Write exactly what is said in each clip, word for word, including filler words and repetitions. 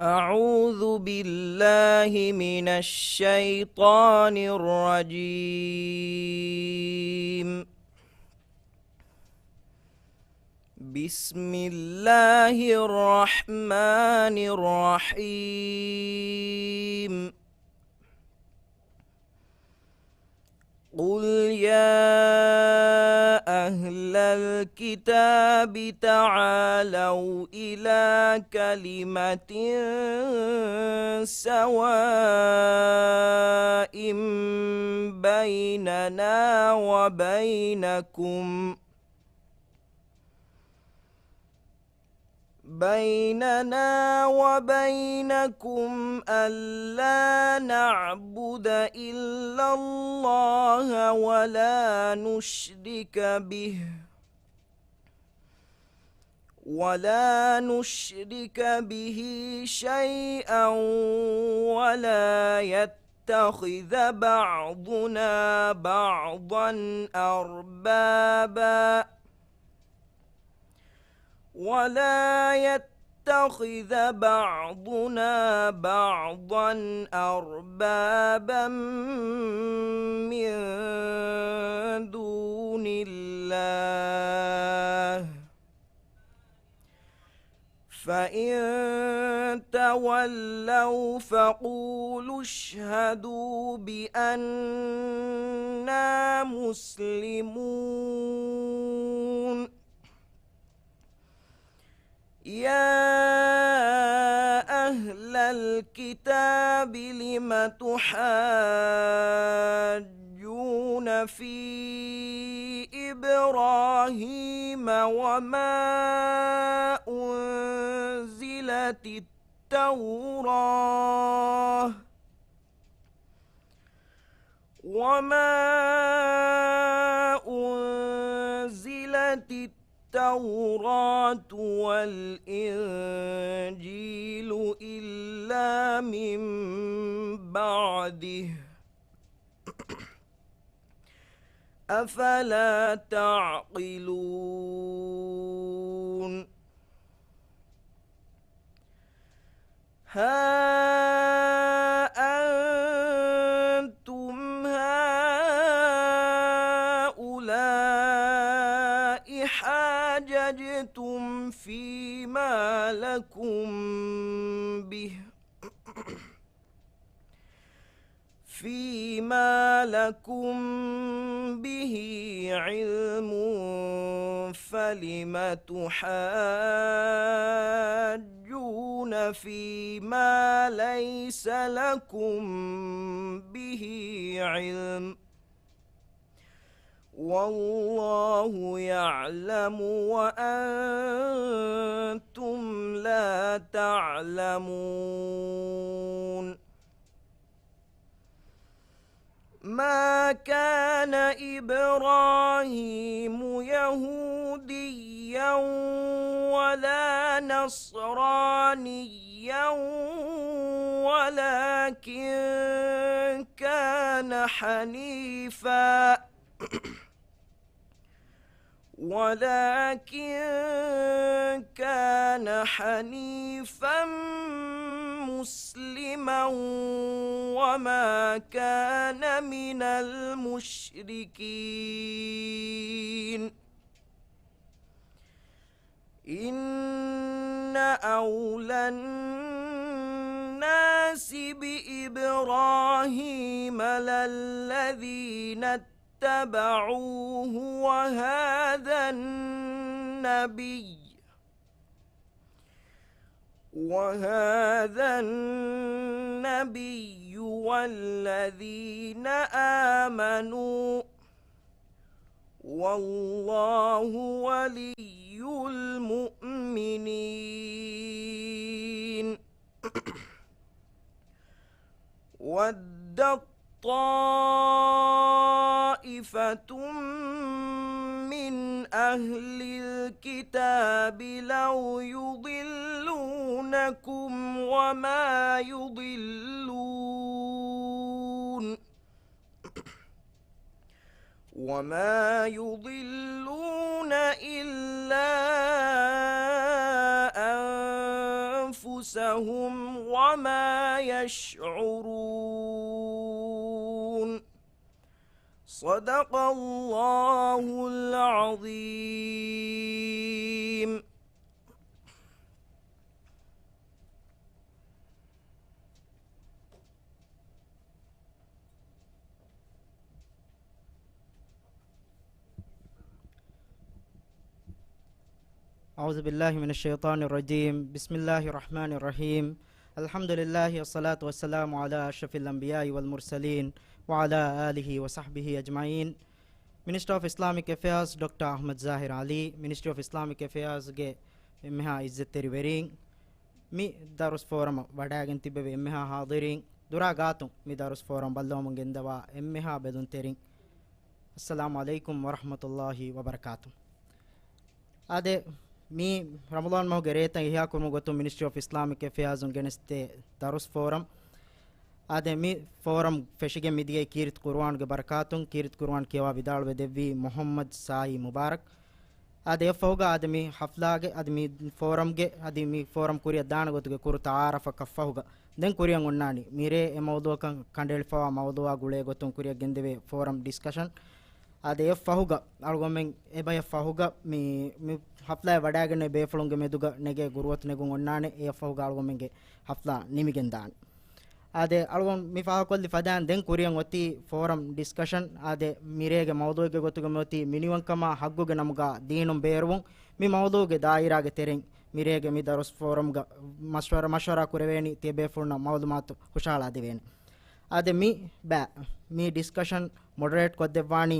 أعوذ بالله من الشيطان الرجيم. بسم الله الرحمن الرحيم. قل يا أهل الكتاب تعالوا إلى كلمة سواء بيننا وبينكم بيننا وبينكم ألا نعبد إلا الله ولا نشرك به، ولا نشرك به شيئا ولا يتخذ بعضنا بعضا أربابا ولا يتخذ بعضنا بعضا أربابا من دون الله، فإن تولوا فقولوا اشهدوا بأننا مسلمون. يا أهل الكتاب لم تحاجون في إبراهيم وما أنزلت التوراة وما أنزلت التوراة والإنجيل إلا من بعده، أفلا تعقلون؟ ها أنتم هؤلاء حاججتم فيما لكم به فيما لكم به علم فلم تحاجون فيما ليس لكم به علم، والله يعلم وأنتم لا تعلمون. ما كان إبراهيم يهوديا ولا نصرانيا ولكن كان حنيفا ولكن كان حنيفا مسلما وما كان من المشركين. إن أولى الناس بإبراهيم للذين اتبعوه وهذا النبي وهذا النبي والذين آمنوا والله ولي المؤمنين. ودت طائفة من أهل الكتاب لو يضلونكم وما يضلون وما يضلون إلا أنفسهم أنفسهم وما يشعرون. صدق الله العظيم. أعوذ بالله من الشيطان الرجيم. بسم الله الرحمن الرحيم. الحمد لله والصلاة والسلام على أشرف الأنبياء والمرسلين وعلى آله وصحبه أجمعين. މިނިސްޓަރ އޮފް އިސްލާމިކް އެފެއާޒް ޑޮކްޓަރ އަޙްމަދު ޒާހިރު ޢަލީ، މިނިސްޓްރީ އޮފް އިސްލާމިކް އެފެއާޒްގެ އެންމެހާ ޢިއްޒަތްތެރި ވެރީން، މި ދަރުސް ފޯރަމަށް ވަޑައިގެން ތިއްބެވި އެންމެހާ ޙާޟިރީން، ދުރާ ގާތުން މި ދަރުސް ފޯރަމް ބައްލަވަމުން ގެންދަވާ އެންމެހާ ބެލުންތެރިން، އައްސަލާމު ޢަލައިކުމް ވަރަޙްމަތުﷲި ވަބަރަކާތު. އާދެ، މި ރަމަޟާން މަހުގެ ރޭތައް އިޙްޔާކުރުމުގެ ގޮތުން މިނިސްޓްރީ އޮފް އިސްލާމިކް އެފެއާޒުން ގެނެސްދޭ ދަރުސް ފޯރަމް. އާދެ، މި ފޯރަމް ފެށިގެން މިދިޔައީ ކީރިތި ޤުރުއާނުގެ ބަރަކާތުން. ކީރިތި ޤުރުއާން ކިޔަވާ ވިދާޅުވެ ދެއްވީ މުޙައްމަދު ސާއީ މުބާރަކް. އާދެ، އެއަށްފަހުގަ އާދެ، މި ޙަފްލާގެ އަދި މި ފޯރަމްގެ އަދި މި ފޯރަމް ކުރިއަށް ދާނެ ގޮތުގެ ކުރު ތަޢާރަފަކަށްފަހުގަ ދެން ކުރިއަށް އޮންނާނީ މިރޭ އެ މައުޟޫޢަކަށް ކަނޑައެޅިފަވާ މައުޟޫޢާ ގުޅޭ ގޮތުން ކުރިއަށް ގެންދެވޭ ފޯރަމް ޑިސްކަޝަން. އާދެ، އެއަށްފަހުގަ އަޅުގަނޑުމެން އެބަޔަށް ފަހުގަ މި، މި ޙަފްލާއަށް ވަޑައިގެންނެވި ބޭފުޅުންގެ މެދުގަ ނެގޭ ގުރުއަތު ނެގުން އޮންނާނެ. އެއަށްފަހުގަ އަޅުގަނޑުމެންގެ ޙަފްލާ ނިމިގެންދާނެ. އާދެ، އަޅުގަނޑު މި ފާހަގަކޮށްލި ފަދައިން ދެން ކުރިއަށް އޮތީ ފޯރަމް ޑިސްކަޝަން. އާދެ، މިރޭގެ މައުޟޫޢުގެ ގޮތުގަ މިއޮތީ މިނިވަންކަމާ ހައްގުގެ ނަމުގަ ދީނުން ބޭރުވުން. މި މައުޟޫޢުގެ ދާއިރާގެ ތެރެއިން މިރޭގެ މި ދަރުސް ފޯރަމްގަ މަޝްވަރާ، މަޝްވަރާ ކުރެވޭނީ ތިޔަބޭފުޅުންނަށް މައުލޫމާތު ހުށަހަޅާދެވޭނެ. އާދެ، މި ބަ-، މި ޑިސްކަޝަން މޮޑަރޭޓް ކޮށްދެއްވާނީ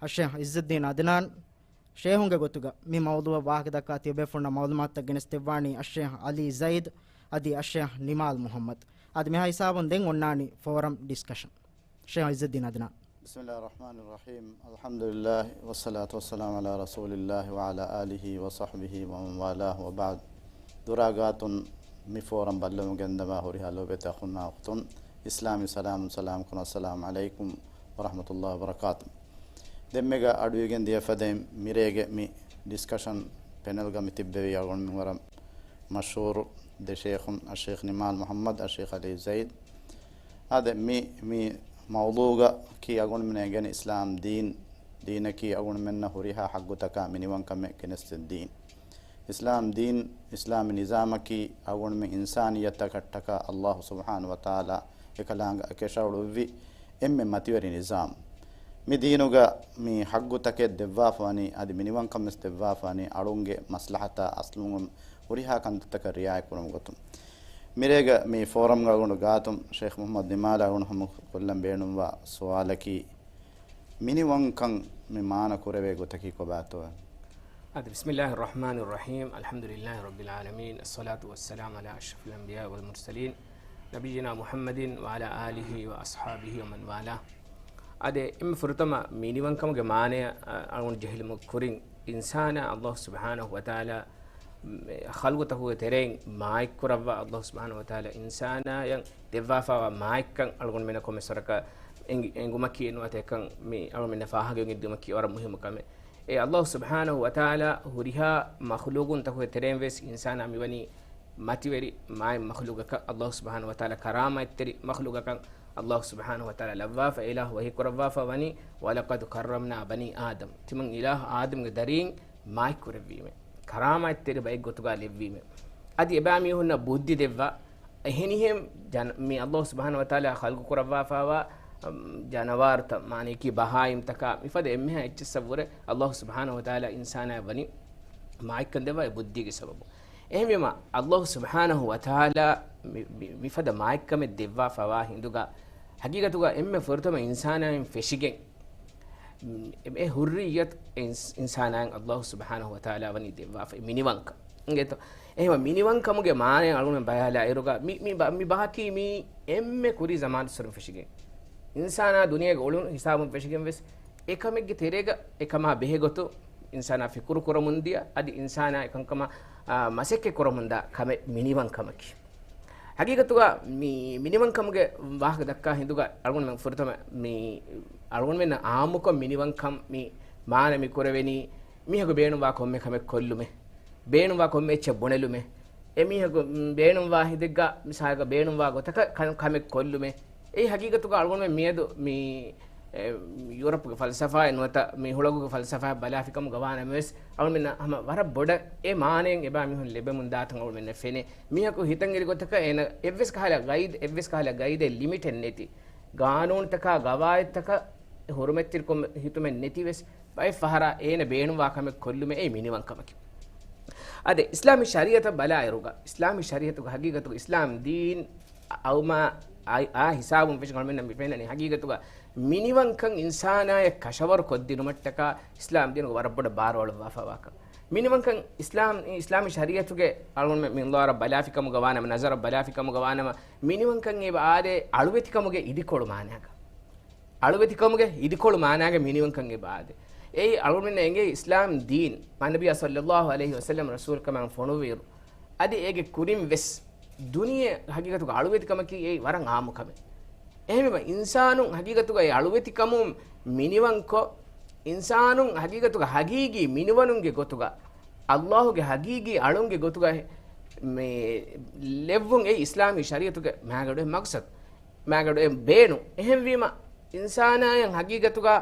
އައްޝޭޚް ޢިއްޒުއްދީން ޢަދްނާން. ޝޭޚުންގެ ގޮތުގަ މި މައުޟޫޢަށް ވާހަކަދައްކާ ތިޔަބޭފުޅުންނަށް މައުލޫމާތުތައް ގެނެސްދެއްވާނީ އައްޝޭޚް ޢަލީ ޒައިދު އަދި އައްޝޭޚް ނިމާލް މުޙައްމަދު. އާދެ، މިހާ ހިސާބުން ދެން އޮންނާނީ ފޯރަމް ޑިސްކަޝަން. ޝޭޚް ޢިއްޒުއްދީން ޢަދްނާން. بسم الله الرحمن الرحيم. الحمد لله والصلاة والسلام على رسول الله وعلى آله وصحبه ومن والاه وبعد. ދުރާ ގާތުން މި ފޯރަމް ބައްލަވަމުން ގެންދަވާ ހުރިހާ ލޯބިވެތި އަޚުންނާ އުޚްތުން، އިސްލާމީ ސަލާމުން ސަލާމް ކުރަން، އައްސަލާމު ޢަލައިކުމް ވަރަޙްމަތުﷲި ވަބަރަކާތު. ދެންމެގަ އަޑުއިވިގެން ދިޔަ ފަދައިން މިރޭގެ މި ޑިސްކަޝަން ޕެނެލްގަ މި ތިއްބެވި އަޅުގަނޑުމެން ވަރަށް މަޝްހޫރު ދެ ޝޭޚުން، އައްޝޭޚް ނިމާލް މުޙައްމަދު، އައްޝޭޚް ޢަލީ ޒައިދު. އާދެ، މި، މި މައުޟޫޢުގަ ކީ އަޅުގަނޑުމެންނަށް އެނގޭނެ އިސްލާމް ދީން، ދީނަކީ އަޅުގަނޑުމެންނަށް ހުރިހާ ޙައްގުތަކާ މިނިވަންކަމެއް ގެނެސްދޭ ދީން. އިސްލާމް ދީން، އިސްލާމީ ނިޒާމަކީ އަޅުގަނޑުމެން އިންސާނިއްޔަތަކަށްޓަކާ ﷲ ސުބްޙާނަހޫ ވަތަޢާލާ އެކަލާނގެ އަކެއް ޝަރުޢުވި އެންމެ މަތިވެރި ނިޒާމް. މި ދީނުގަ މި ޙައްގުތަކެއް ދެއްވާފަވަނީ، އަދި މިނިވަންކަން ވެސް ދެއްވާފަވަނީ އަޅުންގެ މަސްލަހަތާ އަސްލު ހުރިހާ ކަންތައްތަކަށް ރިޢާޔަތްކުރުމުގެ ގޮތުން. މިރޭގަ މި ފޯރަމްގަ އަޅުގަނޑު ގާތުން ޝޭޚް މުޙައްމަދު ނިމާލަށް އަޅުގަނޑު ހަމަ ކޮށްލަން ބޭނުންވާ ސުވާލަކީ، މިނިވަންކަން މި މާނަ ކުރެވޭ ގޮތަކީ ކޮބާތޯ؟ އާދެ، بسم الله الرحمن الرحيم. الحمد لله رب العالمين. الصلاة والسلام على أشرف الأنبياء والمرسلين، نبينا محمد وعلى آله وأصحابه ومن والاه. އާދެ، އެންމެ ފުރަތަމަ މިނިވަންކަމުގެ މާނަޔަށް، އަ، އަޅުގަނޑު ޖެހިލުމުގެ ކުރިން، އިންސާނާ ﷲ ސުބްޙާނަހޫ ވަތަޢާލާ، މެ، ޚަލްޤުތަކުގެ ތެރެއިން މާތްކުރައްވާ، ﷲ ސުބްޙާނަހޫ ވަތަޢާލާ އިންސާނާޔަށް ދެއްވާފައިވާ މާތްކަން އަޅުގަނޑުމެންނަށް ކޮންމެސް ވަރަކަށް އެނގި-، އެނގުމަކީ ނުވަތަ އެކަން މި އަޅުގަނޑުމެންނަށް ފާހަގަވެގެންދިއުމަކީ ވަރަށް މުހިއްމު ކަމެއް. އެ ﷲ ސުބްޙާނަހޫ ވަތަޢާލާ ހުރިހާ މަޚްލޫޤުންތަކުގެ ތެރެއިން ވެސް އިންސާނާ މިވަނީ މަތިވެރި މާތް މަޚްލޫޤަކަށް. ﷲ ސުބްޙާނަހޫ ވަތަޢާލާ ކަރާމާތްތެރި މަޚްލޫޤަކަށް ﷲ ސުބްޙާނަހޫ ވަތަޢާލާ ލައްވާފަ، އިލާހު ވަޙީ ކުރައްވާފަ ވަނީ، "وَلَقَدْ كَرَّمْنَا بَنِي آدَمَ." ތިމަން އިލާހު އާދަމްގެ ދަރީން މާތްކުރެއްވީމެ. ކަރާމާތްތެރި ބައެއްގޮތުގަ ލެއްވީމެ. އަދި އެބައިމީހުންނަށް ބުއްދި ދެއްވާ، އެހެނިހެން ޖަނ-، މި ﷲ ސުބްޙާނަހޫ ވަތަޢާލާ ޚަލްޤު ކުރައްވާފައިވާ، އަމް، ޖަނަވާރުތައް، މާނަޔަކީ ބަހާއިމްތަކާ، މިފަދަ އެންމެހާ އެއްޗިއްސަށްވުރެ ﷲ ސުބްޙާނަހޫ ވަތަޢާލާ އިންސާނާއަށް ވަނީ މާތްކަން ދެއްވާ އެ ބުއްދީގެ ސަބަބުން. އެހެންވީމަ، ﷲ ސުބްޙާނަހޫ ވަތަޢާލާ މި-، މި-، މިފަދަ މާތްކަމެއް ދެއްވާފައިވާ ހިނދުގަ، ހަގީގަތުގަ އެންމެ ފުރަތަމަ އިންސާނާއިން ފެށިގެން، އެ ޙުއްރިއްޔަތު އިންސް-، އިންސާނާއަށް ﷲ ސުބްޙާނަހޫ ވަތަޢާލާ ވަނީ ދެއްވާފަ، މިނިވަންކަން. އިނގޭތޯ؟ އެހެންވީމަ މިނިވަންކަމުގެ މާނަޔަށް އަޅުގަނޑު ބަލާލާއިރުގަ، މި، މި ބަ-، މި ބަހަކީ މީ އެންމެ ކުރީ ޒަމާނުއްސުރެން ފެށިގެން. އިންސާނާ ދުނިޔޭގަ އުޅުނު ހިސާބުން ފެށިގެން ވެސް، އެކަމެއްގެ ތެރޭގަ އެކަމާ ބެހޭގޮތުން އިންސާނާ ފިކުރު ކުރަމުންދިޔަ، އަދި އިންސާނާ އެކަންކަމަށް، އާ، މަސައްކަތް ކުރަމުންދާ ކަމެއް މިނިވަންކަމަކީ. ހަގީގަތުގަ މި މިނިވަންކަމުގެ ވާހަކަ ދައްކާ ހިނދުގަ އަޅުގަނޑުމެން ފުރަތަމަ މި އަޅުގަނޑުމެންނަށް އާއްމުކޮށް މިނިވަންކަން މި މާނަ މި ކުރެވެނީ މީހަކު ބޭނުންވާ ކޮންމެ ކަމެއް ކޮށްލުމެއް، ބޭނުންވާ ކޮންމެ އެއްޗެއް ބުނެލުމެއް، އެމީހަކު ބޭނުންވާ ހިނދެއްގަ މިސާލަކަށް ބޭނުންވާ ގޮތަކަށް ކަ-، ކަމެއް ކޮށްލުމޭ. އެއީ ހަގީގަތުގަ އަޅުގަނޑުމެން މިއަދު މި، އެ، ޔޫރަޕްގެ ފަލްސަފާއެއް ނުވަތަ މި ހުޅަނގުގެ ފަލްސަފާ ބަލާފިކަމުގަ ވާނަމަވެސް، އަޅުމެންނަށް ހަމަ ވަރަށް ބޮޑަށް އެ މާނައެއް އެބާ މީހުން ލެބެމުން ދާތަން އަޅުމެންނަށް ފެނޭ. މީހަކު ހިތަށް އެރި ގޮތަކަށް އޭނަ އެއްވެސް ކަހަލަ ގައިޑް، އެއްވެސް ކަހަލަ ގައިޑެއް ލިމިޓެއް ނެތި، ގާނޫނުތަކާ ގަވާއިދުތަކަށް ހުރުމަތްތެރިކޮށް ހިތުމެއް ނެތިވެސް، ބައެއް ފަހަރާ އޭނަ ބޭނުންވާ ކަމެއް ކޮށްލުމެއް އެއީ މިނިވަންކަމަކީ. އަދި އިސްލާމީ ޝަރީއަތަށް ބަލާއިރުގަ، އިސްލާމީ ޝަރީއަތުގަ ހަގީގަތުގަ އިސްލާމް ދީން އައުމާ އާ، އާ ހިސާބުން ފެށި އަޅުމެންނަށް މި ފެންނަނީ ހަގީގަތުގަ މިނިވަންކަން އިންސާނާޔަށް ކަށަވަރު ކޮށްދިނުމަށްޓަކާ އިސްލާމް ދީނުގަ ވަރަށް ބޮޑަށް ބާރުއަޅުއްވާފަވާކަން. މިނިވަންކަން އިސްލާމް، އިސްލާމީ ޝަރީއަތުގެ އަޅުގަނޑުމެން މި ނަޒަރަށް ބަލާފިކަމުގަ ވާނަމަ، ނަޒަރަށް ބަލާފިކަމުގަ ވާނަމަ، މިނިވަންކަން އެބަ އާދޭ އަޅުވެތިކަމުގެ އިދިކޮޅު މާނާގަ. އަޅުވެތިކަމުގެ އިދިކޮޅު މާނާގެ މިނިވަންކަން އެބަ އާދޭ. އެއީ އަޅުގަނޑުމެންނަށް އެނގޭ އިސްލާމް ދީން، މާނަބީ ޞައްލައްލާހު ޢަލައިހި ވަސައްލަމް ރަސޫލުކަމަށް ފޮނުވިއިރު، އަދި އޭގެ ކުރިން ވެސް ދުނިޔެ ހަގީގަތުގަ އަޅުވެތިކަމަކީ އެއީ ވަރަށް އާއްމު ކަމެއް. އެހެންވީމަ، އިންސާނުން ހަގީގަތުގަ އެ އަޅުވެތިކަމުން މިނިވަންކޮށް، އިންސާނުން ހަގީގަތުގަ ހަގީގީ މިނިވަނުންގެ ގޮތުގަ، އައްލާހުގެ ހަގީގީ އަޅުންގެ ގޮތުގަ މި ލެއްވުން އެއީ އިސްލާމީ ޝަރީއަތުގެ މާގަޑު މަގްސަދު. މާގަޑު އެ ބޭނު. އެހެންވީމަ، އިންސާނާޔަށް ހަގީގަތުގަ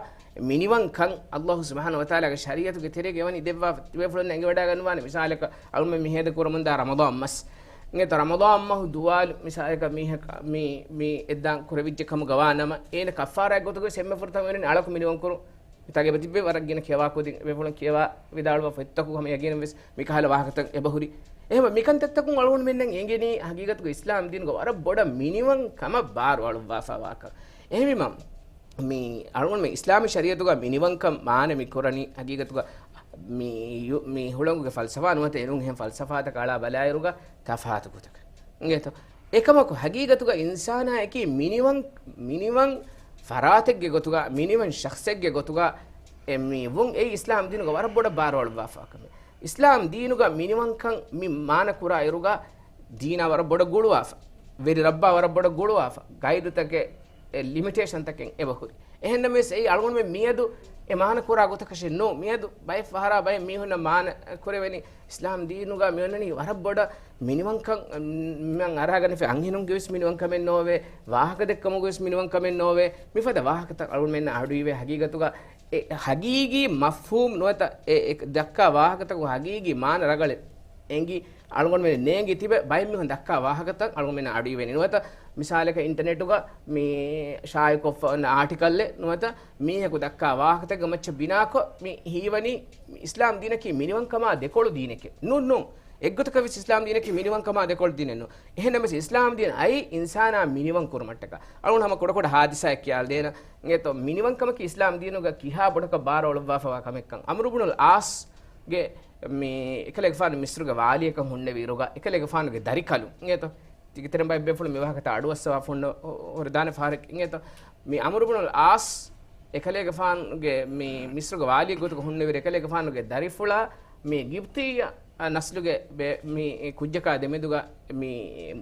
މިނިވަންކަން އައްލާހު ސުބްޙާނަހޫ ވަތަޢާލާގެ ޝަރީއަތުގެ ތެރޭގަ އެވަނީ ދެއްވާ ތިބޭފުޅުން އެނގިވަޑައިގަންނަވާނެ. މިސާލަކަށް އަޅުމެން މި ހޭދަ ކުރަމުންދާ ރަމަޟާން މަސް. އިނގޭތޯ ރަމަޟާން މަހު ދުވާލު މިސާލަކަށް މީހަކަށް މި، މި އެއްދާން ކުރެވިއްޖެ ކަމުގަ ވާނަމަ، އޭނަ ކައްފާރާ ގޮތުގަ އެންމެ ފުރަތަމަ އެނގޭނީ އަޅަކު މިނިވަން ކުރުން. މިތާގެ ތިބެ ވަރަށް ގިނަ ކިޔަވާ ކުދިން އެބޭފުޅުން ކިޔަވާ ވިދާޅުވާ ފޮތްތަކުގަ ހަމަ ޔަގީނުން ވެސް މިކަހަލަ ވާހަކަތައް އެބަހުރި. އެހެންވެ، މިކަންތައްތަކުން އަޅުގަނޑުމެންނަށް އެނގެނީ ހަގީގަތުގަ އިސްލާމް ދީނުގަ ވަރަށް ބޮޑަށް މިނިވަން ކަމަށް ބާރު އަޅުއްވާފަވާކަން. އެހެންވީމަ، މި އަޅުގަނޑުމެން އިސްލާމީ ޝަރީއަތުގަ މިނިވަންކަން މާނަ މި ކުރަނީ ހަގީގަތުގަ މި ޔު-، މި ހުޅަނގުގެ ފަލްސަފާ ނުވަތަ އެނޫން އެހެން ފަލްސަފާތަކަށް އަޅާ ބަލާއިރުގަ ތަފާތު ގޮތަކަށް. އިނގޭތޯ؟ އެކަމަކު ހަގީގަތުގަ އިންސާނާއަކީ މިނިވަން، މިނިވަން ފަރާތެއްގެ ގޮތުގަ، މިނިވަން ޝަޚްޞެއްގެ ގޮތުގަ އެ މި ވުން އެއީ އިސްލާމް ދީނުގަ ވަރަށް ބޮޑަށް ބާރު އަޅުއްވާފަ ކަމެއް. އިސްލާމް ދީނުގަ މިނިވަންކަން މި މާނަ ކުރާ އިރުގަ ދީނާ ވަރަށް ބޮޑަށް ގުޅުވާފަ، ވެރި ރައްބާ ވަރަށް ބޮޑަށް ގުޅުވާފަ، ގައިދުތަކެއް، އެ ލިމިޓޭޝަންތަކެއް އެބަހުރި. އެހެންނަމަވެސް އެއީ އަޅުގަނޑުމެން މިއަދު އެ މާނަ ކުރާ ގޮތަކަށެއް ނޫން. މިއަދު ބައެއް ފަހަރާ ބައެއް މީހުންނަށް މާނަ ކުރެވެނީ އިސްލާމް ދީނުގަ މިއޮންނަނީ ވަރަށް ބޮޑަށް މިނިވަންކަން، މަން އަރާގަނެފި އަންހެނުންގެ ވެސް މިނިވަންކަމެއް ނޯވޭ، ވާހަކަދެއްކަމުގެ ވެސް މިނިވަންކަމެއް ނޯވޭ. މިފަދަ ވާހަކަތައް އަޅުގަނޑުމެންނަށް އަޑުއިވޭ. ހަގީގަތުގަ އެ ހަގީގީ މަފްހޫމް ނުވަތަ އެ، އެ ދައްކާ ވާހަކަތަކުގެ ހަގީގީ މާނަ ރަނގަޅެއް އެނގި އަޅުގަނޑުމެން ނޭނގި ތިބެ ބައެއް މީހުން ދައްކާ ވާހަކަތައް އަޅުގަނޑުމެންނަށް އަޑުއިވޭނެ. ނުވަތަ މިސާލަކަށް އިންޓަނެޓުގަ މި ޝާއިޢުކޮށްފަ އޮންނަ އާޓިކަލްއެއް ނުވަތަ މީހަކު ދައްކާ ވާހަކަތަކުގެ މައްޗަށް ބިނާކޮށް މި ހީވަނީ އިސްލާމް ދީނަކީ މިނިވަންކަމާ ދެކޮޅު ދީނެކޭ. ނޫން، ނޫން. އެއްގޮތަކަށް ވެސް އިސްލާމް ދީނަކީ މިނިވަންކަމާ ދެކޮޅު ދީނެއް ނޫން. އެހެންނަމަވެސް އިސްލާމް ދީން އައީ އިންސާނާ މިނިވަން ކުރުމަށްޓަކާ. އަޅުގަނޑު ހަމަ ކުޑަކުޑަ ހާދިސާއެއް ކިޔާލަދޭނަ. އިނގޭތޯ މިނިވަންކަމަކީ އިސްލާމް ދީނުގަ ކިހާ ބޮޑަކަށް ބާރު އަޅުއްވާފަވާ ކަމެއްކަން. ޢަމްރު ބުނުލް ޢާޞްގެ މި އެކަލޭގެފާނު މިޞްރުގެ ވާލީއަކަށް ހުންނެވި އިރުގަ އެކަލޭގެފާނުގެ ދަރިކަލުން. އިނގޭތޯ ތިކިތެރެން ބައެއް ބޭފުޅުން މި ވާހަކަތައް އަޑުއައްސަވާފަ ހުންނަ ހުރި ދާނެ ފަހަރެއް. އިނގޭތޯ މި ޢަމްރު ބުނުލް ޢާޞް އެކަލޭގެފާނުގެ މި މިޞްރުގެ ވާލީ ގޮތުގަ ހުންނެވި އިރު އެކަލޭގެފާނުގެ ދަރިފުޅާ މި ގިބްތިއްޔަ ނަސްލުގެ ބެ-، މި ކުއްޖަކާ ދެމެދުގަ މި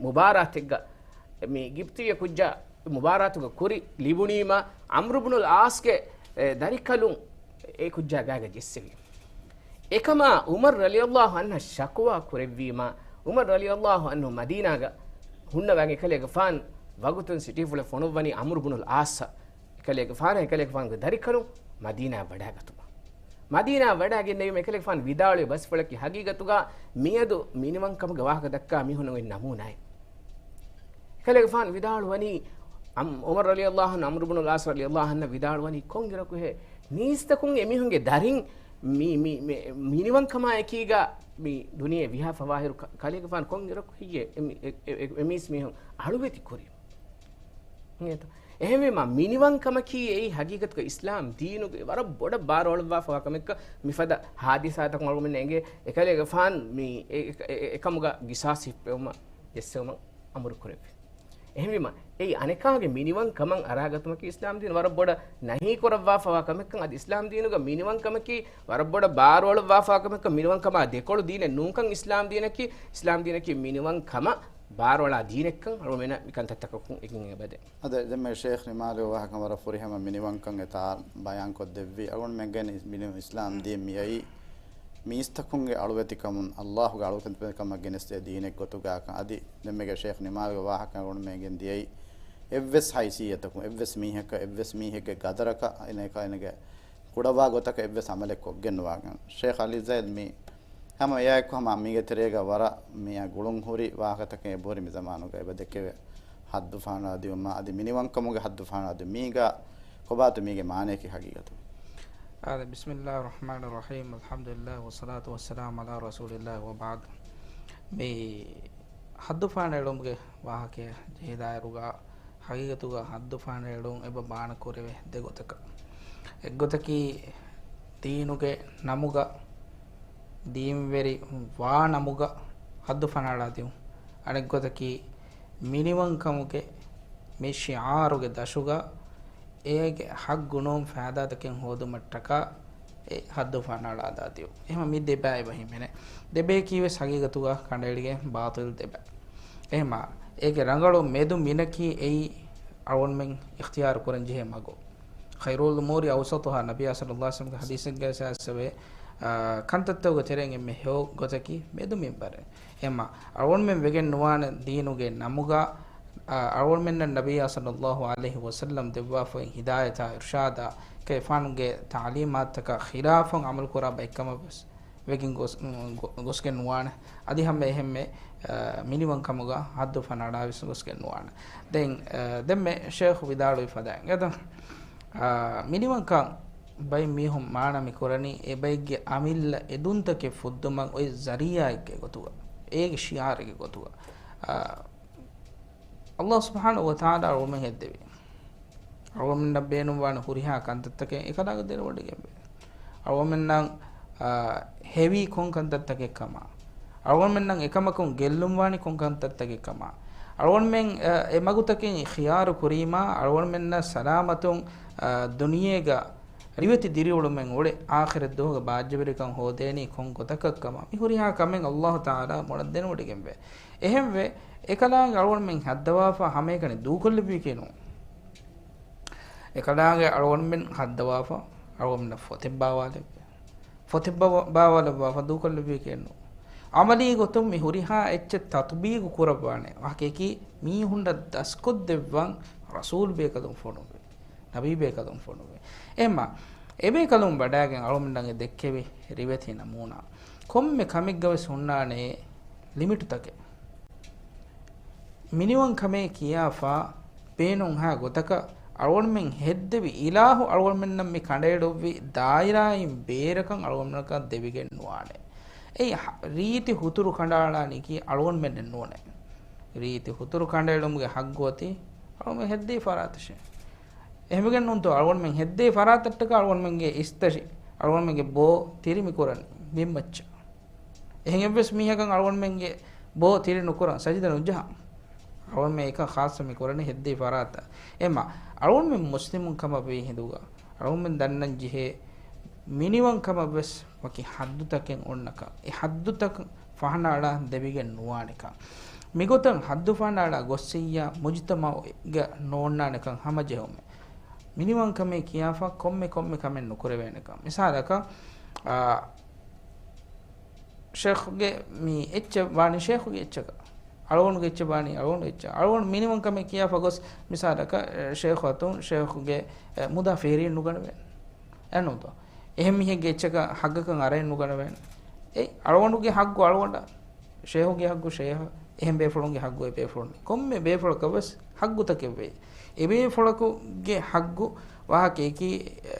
މުބާރާތެއްގަ މި ގިބްތިއްޔަ ކުއްޖާ މުބާރާތުގަ ކުރި ލިބުނީމަ ޢަމްރު ބުނުލް ޢާޞްގެ، އެ، ދަރިކަލުން އެ ކުއްޖާ ގާގަ ޖެއްސެވި. އެކަމާ ޢުމަރު ރަޟިޔަﷲ ޢަންހަށް ޝަކުވާ ކުރެއްވީމާ، ޢުމަރު ރަޟިޔަﷲ ޢަންހު މަދީނާގަ ހުންނަވާ އެކަލޭގެފާނު ވަގުތުން ސިޓީފުޅެއް ފޮނުއްވަނީ ޢަމްރު ބުނުލް ޢާޞަށް. އެކަލޭގެފާނާ އެކަލޭގެފާނުގެ ދަރިކަލުން މަދީނާ ވަޑާގަތުމަށް. މަދީނާ ވަޑާގެންނެވީމަ އެކަލޭގެފާނު ވިދާޅުވި ބަސްފުޅަކީ ހަގީގަތުގަ މިއަދު މިނިވަންކަމުގެ ވާހަކަ ދައްކާ މީހުންނަށް އޮތް ނަމޫނާއެއް. އެކަލޭގެފާނު ވިދާޅުވަނީ، ޢަމް-، ޢުމަރު ރަޟިޔަﷲ ޢަންހު، ޢަމްރު ބުނުލް ޢާޞް ރަޟިޔަﷲ ޢަންހު ވިދާޅުވަނީ ކޮންއިރަކުހޭ މީސްތަކުން އެމީހުންގެ ދަރިން މި-، މި-، މި-، މިނިވަންކަމާއެކީގަ މި ދުނިޔެ ވިހާފަވާއިރު ކަ-، ކަލޭގެފާނު ކޮންއިރަކު ހެއްޔޭ އެ-، އެ-، އެ-، އެ-، އެމީސް މީހުން އަޅުވެތި ކުރީ؟ އިނގޭތޯ؟ އެހެންވީމާ، މިނިވަންކަމަކީ އެއީ ހަގީގަތުގަ އިސްލާމް ދީނުގެ ވަރަށް ބޮޑަށް ބާރު އަޅުއްވާފަވާ ކަމެއްކަން މިފަދަ ހާދިސާތަކުން އަޅުގަނޑުމެންނަށް އެނގޭ. އެކަލޭގެފާން މި އެ-، އެ-، އެ-، އެކަމުގަ ގިސާސް ހިއްޕެވުމަށް ޖެއްސެވުމަށް އަމުރު ކުރެއްވި. އެހެންވީމަ، އެއީ އަނެކާގެ މިނިވަންކަމަށް އަރާގަތުމަކީ އިސްލާމް ދީނު ވަރަށް ބޮޑަށް ނަހީ ކުރައްވާފަވާ ކަމެއްކަން، އަދި އިސްލާމް ދީނުގަ މިނިވަންކަމަކީ ވަރަށް ބޮޑަށް ބާރުއަޅުއްވާފަވާ ކަމެއްކަން، މިނިވަންކަމާ ދެކޮޅު ދީނެއް ނޫންކަން އިސްލާމް ދީނަކީ، އިސްލާމް ދީނަކީ މިނިވަންކަމަށް ބާރުއަޅާ ދީނެއްކަން އަޅުގަނޑުމެންނަށް މިކަންތައްތަކަކުން އެނގިގެން އެބަދޭ. އަދި ދެންމެ ޝޭޚް ނިމާލުވި ވާހަކަ ވަރަށް ފުރިހަމަ މިނިވަންކަން އެތާ ބަޔާންކޮށްދެއްވި. އަޅުގަނޑުމެން ގެން މި އިސްލާމް ދީން މިއައީ މީސްތަކުންގެ އަޅުވެތިކަމުން އައްލާހުގެ އަޅުވެތިކަމަށް ގެނެސްދޭ ދީނެއްގޮތުގައިކަން. އަދި ދެންމެގެ ޝޭޚް ނިމާލްގެ ވާހަކަ އަޅުގަނޑުމެން ގެންދިޔައީ، އެއްވެސް ހައިސިއްޔަތަކުން، އެއްވެސް މީހަކަށް، އެއްވެސް މީހެއްގެ ގަދަރަކަށް އެނެކަ އެނެގެ ކުޑަވާ ގޮތަކަށް އެއްވެސް އަމަލެއް ކޮށްގެން ނުވާކަން. ޝޭޚް އަލީ ޒައިދް މި ހަމަ އެއާއެކު ހަމަ މީގެ ތެރޭގަ ވަރަށް މިއާ ގުޅުން ހުރި ވާހަކަތަކެއް އެބަހުރި މި ޒަމާނުގަ އެބަ ދެކެވޭ. ހައްދު ފަހަނައަދިއުމާ އަދި މިނިވަންކަމުގެ ހައްދު ފަހަނައަދި މީގަ ކޮބާތު މީގެ މާނަޔަކީ ހަގީގަތު؟ އާދެ، بسم الله الرحمن الرحيم، الحمد لله والصلاة والسلام على رسول الله وبعد. މި ހައްދު ފަހަނައެޅުމުގެ ވާހަކަ ޖެހިދާއިރުގަ، ހަގީގަތުގަ ހައްދު ފަހަނައެޅުން އެބަ މާނަކުރެވޭ ދެ ގޮތަކަށް. އެއްގޮތަކީ ދީނުގެ ނަމުގަ، ދީންވެރި ވާ ނަމުގަ ހައްދު ފަނާޅާ ދިއުން. އަނެއްގޮތަކީ މިނިވަންކަމުގެ މި ޝިޢާރުގެ ދަށުގަ އޭގެ ހައްގު ނޫން ފައިދާތަކެއް ހޯދުމަށްޓަކާ އެ ހައްދު ފަނާޅާ ދިއުން. އެހެން މި ދެބައި އެބަ ހިމެނޭ. ދެބަޔަކީ ވެސް ހަގީގަތުގަ ކަނޑައެޅިގެން ބާޠިލް ދެބަ. އެހެންމާ އޭގެ ރަނގަޅު މެދު މިނަކީ އެއީ އަޅުގަނޑުމެން އިޚްތިޔާރު ކުރަން ޖެހޭ މަގު. خير الأمور أوسطها، ނަބިއްޔާ ޞައްލައްލާހު ޢަލައިހި ވަސައްލަމްގެ ޙަދީޘެއްގައި އައިސްފަވޭ، އާ، ކަންތައްތަކުގެ ތެރެއިން އެންމެ ހެޔޮ ގޮތަކީ މެދު މިންބަރެއް. އެހެންމާ އަޅުގަނޑުމެން ވެގެން ނުވާނެ ދީނުގެ ނަމުގަ، އާ، އަޅުގަނޑުމެންނަށް ނަބިއްޔާ ޞައްލައްލާހު ޢަލައިހި ވަސައްލަމް ދެއްވާފައި ހިދާޔަތާ އިރުޝާދާ ކައިފާނުގެ ތަޢުލީމާތަކާ ޚިލާފަށް ޢަމަލުކުރާ ބައެއްކަމަށް ވެސް ވެގެން ގޮސް، ގޮ، ގޮސްގެން ނުވާނެ. އަދި ހަމަ އެހެންމެ، އަ، މިނިވަންކަމުގަ ހައްދު ފަނާޅާވެސް ގޮސްގެން ނުވާނެ. ދެން، އަ، ދެންމެ ޝޭޚު ވިދާޅުވި ފަދައިން އެދަ، އަ، މިނިވަންކަން ބައެއް މީހުން މާނަ މި ކުރަނީ އެ ބައެއްގެ އަމިއްލަ އެދުންތަކެއް ފުއްދުމަށް އޮތް ޒަރީޢާއެއްގެ ގޮތުގަ، އޭގެ ޝިޢާރެއްގެ ގޮތުގަ. އަ، އައްލާހު ސުބްޙާނަހު ވަތަޢާލާ އަޅުގަނޑުމެން ހެއްދެވީ. އަޅުގަނޑުމެންނަށް ބޭނުންވާނެ ހުރިހާ ކަންތައްތަކެއް އެކަލާނގެ ދެނެވޮޑިގެންވޭ. އަޅުގަނޑުމެންނަށް، އާ، ހެވީ ކޮން ކަންތައްތަކެއް ކަމާ، އަޅުގަނޑުމެންނަށް އެކަމަކުން ގެއްލުންވާނީ ކޮން ކަންތައްތަކެއް ކަމާ، އަޅުގަނޑުމެން، އަ، އެ މަގުތަކެއް އިޚްތިޔާރު ކުރީމާ، އަޅުގަނޑުމެންނަށް ސަލާމަތުން، އަ، ދުނިޔޭގަ ރިވެތި ދިރިއުޅުމެއް އުޅެ، އާޚިރަތް ދުވަހުގަ ބާއްޖަވެރިކަން ހޯދޭނީ ކޮން ގޮތަކަށް ކަމަށް، މި ހުރިހާ ކަމެއް އައްލާހު ތަޢާލާ މޮޅަށް ދެނެވޮޑިގެންވޭ. އެހެންވެ، އެކަލާނގެ އަޅުގަނޑުމެން ހައްދަވާފަ ހަމައެކަނި ދޫކޮށްލެއްވީކީ ނޫން. އެކަލާނގެ އަޅުގަނޑުމެން ހައްދަވާފަ، އަޅުގަނޑުމެންނަށް ފޮތެއް ބާވާލެއްވޭ. ފޮތެއް ބާ، ބާވާލައްވާފަ ދޫކޮށްލެއްވީކީ ނޫން. ޢަމަލީ ގޮތުން މި ހުރިހާ އެއްޗެއް ތަޠުބީގު ކުރައްވާނެ. ވާހަކައަކީ މީހުންނަށް ދަސްކޮށްދެއްވަން ރަސޫލު ބޭކަލުން ފޮނުވި. ނަބީ ބޭކަލުން ފޮނުވި. އެހެންމާ، އެބޭކަލުން ވަޑައިގެން އަޅުގަނޑުމެންނަށް ދެއްކެވި ރިވެތި ނަމޫނާ. ކޮންމެ ކަމެއްގަވެސް ހުންނާނެ ލިމިޓުތަކެއް. މިނިވަންކަމޭ ކިޔާފަ ބޭނުންހާ ގޮތަކަށް އަޅުގަނޑުމެން ހެއްދެވި އިލާހު އަޅުގަނޑުމެންނަށް މި ކަނޑައެޅުއްވި ދާއިރާއިން ބޭރަކަށް އަޅުގަނޑުމެންނަކަށް ދެވިގެން ނުވާނެ. އެއީ ހަ، ރީތި ހުތުރު ކަނޑައަޅާނީކީ އަޅުގަނޑުމެންނެއް ނޫނޭ. ރީތި ހުތުރު ކަނޑައެޅުމުގެ ހައްގު އޮތީ އަޅުގަނޑުމެން ހެއްދެވި ފަރާތަށޭ. އެހެންވެގެން ނޫންތޯ އަޅުގަނޑުމެން ހެއްދެވި ފަރާތަށްޓަކާ އަޅުގަނޑުމެންގެ އިސްތަށި، އަޅުގަނޑުމެންގެ ބޯ ތިރި މިކުރަނީ ބިންމައްޗަށް. އެހެން އެއްވެސް މީހަކަށް އަޅުގަނޑުމެންގެ ބޯ ތިރި ނުކުރަން، ސަޖިދަ ނުޖަހަން. އަޅުގަނޑުމެން އެކަން ޚާއްޞަ މި ކުރަނީ ހެއްދެވި ފަރާތަށް. އެމާ، އަޅުގަނޑުމެން މުސްލިމުން ކަމަށް ވީ ހިނދުގަ، އަޅުގަނޑުމެން ދަންނަން ޖެހޭ މިނިވަންކަމަށް ވެސް ވަކި ހައްދުތަކެއް އޮންނަކަން، އެ ހައްދުތަކަށް ފަހަނައަޅާ ދެވިގެން ނުވާނެކަން. މިގޮތަށް ހައްދު ފަހަނައަޅާ ގޮއްސިއްޔާ މުޖުތަމަޢުގަ ނޯންނާނެކަން ހަމަޖެހުމެއް. މިނިވަންކަމޭ ކިޔާފަ ކޮންމެ ކޮންމެ ކަމެއް ނުކުރެވޭނެކަން. މިސާލަކަށް، އާ، ޝޭޚުގެ މި އެއްޗެއް ވާނީ ޝޭޚުގެ އެއްޗަކަށް. އަޅުގަނޑުގެ އެއްޗެއް ވާނީ އަޅުގަނޑުގެ އެއްޗަކަށް. އަޅުގަނޑު މިނިވަންކަމެއް ކިޔާފަ ގޮސް މިސާލަކަށް، އެ، ޝޭޚު އަތުން ޝޭޚުގެ، އެ، މުދާ ފޭރިއެއް ނުގަނެވޭނެ. އެހެންނޫންތޯ؟ އެހެން މީހެއްގެ އެއްޗަކަށް ހައްގަކަށް އަރައެއް ނުގަނެވޭނެ. އެ، އަޅުގަނޑުގެ ހައްގު އަޅުގަނޑަށް. ޝޭހުގެ ހައްގު ޝޭހަށް، އެހެން ބޭފުޅުންގެ ހައްގު އެ ބޭފުޅުން. ކޮންމެ ބޭފުޅަކަށް ވެސް ހައްގުތަކެއް ވޭ. އެ ބޭފުޅަކުގެ ހައްގު ވާހަކައަކީ، އެ،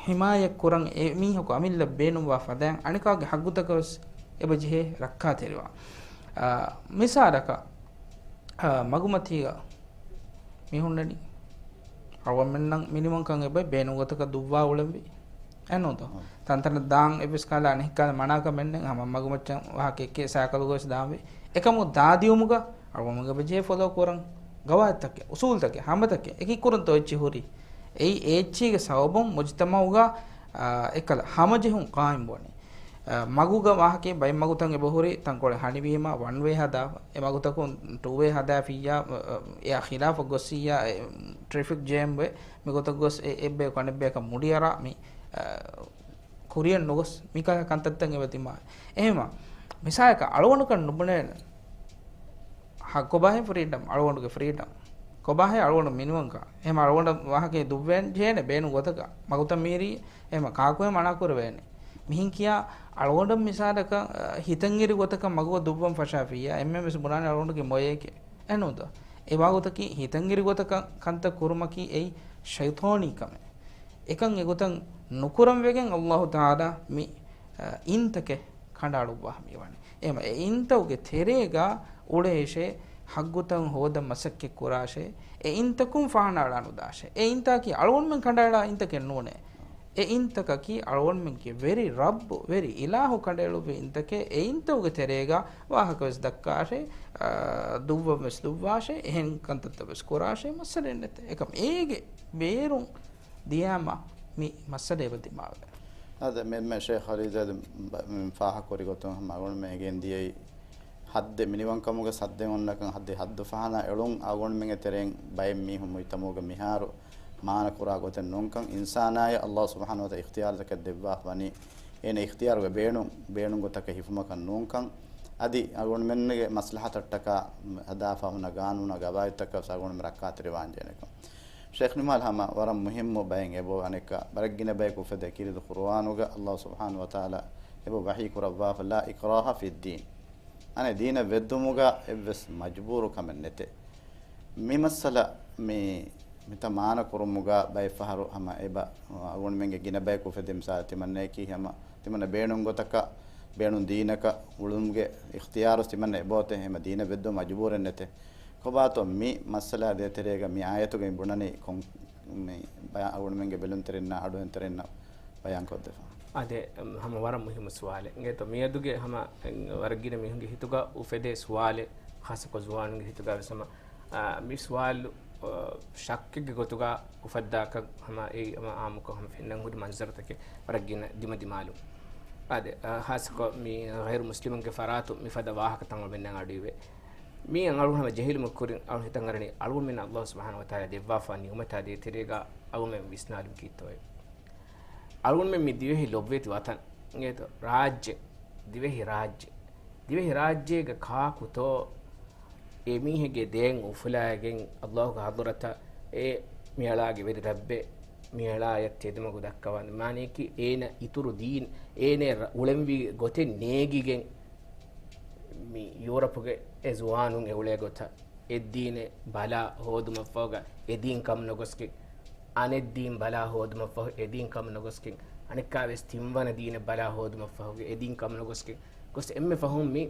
ހިމާޔަތް ކުރަން އެ މީހަކު އަމިއްލަ ބޭނުންވާ ފަދައިން އަނެކާގެ ހައްގުތަކަށް ވެސް އެބަ ޖެހޭ ރައްކާތެރިވާން. އާ، މިސާލަކަށް، އާ، މަގުމަތީގަ މި ހުންނަނީ. އަޅުގަނޑުމެންނަށް މިނިވަންކަން އެބަ ބޭނުން ގޮތަކަށް ދުއްވާ އުޅެންވީ. އެންނޫންތޯ؟ އަ. ތަންތަނަށް ދާން އެއްވެސް ކަހަލަ އަނެއްކަހަލަ މަނާކަމެއް ނެތް. ހަމަ މަގުމައްޗަށް ވާހަކަ އެކޭ ސައިކަލުގަވެސް ދާންވީ. އެކަމު ދާދިއުމުގަ އަޅުގަނޑުމެން އެބަ ޖެހޭ ފޮލޯ ކުރަން ގަވާއިދުތަކެއް، އުސޫލުތަކެއް، ހަމަތަކެއް. އެކީ ކުރަންތޯ އެއްޗެއް ހުރީ. އެއީ އެ އެއްޗީގެ ސަބަބުން މުޖުތަމަޢުގަ، އާ، އެއްކަލަ ހަމަޖެހުން ޤާއިމްވަނީ. އަ، މަގުގަ ވާހަކައެއް ބައެއް މަގުތައް އެބަހުރި ތަންކޮޅެއް ހަނިވީމަ ވަން ވޭ ހަދާފަ، އެ މަގުތަކުން ޓޫ ވޭ ހަދާފިއްޔާ، އަ، އަ، އެއާ ޚިލާފަށް ގޮއްސިއްޔާ، އެ، ޓްރެފިކް ޖޭމް ވޭ، މިގޮތަށް ގޮސް އެ، އެއްބަޔަކު އަނެއްބަޔަކަށް މުޑިއަރާ މި، އަ، ކުރިއަށް ނުގޮސް މިކަހަ ކަންތައްތައް އެބަ ދިމާވޭ. އެހެމަ މިސާލަކަށް އަޅުގަނޑުކަން ނުބުނޭ ކޮބާހޭ ފްރީޑަމް، އަޅުގަނޑުގެ ފްރީޑަމް؟ ކޮބާހޭ އަޅުގަނޑު މިނިވަންކަން؟ އެހެމަ އަޅުގަނޑަށް ވާހަކައެއް ދުއްވެން ޖެހޭނެ ބޭނުން ގޮތަކަށް. މަގުތައް މީރީ އެހެމަ ކާކުހެމަ އަނާކުރެވޭނެ. މިހިން ކިޔާ އަޅުގަނޑަށް މިސާލަކަށް، އަ، ހިތަށްއެރި ގޮތަކަށް މަގުގަ ދުއްވަން ފަށާފިއްޔާ އެންމެން ވެސް ބުނާނެ އަޅުގަނޑުގެ މޮޔައެކޭ. އެހެންނޫންތޯ؟ އެ ވާގޮތަކީ ހިތަށްއެރި ގޮތަކަށް ކަންތައް ކުރުމަކީ އެއީ ޝައިޠާނީ ކަމެއް. އެކަން އެގޮތަށް ނުކުރަން ވެގެން އައްލާހު ތަޢާލާ މި، އަ، އިންތަކެއް ކަނޑައަޅުއްވާ މިވަނީ. އެހެމަ އެ އިންތަކުގެ ތެރޭގަ އުޅޭށޭ، ހައްގުތައް ހޯދަން މަސައްކަތް ކުރާށޭ، އެ އިންތަކުން ފާނާ އަޅާނުދާށޭ. އެ އިންތަކީ އަޅުގަނޑުމެން ކަނޑައަޅާ އިންތަކެއް ނޫނޭ. އެ އިންތަކަކީ އަޅުގަނޑުމެންގެ ވެރި ރައްބު، ވެރި އިލާހު ކަނޑައެޅުއްވި އިންތަކެއް. އެ އިންތަކުގެ ތެރޭގަ ވާހަކަ ވެސް ދައްކާށޭ، އާ، ދުއްވަން ވެސް ދުއްވާށޭ، އެހެން ކަންތައްތައް ވެސް ކުރާށޭ، މައްސަލައެއް ނެތޭ. އެކަމް އޭގެ ބޭރުން ދިޔާމަ މި މައްސަލަ އެބަ ދިމާވޭ. އާދެ، މެ-، މެ ޝޭޚް ޚަލީލް ޒައިދު ބަ-، މި ފާހަގަކުރި ގޮތުން ހަމަ އަޅުގަނޑުމެން އެނގެން ދިޔައީ ހައްދެއް މިނިވަންކަމުގަ ސައްދެއް އޮންނަކަން ހައްދެއް ހައްދު ފަހަނާ އެޅުން އަޅުގަނޑުމެންގެ ތެރެއިން ބައެއް މީހުން މުޖްތަމަޢުގަ މިހާރު މާނަ ކުރާ ގޮތެއް ނޫންކަން، އިންސާނާޔަށް އައްލާހު ސުބްޙާނަހު ވަތަޢާލާ އިޚްތިޔާރުތަކެއް ދެއްވާފަ ވަނީ، އޭނަ އިޚްތިޔާރުގެ ބޭނުން، ބޭނުން ގޮތަކަށް ހިފުމަކަށް ނޫންކަން، އަދި އަޅުގަނޑުމެންގެ މަސްލަހަތަށްޓަކާ ހަދާފަ ހުންނަ ގާނޫނާ ގަވާއިދުތަކަށް އަޅުގަނޑުމެން ރައްކާތެރިވާންޖެހޭނެކަން. ޝޭޚް ނިމާލް ހަމަ ވަރަށް މުހިއްމު ބައެއް އެބަ އަނެއްކާ، ވަރަށް ގިނަ ބަޔަކު އުފެދޭ ކީރިތި ޤުރުއާނުގަ އައްލާހު ސުބްޙާނަހު ވަތަޢާލާ އެބަ ވަޙީ ކުރައްވާފަ، "لا إكراه في الدين." އަނެއް ދީނަށް ވެއްދުމުގަ އެއްވެސް މަޖުބޫރު ކަމެއް ނެތޭ. މި މައްސަލަ މި، މިތައް މާނަ ކުރުމުގަ ބައެއް ފަހަރު ހަމަ އެބަ އަޅުގަނޑުމެންގެ ގިނަ ބަޔަކު އުފެދޭ މިސާލަށް ތިމަންނަޔަކީ ހަމަ ތިމަންނަ ބޭނުން ގޮތަކަށް، ބޭނުން ދީނަކަށް އުޅުމުގެ އިޚްތިޔާރު ތިމަންނަ އެބައޮތޭ، ހަމަ ދީނަށް ވެއްދުމަށް މަޖުބޫރެއް ނެތޭ. ކޮބާތޯ މި މައްސަލާ ދޭތެރޭގަ މި އާޔަތުގައި ބުނަނީ ކޮން މި ބަޔާ-، އަޅުގަނޑުމެންގެ ބެލުންތެރިންނާ އަޑުއެހުންތެރިންނަށް ބަޔާންކޮށްދެފަ. އާދެ، ހަމަ ވަރަށް މުހިއްމު ސުވާލެއް. އިނގޭތޯ މިއަދުގެ ހަމަ ވަރަށް ގިނަ މީހުންގެ ހިތުގަ އުފެދޭ ސުވާލެއް، ޚާއްޞަކޮށް ޒުވާނުންގެ ހިތުގަ ވެސް ހަމަ، އާ، މި ސުވާލު، އާ، ޝައްކެއްގެ ގޮތުގަ އުފައްދާކަށް ހަމަ އެއީ ހަމަ އާއްމުކޮށް ހަމަ ފެންނަން ހުރި މަންޒަރުތަކެއް ވަރަށް ގިނަ ދިމަދިމާލު. އާދެ، އާ، ޚާއްޞަކޮށް މި ޣައިރު މުސްލިމުންގެ ފަރާތު މިފަދަ ވާހަކަތައް އަޅުމެންނަށް އަޑުއިވޭ. މީ އަޅު ހަމަ ޖެހިލުމުގެ ކުރިން އަޅު ހިތަށް އަރަނީ އަޅުގަނޑުމެން އައްލާހު ސުބްޙާނަހު ވަތަޢާލާ ދެއްވާފާ ނިޢުމަތާ ދޭތެރޭގަ އަޅުމެން ވިސްނާލުން ކީއްތޯއޭ؟ އަޅުގަނޑުމެން މި ދިވެހި ލޮބުވެތި ވަތަން އިނގޭތޯ ރާއްޖެ، ދިވެހި ރާއްޖެ، ދިވެހި ރާއްޖޭގަ ކާކުތޯ އެމީހެއްގެ ދޭން އުފުލާގެން އައްލާހުގެ ޙަޟްރަތަށް އޭ މިއަޅާގެ ވެރި ރައްބޭ މިއަޅާޔަށް ތެދުމަގު ދައްކަވާނެ. މާނަޔަކީ އޭނަ އިތުރު ދީން، އޭނަ ރަ-، އުޅެންވީ ގޮތެއް ނޭގިގެން މި ޔޫރަޕުގެ އެ ޒުވާނުން އެ އުޅޭ ގޮތަށް އެއްދީނެއް ބަލާ ހޯދުމަށްފަހުގަ އެދީން ކަމު ނުގޮސްގެން، އަނެއްދީން ބަލާ ހޯދުމަށްފަހު އެދީން ކަމު ނުގޮސްގެން، އަނެއްކާވެސް ތިންވަނަ ދީނެއް ބަލާ ހޯދުމަށްފަހުގަ އެދީން ކަމު ނުގޮސްގެން ގޮސް އެންމެ ފަހުން މި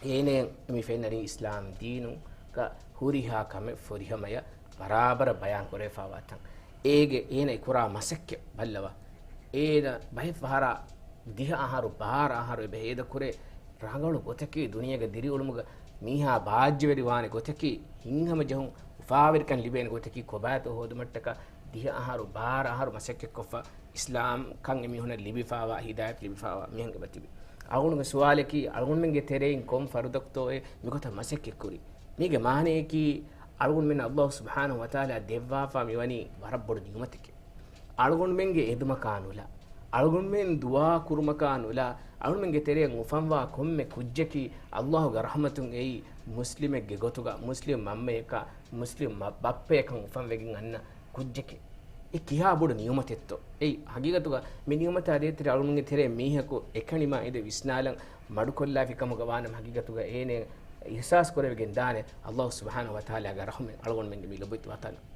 އޭނައަށް މި ފެންނަނީ އިސްލާމް ދީނުގަ ހުރިހާ ކަމެއް ފުރިހަމަޔަށް ބަރާބަރަށް ބަޔާން ކުރެވިފާވާތަން. އޭގެ އޭނަ އެ ކުރާ މަސައްކަތް ބައްލަވާ. އޭނަ ބައެއް ފަހަރާ ދިހަ އަހަރު، ބާރަ އަހަރު އެބަ ހޭދަކުރޭ ރަނގަޅު ގޮތަކީ ދުނިޔޭގަ ދިރިއުޅުމުގަ މީހާ ބާއްޖަވެރިވާނެ ގޮތަކީ، ހިތްހަމަޖެހުން އުފާވެރިކަން ލިބޭނެ ގޮތަކީ ކޮބާތޯ ހޯދުމަށްޓަކާ ދިހަ އަހަރު، ބާރަ އަހަރު މަސައްކަތްކޮށްފަ، އިސްލާމްކަން އެމީހުނަށް ލިބިފާވާ، ހިދާޔަތު ލިބިފާވާ މީހުން އެބަތިބި. އަޅުގަނޑުގެ ސުވާލަކީ، އަޅުގަނޑުމެންގެ ތެރެއިން ކޮން ފަރުދަކުތޯއޭ މިގޮތަށް މަސައްކަތްކުރީ؟ މީގެ މާނަޔަކީ، އަޅުގަނޑުމެން އައްލާހު ސުބްޙާނަހު ވަތަޢާލާ ދެއްވާފާ މިވަނީ ވަރަށް ބޮޑު ނިޢުމަތެކޭ. އަޅުގަނޑުމެންގެ އެދުމަކާ ނުލާ، އަޅުގަނޑުމެން ދުޢާ ކުރުމަކާ ނުލާ، އަޅުގަނޑުމެންގެ ތެރެއަށް އުފަންވާ ކޮންމެ ކުއްޖަކީ އައްލާހުގެ ރަޙްމަތުން އެއީ މުސްލިމެއްގެ ގޮތުގަ، މުސްލިމް މަންމަޔަކާ، މުސްލިމް މަ-، ބައްޕަޔަކަށް އުފަންވެގެން އަންނަ ކުއްޖެކޭ. އެ ކިހާ ބޮޑު ނިޢުމަތެއްތޯ. އެއީ ހަގީގަތުގަ މި ނިޢުމަތާ ދޭތެރޭ އަޅުގަނޑުގެ ތެރޭ މީހަކު އެކަނި މާ އިނދެ ވިސްނާލަން މަޑުކޮށްލާފި ކަމުގަ ވާނަމަ، ހަގީގަތުގަ އޭނަ އިޙްސާސް ކުރެވިގެން ދާނެ އައްލާހު ސުބްޙާނަހު ވަތަޢާލާގެ ރަޙުމެއް އަޅުގަނޑުމެންގެ މި ލޮބުވެތި ވަތަނަށް.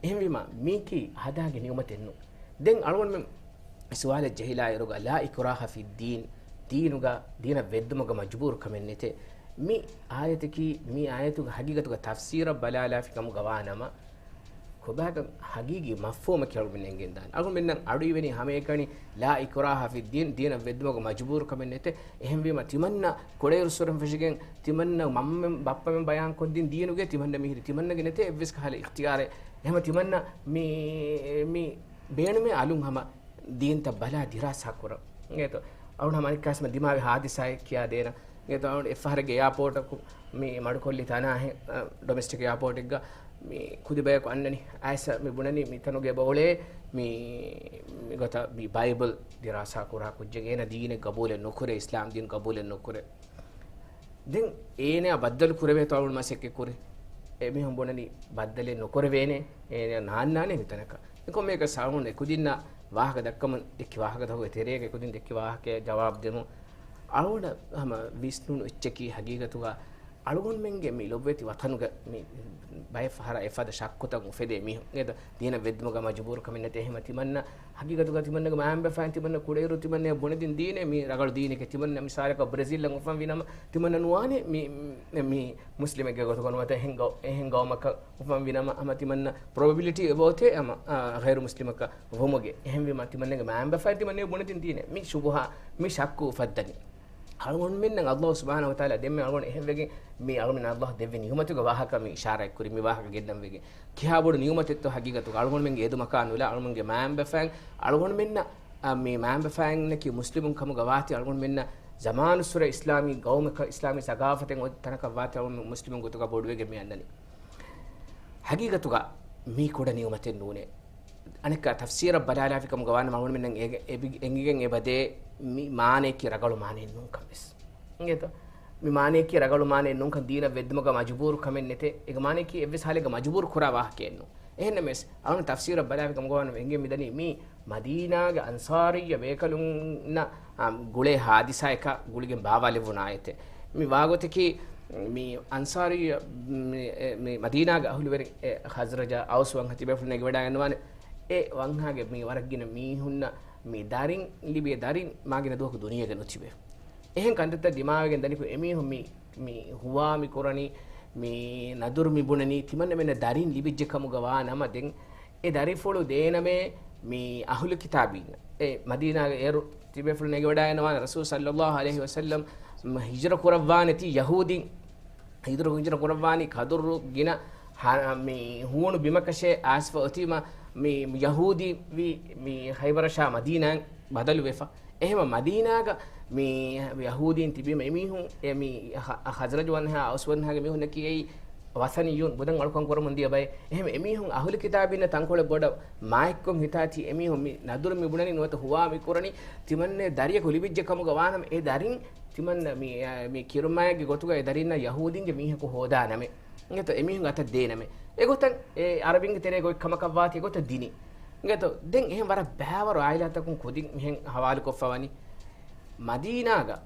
އެހެންވީމަ، މީކީ ހަދާގެ ނިޢުމަތެއް ނޫން. ދެން އަޅުގަނޑުމެން ސުވާލެއް ޖެހިލާއިރުގަ، "لا إكراه في الدين"، ދީނުގަ، ދީނަށް ވެއްދުމުގަ މަޖުބޫރު ކަމެއް ނެތޭ. މި އާޔަތަކީ، މި އާޔަތުގެ ހަގީގަތުގަ ތަފްސީރަށް ބަލާލާފި ކަމުގަ ވާ ނަމަ، ކޮބާކަން ހަގީގީ މަފްހޫމަކީ އަޅުގަނޑުމެން އެނގެން ދާނެ. އަޅުގަނޑުމެންނަށް އަޑުއިވެނީ ހަމައެކަނި "لا إكراه في الدين"، ދީނަށް ވެއްދުމުގަ މަޖުބޫރު ކަމެއް ނެތޭ. އެހެންވީމަ، ތިމަންނަ ކުޅޭރުއްސުރެން ފެށިގެން، ތިމަންނަ މަންމަމެން ބައްޕަމެން ބަޔާންކޮށްދިން ދީނުގެ ތިމަންނަ މިހިރީ ތިމަންނަގެ ނެތޭ އެއްވެސް ކަހަލަ އިޚްތިޔާރެއް. އެހެމަ ތިމަންނަ މި، މި ބޭނުމޭ އަލުން ހަމަ ދީންތައް ބަލާ ދިރާސާ ކުރަން. އިނގޭތޯ؟ އަޅުން ހަމަ އަނެއްކާސްމަ ދިމާވި ހާދިސާއެއް ކިޔާ ދޭނަ. އިނގޭތޯ؟ އަޅުން އެއްފަހަރެއްގެ އެއާޕޯޓަކު މި މަޑުކޮށްލި ތަނާހެ، އަ، ޑޮމެސްޓިކް އެއާޕޯޓެއްގަ މި ކުދި ބަޔަކު އަންނަނީ. އައިސް މި ބުނަނީ މިތަނުގެ އެބަ އުޅޭ މި، މި ގޮތަށް މި ބައިބަލް ދިރާސާ ކުރާ ކުއްޖެއް. އޭނަ ދީނެއް ގަބޫލެއް ނުކުރޭ، އިސްލާމް ދީން ގަބޫލެއް ނުކުރޭ. ދެން އޭނަ ބައްދަލު ކުރެވޭތޯ އަޅުގަނޑު މަސައްކަތް ކުރި. އެ މީހުން ބުނަނީ ބައްދަލެއް ނުކުރެވޭނެ، އޭނަ ނާންނާނެ މިތަނަކަށް. ކޮންމެއަކަސް އަޅުގަނޑު އެކުދިންނަށް ވާހަކަ ދައްކަމުން ދެއްކި ވާހަކަތަކުގެ ތެރޭގަ އެކުދިން ދެއްކި ވާހަކަޔަށް ޖަވާބު ދެމުން އަޅުގަނޑަށް ހަމަ ވިސްނުނު އެއްޗަކީ ހަގީގަތުގަ އަޅުގަނޑުމެންގެ މި ލޮބުވެތި ވަތަނުގަ މި ބައެއް ފަހަރަށް އެފަދަ ޝައްކުތައް އުފެދޭ މީހުން. އެދަ ދީނަށް ވެއްދުމުގަ މަޖުބޫރު ކަމެއް ނެތޭ. އެހެމަ ތިމަންނަ ހަގީގަތުގަ ތިމަންނަގެ މައިންބަފައިން ތިމަންނަ ކުޑައިރު ތިމަންނަ ބުނެދިން ދީނެ މި ރަގަޅު ދީނެކޭ. ތިމަންނަ މިސާލަކަށް ބްރެޒިލްއަށް އުފަންވި ނަމަ ތިމަންނަ ނުވާނެ މި، މި މުސްލިމެއްގެ ގޮތުގަ ނުވަތަ އެހެން ގައު-، އެހެން ގައުމަކަށް އުފަންވި ނަމަ ހަމަ ތިމަންނަ ޕްރޮބެބިލިޓީ އެބައޮތޭ ހަމަ، އާ، ޣައިރު މުސްލިމަކަށް ވުމުގެ. އެހެންވީމަ ތިމަންނަގެ މައިންބަފައިން ތިމަންނަ ބުނެދިން ދީނެ މި ޝުބުހާ، މި ޝައްކު އުފައްދަނީ. އަޅުގަނޑުމެންނަށް ﷲ ސުބްޙާނަހޫ ވަތަޢާލާ ދެންމެ އަޅުގަނޑު އެހެންވެގެން މި އަޅުގަނޑުމެން ﷲ ދެއްވި ނިޢުމަތުގެ ވާހަކަ މި އިޝާރާތް ކުރި، މި ވާހަކަ ގެންނަން ވެގެން. ކިހާ ބޮޑު ނިޢުމަތެއްތޯ ހަގީގަތުގަ އަޅުގަނޑުމެންގެ އެދުމަކާ ނުލާ އަޅުގަނޑުގެ މައިންބަފައިން އަޅުގަނޑުމެންނަށް، އަ، މި މައިންބަފައިންނަކީ މުސްލިމުން ކަމުގަ ވާތީ އަޅުގަނޑުމެންނަށް ޒަމާނުއްސުރެ އިސްލާމީ ގައުމަކަށް އިސްލާމީ ސަގާފަތެއް އޮތް ތަނަކަށް ވާތީ އަޅުގަނޑު މުސްލިމުން ގޮތުގަ ބޮޑުވެގެން މި އަންނަނީ. ހަގީގަތުގަ މީ ކުޑަ ނިޢުމަތެއް ނޫނޭ. އަނެއްކާ ތަފްސީރަށް ބަލާލާފި ކަމުގަ ވާނަމަ އަޅުގަނޑުމެންނަށް އެ-، އެބި-، އެނގިގެން އެބަދޭ މި މާނަޔަކީ ރަގަޅު މާނައެއް ނޫންކަން ވެސް. އިނގޭތޯ؟ މި މާނަޔަކީ ރަގަޅު މާނައެއް ނޫންކަން ދީނަށް ވެއްދުމުގަ މަޖުބޫރު ކަމެއް ނެތޭ. އޭގެ މާނަޔަކީ އެއްވެސް ހާލެއްގަ މަޖުބޫރު ކުރާ ވާހަކައެއް ނޫން. އެހެންނަމަވެސް އަޅުގަނޑު ތަފްސީރަށް ބަލާފި ކަމުގަ ވާނަމަ އެނގެން މިދަނީ މީ މަދީނާގެ އަންޞާރިއްޔަ ބޭކަލުންނަށް، އާ، ގުޅޭ ހާދިސާއަކަށް ގުޅިގެން ބާވާލެއްވުނު އާޔަތެއް. މި ވާގޮތަކީ މި އަންޞާރިއްޔަ މި، އެ، މި މަދީނާގެ އަހުލުވެރިން އެ ޚަޒްރަޖާ އައުސް ވަންހަ ތިބޭފުޅުން އެނގިވަޑައިގަންނަވާނެ. އެ ވަންހާގެ މި ވަރަށްގިނަ މީހުންނަށް މި ދަރިން ލިބި ދަރިން މާގިނަ ދުވަހަކު ދުނިޔޭގަ ނުތިބޭ. އެހެން ކަންތައްތައް ދިމާވެގެން ދަނިކޮށް އެމީހުން މި، މި ހުވާ މި ކުރަނީ، މި ނަދުރު މި ބުނަނީ ތިމަންނަމެންނަށް ދަރިން ލިބިއްޖެ ކަމުގަ ވާ ނަމަ ދެން އެ ދަރިފުޅު ދޭނަމޭ މި އަހުލު ކިތާބީން. އެ މަދީނާގެ އޭރު ތިބޭފުޅުން އެނގިވަޑައިގަންނަވާނެ ރަސޫލު ޞައްލައްލާހު ޢަލައިހި ވަސައްލަމް ހިޖުރަ ކުރައްވާނެތީ ޔަހޫދީން. ހިޖުރަ، ހިޖުރަ ކުރައްވާނީ ކަދުރު ގިނަ ހަ-، މި ހޫނު ބިމަކަށޭ އައިސްފަ އޮތީމަ މި ޔަހޫދީ ވި މި ޚައިބަރަށާ މަދީނާއިން ބަދަލުވެފަ. އެހެމަ މަދީނާގަ މި ޔަހޫދީން ތިބީމަ އެމީހުން އެ މި ޚަ-، ޚަޒްރަޖު ވަންހާ އައުސް ވަންހާގެ މީހުންނަކީ އެއީ ވަސަނިއްޔޫން ބުދަން އަޅުކަން ކުރަމުން ދިޔަ ބައެއް. އެހެމަ އެމީހުން އަހުލު ކިތާބީންނަށް ތަންކޮޅެއް ބޮޑަށް މާތްކޮށް ހިތާތީ އެމީހުން މި ނަދުރު މި ބުނަނީ ނުވަތަ ހުވާ މި ކުރަނީ ތިމަންނެ ދަރިޔަކު ލިބިއްޖެ ކަމުގަ ވާނަމަ އެ ދަރިން ތިމަންނަ މި، މި ކިރުމާއެއްގެ ގޮތުގަ އެ ދަރިންނަށް ޔަހޫދީންގެ މީހަކު ހޯދާނަމޭ. އިނގޭތޯ އެމީހުން އަތަށް ދޭނަމޭ. އެގޮތަށް އެ އަރަބިންގެ ތެރޭގަ އޮތް ކަމަކަށްވާތީ އެގޮތަށް ދިނީ. އިނގޭތޯ ދެން އެހެން ވަރަށް ބައިވަރު އާއިލާތަކުން ކުދިން މިހެން ހަވާލުކޮށްފަ ވަނީ. މަދީނާގަ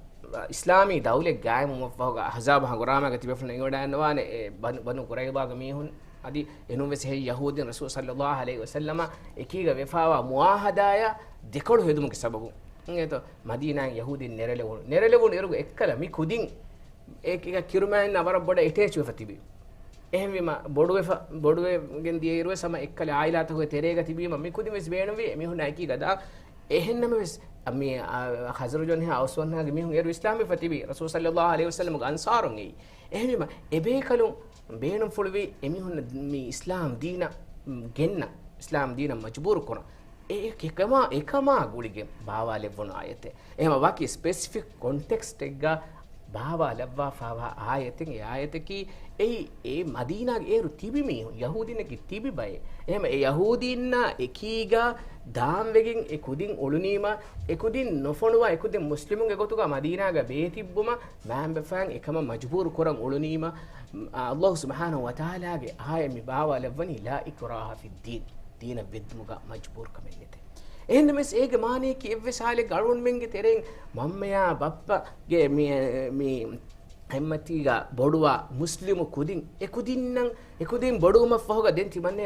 އިސްލާމީ ދައުލަތް ގާއިމުވުމަށްފަހުގަ އަޙްޒާބު ހަނގުރާމާގަ ތިބޭފުޅުން އެނގިވަޑައިގަންނަވާނެ އެ ބަނު، ބަނު ޤުރައިޟާގެ މީހުން އަދި އެނޫންވެސް އެހެން ޔަހޫދީން ރަސޫލު ޞައްލައްލާހު ޢަލައިހި ވަސައްލަމާ އެކީގަ ވެފާވާ މުޢާހަދާޔާ ދެކޮޅު ހެދުމުގެ ސަބަބުން. އިނގޭތޯ މަދީނާއިން ޔަހޫދީން ނެރެލެވުނު. ނެރެލެވުނު އިރުގަ އެއްކަލަ މި ކުދިން އެކީގަ ކިރުމާއިންނާ ވަރަށް ބޮޑަށް އެޓޭޗް ވެފަ ތިބި. އެހެންވީމަ ބޮޑުވެފަ، ބޮޑުވެގެން ދިޔައިރުވެސް ހަމަ އެއްކަލަ އާއިލާތަކުގެ ތެރޭގަ ތިބީމަ މި ކުދިން ވެސް ބޭނުންވީ އެމީހުންނާ އެކީގަ ދާ. އެހެންނަމަވެސް މި، އާ، ޚަޒްރަޖު ވަންހާ އައުސް ވަންހާގެ މީހުން އޭރު އިސްލާމްވެފަ ތިބީ ރަސޫލު ޞައްލައްލާހު ޢަލައިހި ވަސައްލަމުގެ އަންޞާރުން އެއީ. އެހެންވީމަ އެބޭކަލުން ބޭނުންފުޅުވީ އެމީހުންނަށް މި އިސްލާމް ދީނަށް ގެންނަ، އިސްލާމް ދީނަށް މަޖުބޫރު ކުރަން. އެ އެކަމާ، އެކަމާ ގުޅިގެން ބާވާލެއްވުނު އާޔަތެއް. އެހެމަ ވަކި ސްޕެސިފިކް ކޮންޓެކްސްޓެއްގަ ބާވާލައްވާފާވާ އާޔަތެއް. އެ އާޔަތަކީ އެއީ އެ މަދީނާގެ އޭރު ތިބި މީހުން، ޔަހޫދީންނަކީ ތިބި ބައެއް. އެހެމަ އެ ޔަހޫދީންނާ އެކީގަ ދާންވެގެން އެ ކުދިން އުޅުނީމަ، އެ ކުދިން ނުފޮނުވާ އެ ކުދިން މުސްލިމުންގެ ގޮތުގަ މަދީނާގަ ބޭތިއްބުމަށް މައިންބަފައިން އެކަމަށް މަޖުބޫރު ކުރަން އުޅުނީމަ، އަ، ﷲ ސުބްޙާނަހޫ ވަތަޢާލާގެ އާޔަތް މި ބާވާލައްވަނީ ލާ އިކްރާހަ ފިއްދީން، ދީނަށް ވެއްދުމުގަ މަޖުބޫރުކަމެއް ނެތޭ. އެހެންނަމަވެސް އޭގެ މާނަޔަކީ އެއްވެސް ހާލެއްގަ އަޅުގަނޑުމެންގެ ތެރެއިން މަންމަޔާ ބައްޕަގެ މި، މި ހިއްމަތީގަ ބޮޑުވާ މުސްލިމު ކުދިން، އެ ކުދިންނަށް، އެ ކުދިން ބޮޑުވުމަށްފަހުގަ ދެން ތިމަންނަ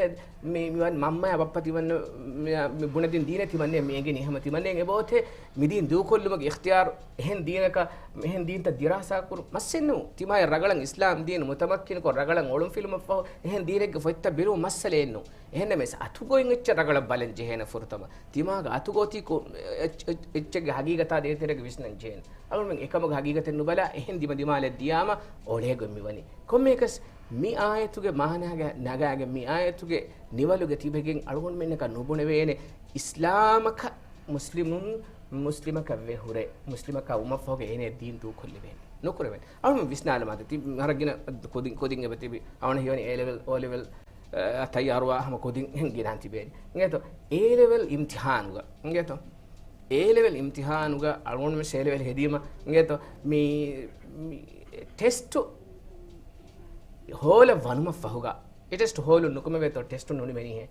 މި، މި ވަން މަންމަޔާ ބައްޕަ ތިމަންނަ މި، މި ބުނެދިން ދީނެ ތިމަންނަ މި އެނގެނީ. އެހެމަ ތިމަންނަ އެބައޮތޭ މިދީން ދޫކޮށްލުމުގެ އިޚްތިޔާރު އެހެން ދީނަކަށް، އެހެން ދީންތައް ދިރާސާ ކުރުން މައްސަލައެއް ނޫން. ތިމާޔަށް ރަގަޅަށް އިސްލާމް ދީން މުތަމައްކިނުކޮށް ރަގަޅަށް އޮޅުންފިލުމަށްފަހު އެހެން ދީނެއްގެ ފޮތްތައް ބެލުމުން މައްސަލައެއް ނޫން. އެހެންނަމަވެސް އަތުގޮތް އެއްޗެއް ރަގަޅަށް ބަލަން ޖެހޭނެ ފުރަތަމަ. ތިމާގެ އަތުގޮތީ ކޮ-، އެއްޗެއް، އެއްޗެއްގެ ހަގީގަތާ ދޭތެރޭގަ ވިސްނަން ޖެހޭނެ. އަޅުގަނޑުމެން އެކަމުގެ ހަގީގަތެއް ނުބަލާ އެހެން ދިމަދިމާލަށް ދިޔާމަ އޮޅޭގޮތް މިވަނީ. ކޮންމެއަކަސް މި އާޔަތުގެ މާނާގަ ނަގާގެން މި އާޔަތުގެ ނިވަލުގަ ތިބެގެން އަޅުގަނޑުމެންނަކަށް ނުބުނެވޭނެ އިސްލާމަކަށް މުސްލިމުން، މުސްލިމަކަށް ވެ ހުރެ، މުސްލިމަކަށް ވުމަށްފަހުގަ އޭނަ ދީން ދޫކޮށްލެވޭނެ. ނުކުރެވޭނެ. އަޅުގަނޑު ވިސްނާލަމާ ތި ހަރަ ގިނަ ކުދިން، ކުދިން އެބަ ތިބި އަވަނަ ހީވަނީ އޭ ލެވެލް، އޯ ލެވެލް އަ، ތައްޔާރުވާ ހަމަ ކުދިން ގިނަން ތިބޭނެ. އިނގޭތޯ؟ އޭ ލެވެލް އިމްތިހާނުގަ، އިނގޭތޯ؟ އޭ ލެވެލް އިމްތިހާނުގަ އަޅުގަނޑުމެން އޭ ލެވެލް ހެދީމަ، އިނގޭތޯ؟ މި، މި ޓެސްޓު ހޯލަ ވަނުމަށް ފަހުގަ، އެ ޓެސްޓު ހޯލުން ނުކުމެވޭތޯ ޓެސްޓު ނުނިމެނީހޭ.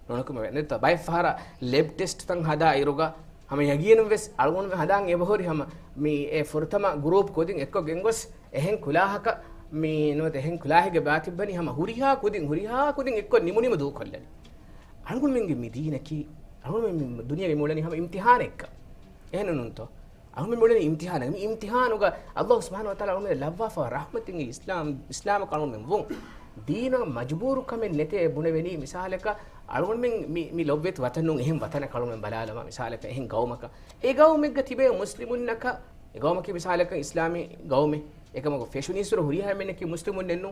ނުނުކުމެވޭ. ނެތްތަ؟ ބައެއް ފަހަރަށް ލެބް ޓެސްޓްތައް ހަދާ އިރުގަ ހަމަ ޔަގީނުން ވެސް އަޅުގަނޑު ހަދާން އެބަހުރި ހަމަ މި އެ ފުރަތަމަ ގްރޫޕް ކުދިން އެއްކޮށް ގެންގޮސް އެހެން ކުލާހަކަށް މި ނުވަތަ އެހެން ކުލާހެއްގެ ބާ ތިއްބަނީ ހަމަ ހުރިހާ ކުދިން ހުރިހާ ކުދިން އެއްކޮށް ނިމުނިމަ ދޫކޮށްލަނީ. އަޅުގަނޑުމެންގެ މި ދީނަކީ، އަޅުގަނޑުމެން މި ދުނިޔޭގަ މި އުޅެނީ ހަމަ އިމްތިހާނެއްގަ. އެހެން ނޫންތޯ؟ އަޅުގަނޑުމެން އުޅެނީ އިމްތިހާނެއް. މި އިމްތިހާނުގަ އައްލާހު ސުބްޙާނަހު ވަތަޢާލާ އަޅުގަނޑުމެން ލައްވާފަ ރަޙްމަތެއް އިސްލާމް، އިސްލާމަކަށް އަޅުގަނޑުމެން ވުން. ދީނަށް މަޖުބޫރުކަމެއް ނެތޭ ބުނެވެނީ މިސާލަކަށް އަޅުގަނޑުމެން މި، މި ލޮބުވެތި ވަތަނުން އެހެން ވަތަނަކަށް އަޅުގަނޑުމެން ބަލާލަމާ މިސާލަކަށް އެހެން ގައުމަކަށް. އެ ގައުމެއްގަ ތިބޭ މުސްލިމުންނަކަށް، އެ ގައުމަކީ މިސާލަކަށް އިސްލާމީ ގައުމެއް. އެކަމަކު ފެށުނީއްސުރެ ހުރިހާ އެންމެންނަކީ މުސްލިމުންނެއްނު.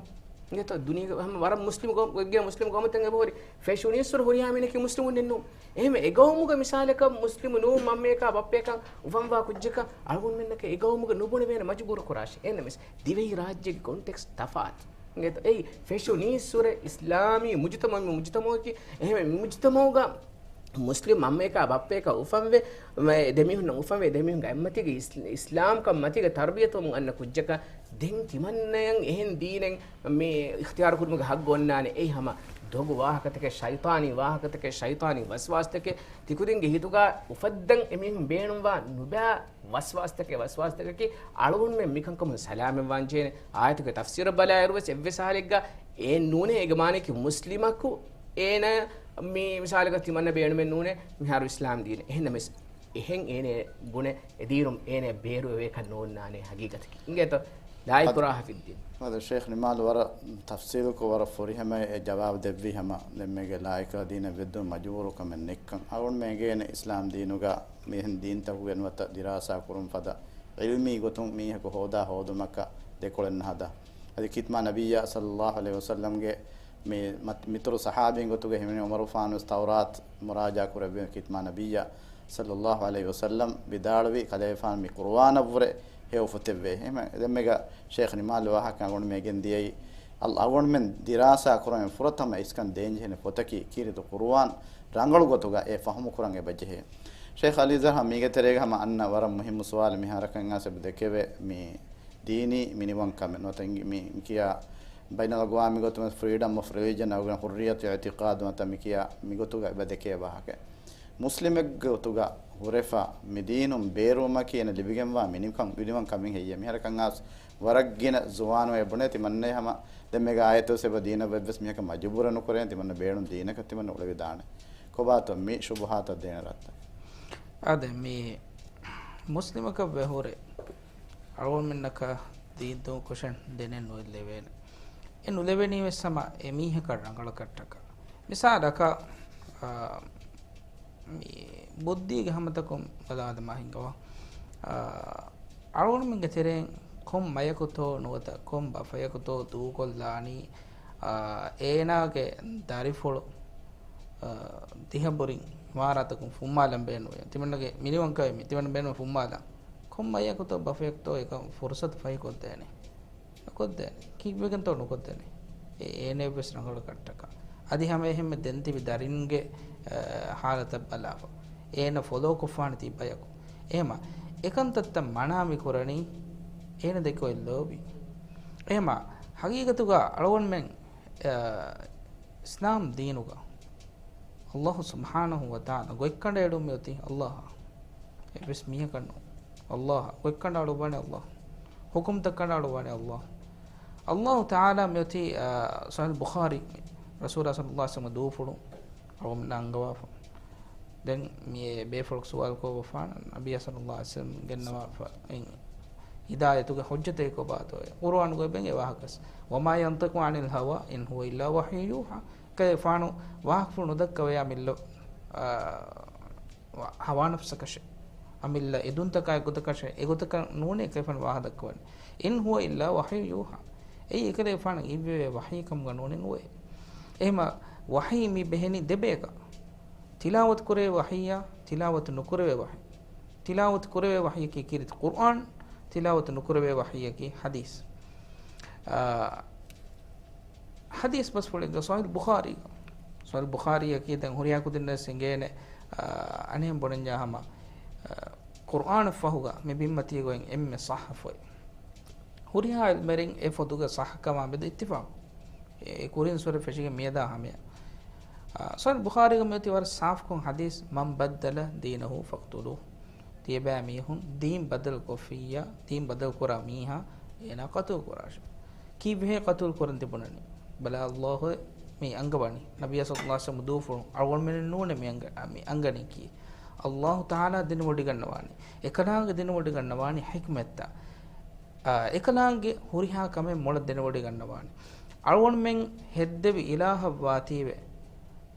އިނގޭތޯ؟ ދުނިޔޭގަ ހަމަ ވަރަށް މުސްލިމު ގައުމު، އެއްގެ މުސްލިމު ގައުމުތައް އެބަހުރި. ފެށުނީއްސުރެ ހުރިހާ އެންމެންނަކީ މުސްލިމުންނެއްނު. އެހެންވެ، އެ ގައުމުގަ މިސާލަކަށް މުސްލިމު ނޫން މަންމަޔަކާ ބައްޕަޔަކާ އުފަންވާ ކުއްޖަކަށް އަޅުގަނޑުމެންނަކަށް އެ ގައުމުގަ ނުބުނެވޭނެ މަޖުބޫރު ކުރާށޭ. އެހެންނަމަވެސް، ދިވެހި ރާއްޖޭގެ ކޮންޓެކްސްޓް ތަފާތު. އިނގޭތޯ؟ އެއީ، ފެށުނީއްސުރެ އިސްލާމީ މުޖުތަމަޢު، މި މުޖުތަމަޢުގަ، އެހެންވެ، މި މުޖުތަމަޢުގަ މުސްލިމް މަންމަޔަކާ ބައްޕަޔަކާ އުފަންވެ، މަ-، ދެމީހުންނަށް އުފަންވެ، ދެމީހުންގެ އަތްމަތީގަ އިސް-، އިސްލާމްކަން މަތީގަ ތަރުބިޔަތުވަމުން އަންނަ ކުއްޖަކަށް ދެން ތިމަންނަޔަށް އެހެން ދީނެއް މި އިޚްތިޔާރު ކުރުމުގެ ހައްގު އޮންނާނެ. އެއީ ހަމަ ދޮގު ވާހަކަތަކެއް، ޝައިޠާނީ ވާހަކަތަކެއް، ޝައިޠާނީ ވަސްވާސްތަކެއް. ތިކުދިންގެ ހިތުގަ އުފައްދަން އެމީހުން ބޭނުންވާ ނުބައި ވަސްވާސްތަކެއް، ވަސްވާސްތަކަކީ އަޅުގަނޑުމެން މިކަންކަމުން ސަލާމަތްވާން ޖެހޭނެ. އާޔަތުގެ ތަފްސީރަށް ބަލާއިރުވެސް އެއްވެސް ހާލެއްގަ އެއެއް ނޫނޭ އޭގެ މާނަޔަކީ މުސްލިމަކު އޭނަ މި މިސާލަކަށް ތިމަންނަ ބޭނުމެއް ނޫނޭ މިހާރު އިސްލާމް ދީނެއް. އެހެންނަމަވެސް، އެހެން އޭނަ ބުނެ އެދީރުން އޭނަ ބޭރުވެވޭކަށް ނޯންނާނެ ހަގީގަތަކީ. އިނގޭތޯ؟ ލާ އިކްރާހަ ފިއްދީން. އަދި ޝޭޚް ނިމާލް ވަރަށް ތަފްސީލުކޮށް ވަރަށް ފުރިހަމަ އެ ޖަވާބު ދެއްވީ ހަމަ ދެންމެގެ ލާއިކްރާ ދީނަށް ވެއްދުން މަޖުބޫރުކަމެއް ނެތްކަން. އަޅުގަނޑުމެން އެނގޭނެ އިސްލާމް ދީނުގަ މިހެން ދީންތަކުގެ ނުވަތަ ދިރާސާ ކުރުން ފަދަ ޢިލްމީ ގޮތުން މީހަކު ހޯދާ ހޯދުމަކަށް ދެކޮޅެއް ނަހަދާ. އަދި ޚިތްމާ ނަބިއްޔާ ޞައްލައްލާހު ޢަލައިހި ވަސައްލަމްގެ މި މަތް-، މިތުރު ޞަޙާބީން ގޮތުގަ ހިމެނި ޢުމަރު ފާނުސް ތައުރާތް މުރާޖާ ކުރެއްވި ޚިތްމާ ނަބިއްޔާ ޞައްލައްލާހު ޢަލައިހި ވަސައްލަމް ވިދާޅުވި ކަލޭފާނު މި ޤުރުއާނަށްވުރެ ހެޔޮ އުފަތެއްވޭ. އެހެން ދެންމެގަ ޝޭޚް ނިމާލް ވާހަކަ އަޅުގަނޑުމެން ގެންދިޔައީ، އަޅު-، އަޅުގަނޑުމެން ދިރާސާ ކުރަމެން ފުރަތަމަ އިސްކަން ދޭންޖެހޭނެ ފޮތަކީ ކީރިތި ޤުރުއާން ރަނގަޅު ގޮތުގަ އެ ފަހުމު ކުރަން އެބަޖެހޭ. ޝޭޚް އަލީ ޒަހްރާ މީގެ ތެރޭގަ ހަމަ އަންނަ ވަރަށް މުހިއްމު ސުވާލެއް މިހާރަކަށް އައިސް އެބަ ދެކެވޭ މި ދީނީ މިނިވަންކަމެއް ނުވަތަ މި ކިޔާ ބައިނަލްއަގްވާމީ ގޮތުން ފްރީޑަމް އޮފް ރިލީޖަން އަޅުގަނޑު ޙުއްރިއްޔަތު އިޢްތިޤާދު ނުވަތަ މި ކިޔާ މިގޮތުގަ އެބަ ދެކޭ ވާހަކަ. މުސްލިމެއްގެ ގޮތުގަ ހުރެފަ މި ދީނުން ބޭރުވުމަކީ އޭނަ ލިބިގެންވާ މިނިކަން، މިނިވަން ކަމެއް ހެއްޔޭ؟ މިހާރަކަށް އައިސް ވަރަށް ގިނަ ޒުވާނުން އެ ބުނޭ ތިމަންނަ ހަމަ ދެންމެގަ އާޔަތު ވެސް އެބަ ދީނަށް އެއްވެސް މީހަކަށް މަޖުބޫރެއް ނުކުރޭ، ތިމަންނަ ބޭނުން ދީނަކަށް ތިމަންނަ އުޅެވިދާނެ. ކޮބާތޯ މި ޝުބުހާތަށް ދޭނެ ރައްދެއް؟ އާދެ، މި މުސްލިމަކަށް ވެހުރެ އަޅުގަނޑުމެންނަކަށް ދީން ދޫކޮށެއް ދެނެއް ނުލެވޭނެ. އެ ނުލެވެނީ ވެސް ހަމަ އެ މީހަކަށް ރަނގަޅަކަށްޓަކާ. މިސާލަކަށް، އާ، މި ބުއްދީގެ ހަމަތަކުން ބަލާލަމާ ހިނގަވާ. އާ، އަޅުގަނޑުމެންގެ ތެރެއިން ކޮން މަޔަކުތޯ ނުވަތަ ކޮން ބަފަޔަކުތޯ ދޫކޮށްލާނީ، އާ، އޭނާގެ ދަރިފުޅު، އާ، ދިހަ ބުރިން އިމާރާތަކުން ފުއްމާލަން ބޭނުންވޭ. ތިމަންނަގެ މިނިވަންކަމެއް މި ތިމަން ބޭނުން ފުއްމާލަން. ކޮން މަޔަކުތޯ ބަފަޔަކުތޯ އެކަން ފުރުސަތު ފަހިކޮށްދޭނެ؟ ނުކޮށްދޭނެ. ކީއްވެގެންތޯ ނުކޮށްދޭނެ؟ އެ އޭނައަށްވެސް ރަނގަޅަކަށްޓަކާ. އަދި ހަމައެހެންމެ ދެން ތިބި ދަރިންގެ، އަ، ހާލަތަށް ބަލާފަ. އޭނަ ފޮލޯކޮށްފާނެތީ ބަޔަކު. އެހެމަ އެކަންތައްތައް މަނާ މި ކުރަނީ އޭނަ ދެކޮޅެއް ލޯބި. އެހެމަ ހަގީގަތުގަ އަޅުގަނޑުމެން، އަ، އިސްލާމް ދީނުގަ އައްލާހު ސުބްޙާނަހު ވަތަޢާލާ ގޮތްކަނޑައެޅުން މިއޮތީ އައްލާހަށް. އެއްވެސް މީހަކަށް ނޫން. އައްލާހަށް ގޮތްކަނޑައަޅުއްވާނެ އައްލާހު. ޙުކުމްތައް ކަނޑައަޅުއްވާނެ އައްލާހު. އައްލާހު ތަޢާލާ މިއޮތީ، އާ، ޞަޙީޙުލް ބުޚާރީ، ރަސޫލާ ޞައްލައްލާހު ޢަލައިހި ވަސައްލަމަ ދޫފުޅު އަޅުގަނޑުމެންނަށް އަންގަވާފަ. ދެން މިއޭ ބޭފުޅަކު ސުވާލު ކޮށްފާނަން، ނަބިއްޔާ ޞައްލައްލާހު ޢަލައިހި ވަސައްލަމަ ގެންނަވާފަ އިން ހިދާޔަތުގެ ޙުއްޖަތެއް ކޮބާތޯއޭ؟ ޤުރުއާނުގައި އެބައިން އެ ވާހަކަ. وما ينطق عن الهوى إن هو إلا وحي يوحى. ކަލޭފާނު ވާހަކަފުޅު ނުދައްކަވަޔާ މިއްލަ، އާ، ހަވާ ނަފްސަކަށެއް. އަމިއްލަ އެދުންތަކާ އެއްގޮތަކަށެއް، އެގޮތަކަށް ނޫނޭ ކަލޭފާނު ވާހަކަ ދައްކަވަނީ. إن هو إلا وحي يوحى. އެއީ އެކަލޭފާނަށް އިއްވެވޭ ވަޙީ ކަމުގަ ނޫނީ ނުވޭ. އެހެމަ ވަޙީ މި ބެހެނީ ދެބޭކަށް. ތިލާވަތު ކުރެވޭ ވަޙީއާ، ތިލާވަތު ނުކުރެވޭ ވަޙީ. ތިލާވަތު ކުރެވޭ ވަޙީއަކީ ކީރިތި ޤުރުއާން، ތިލާވަތު ނުކުރެވޭ ވަޙީއަކީ ޙަދީޘް. އާ، ޙަދީޘް ބަސްފުޅެއްގަ ޞަޙީޙުލް ބުޚާރީގަ، ޞަޙީޙުލް ބުޚާރީއަކީ ދެން ހުރިހާ ކުދިންނަށް ވެސް އެނގޭނެ، އާ، އަނެއް ބުނަންޏާ ހަމަ، އާ، ޤުރްއާނަށްފަހުގަ މި ބިންމަތީގައި އެންމެ ޞައްޙަފުޅު. ހުރިހާ ޢިލްމުވެރިން އެ ފޮތުގެ ޞައްޙަކަމާ މެދު އިއްތިފާޤު. އެ ކުރިން ސުރެ ފެށިގެން މިއަދާ ހަމަޔަށް. އާ، ޞަޙީޙުލް ބުޚާރީގަ މިއޮތީ ވަރަށް ސާފުކޮށް ޙަދީޘް، "من بدل دينه فاقتلوه." ތިޔަބައިމީހުން ދީން ބަދަލު ކޮށްފިއްޔާ، ދީން ބަދަލު ކުރާ މީހާ އޭނާ ޤަތުލު ކުރާށޭ. ކީއްވެހޭ ޤަތުލު ކުރަން ތިބުނަނީ؟ ބަލަ ﷲ މި އަންގަވަނީ. ނަބިއްޔާ ޞައްލަﷲު ޢަލައިހި ވަސައްލަމަ ދޫފުޅު އަޅުގަނޑުމެން ނޫނޭ މި އަންގަ-، މި އަންގަނީކީ. ﷲ ތަޢާލާ ދިނުމަޑުގަންނަވާނީ. އެކަލާނގެ ދިނުމަޑުގަންނަވާނީ ޙިކްމަތްތައް. އާ، އެކަލާނގެ ހުރިހާ ކަމެއް މޮޅަށް ދެނެވޮޑިގަންނަވާނެ. އަޅުގަނޑުމެން ހެއްދެވި އިލާހަށް ވާތީވެ،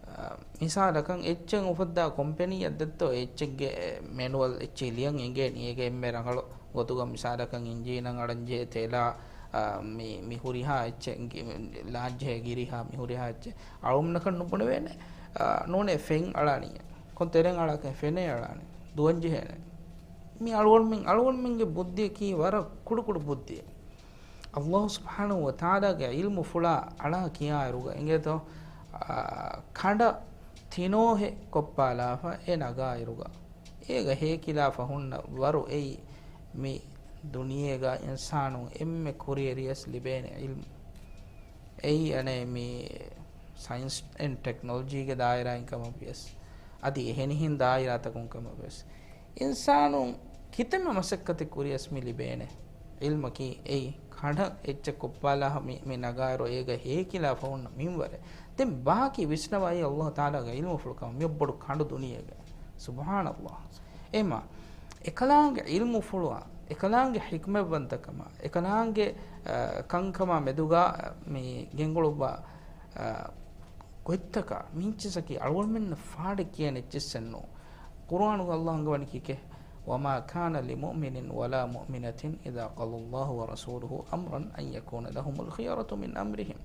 އާ، މިސާލަކަށް އެއްޗެއް އުފައްދާ ކޮމްޕެނީއަށް ދެއްތޯ، އެ އެއްޗެއްގެ މެނުއަލް އެއްޗެއް ލިޔަން އެނގޭނީ. އޭގެ އެންމެ ރަނގަޅު ގޮތުގަ މިސާލަކަށް އިންޖީނަށް އަޅަންޖެހޭ ތެލާ، އާ، މި، މި ހުރިހާ އެއްޗެއް ލާންޖެހޭ ގިރިހާ، މި ހުރިހާ އެއްޗެއް އަޅުގަނޑަކަށް ނުބުނެވޭނެ. އާ، ނޫނޭ ފެން އަޅާނީ. ކޮން ތެރެއިން އަޅާކަށް ފެނެއް އަޅާނެ. ދުވަން ޖެހޭނެ. މި އަޅުގަނޑުމެން، އަޅުގަނޑުމެންގެ ބުއްދިއަކީ ވަރަށް ކުޑަކުޑަ ބުއްދިއެއް. ﷲ ސުބްޙާނަހޫ ވަތަޢާލާގެ ޢިލްމުފުޅާ އަޅާ ކިޔާއިރުގަ އިނގޭތޯ، އާ، ކަނޑަށް ތިނޯހެއް ކޮށްޕާލާފަ އެ ނަގާއިރުގަ، އޭގަ ހޭކިލާފަ ހުންނަ ވަރު އެއީ މި ދުނިޔޭގަ އިންސާނުން އެންމެ ކުރިއެރިޔަސް ލިބޭނެ ޢިލްމު. އެއީ އަނެއް މި ސައިންސް އެންޑް ޓެކްނޮލޮޖީގެ ދާއިރާއިން ކަމަށް ވިޔަސް، އަދި އެހެނިހެން ދާއިރާތަކުން ކަމަށް ވެސް، އިންސާނުން ކިތަންމެ މަސައްކަތެއް ކުރިޔަސް މި ލިބޭނެ ޢިލްމަކީ އެއީ ކަނޑަށް އެއްޗެއް ކޮށްޕާލާ މި، މި ނަގާއިރު އޭގަ ހޭކިލާފަ ހުންނަ މިންވަރެއް. ދެން ބާކީ ވިސްނަވާ އެއީ ﷲ ތަޢާލާގެ ޢިލްމުފުޅު ކަމަށް މިއޮއް ބޮޑު ކަނޑު ދުނިޔޭގަ. ސުބްޙާނަﷲ. އެމާ، އެކަލާނގެ ޢިލްމުފުޅުއާ، އެކަލާނގެ ޙިކްމަތްވަންތަކަމާ، އެކަލާނގެ، އަ، ކަންކަމާ މެދުގަ މި ގެންގުޅުއްވާ، އަ، ގޮތްތަކާ މިއެއްޗިއްސަކީ އަޅުގަނޑުމެންނަށް ފާޑެއް ކިޔޭނެ އެއްޗިއްސެއް ނޫން. ޤުރުއާނުގަ ﷲ އަންގަވަނީ ކީކޭ؟ "وما كان لمؤمن ولا مؤمنة إذا قضى الله ورسوله أمرا أن يكون لهم الخيرة من أمرهم."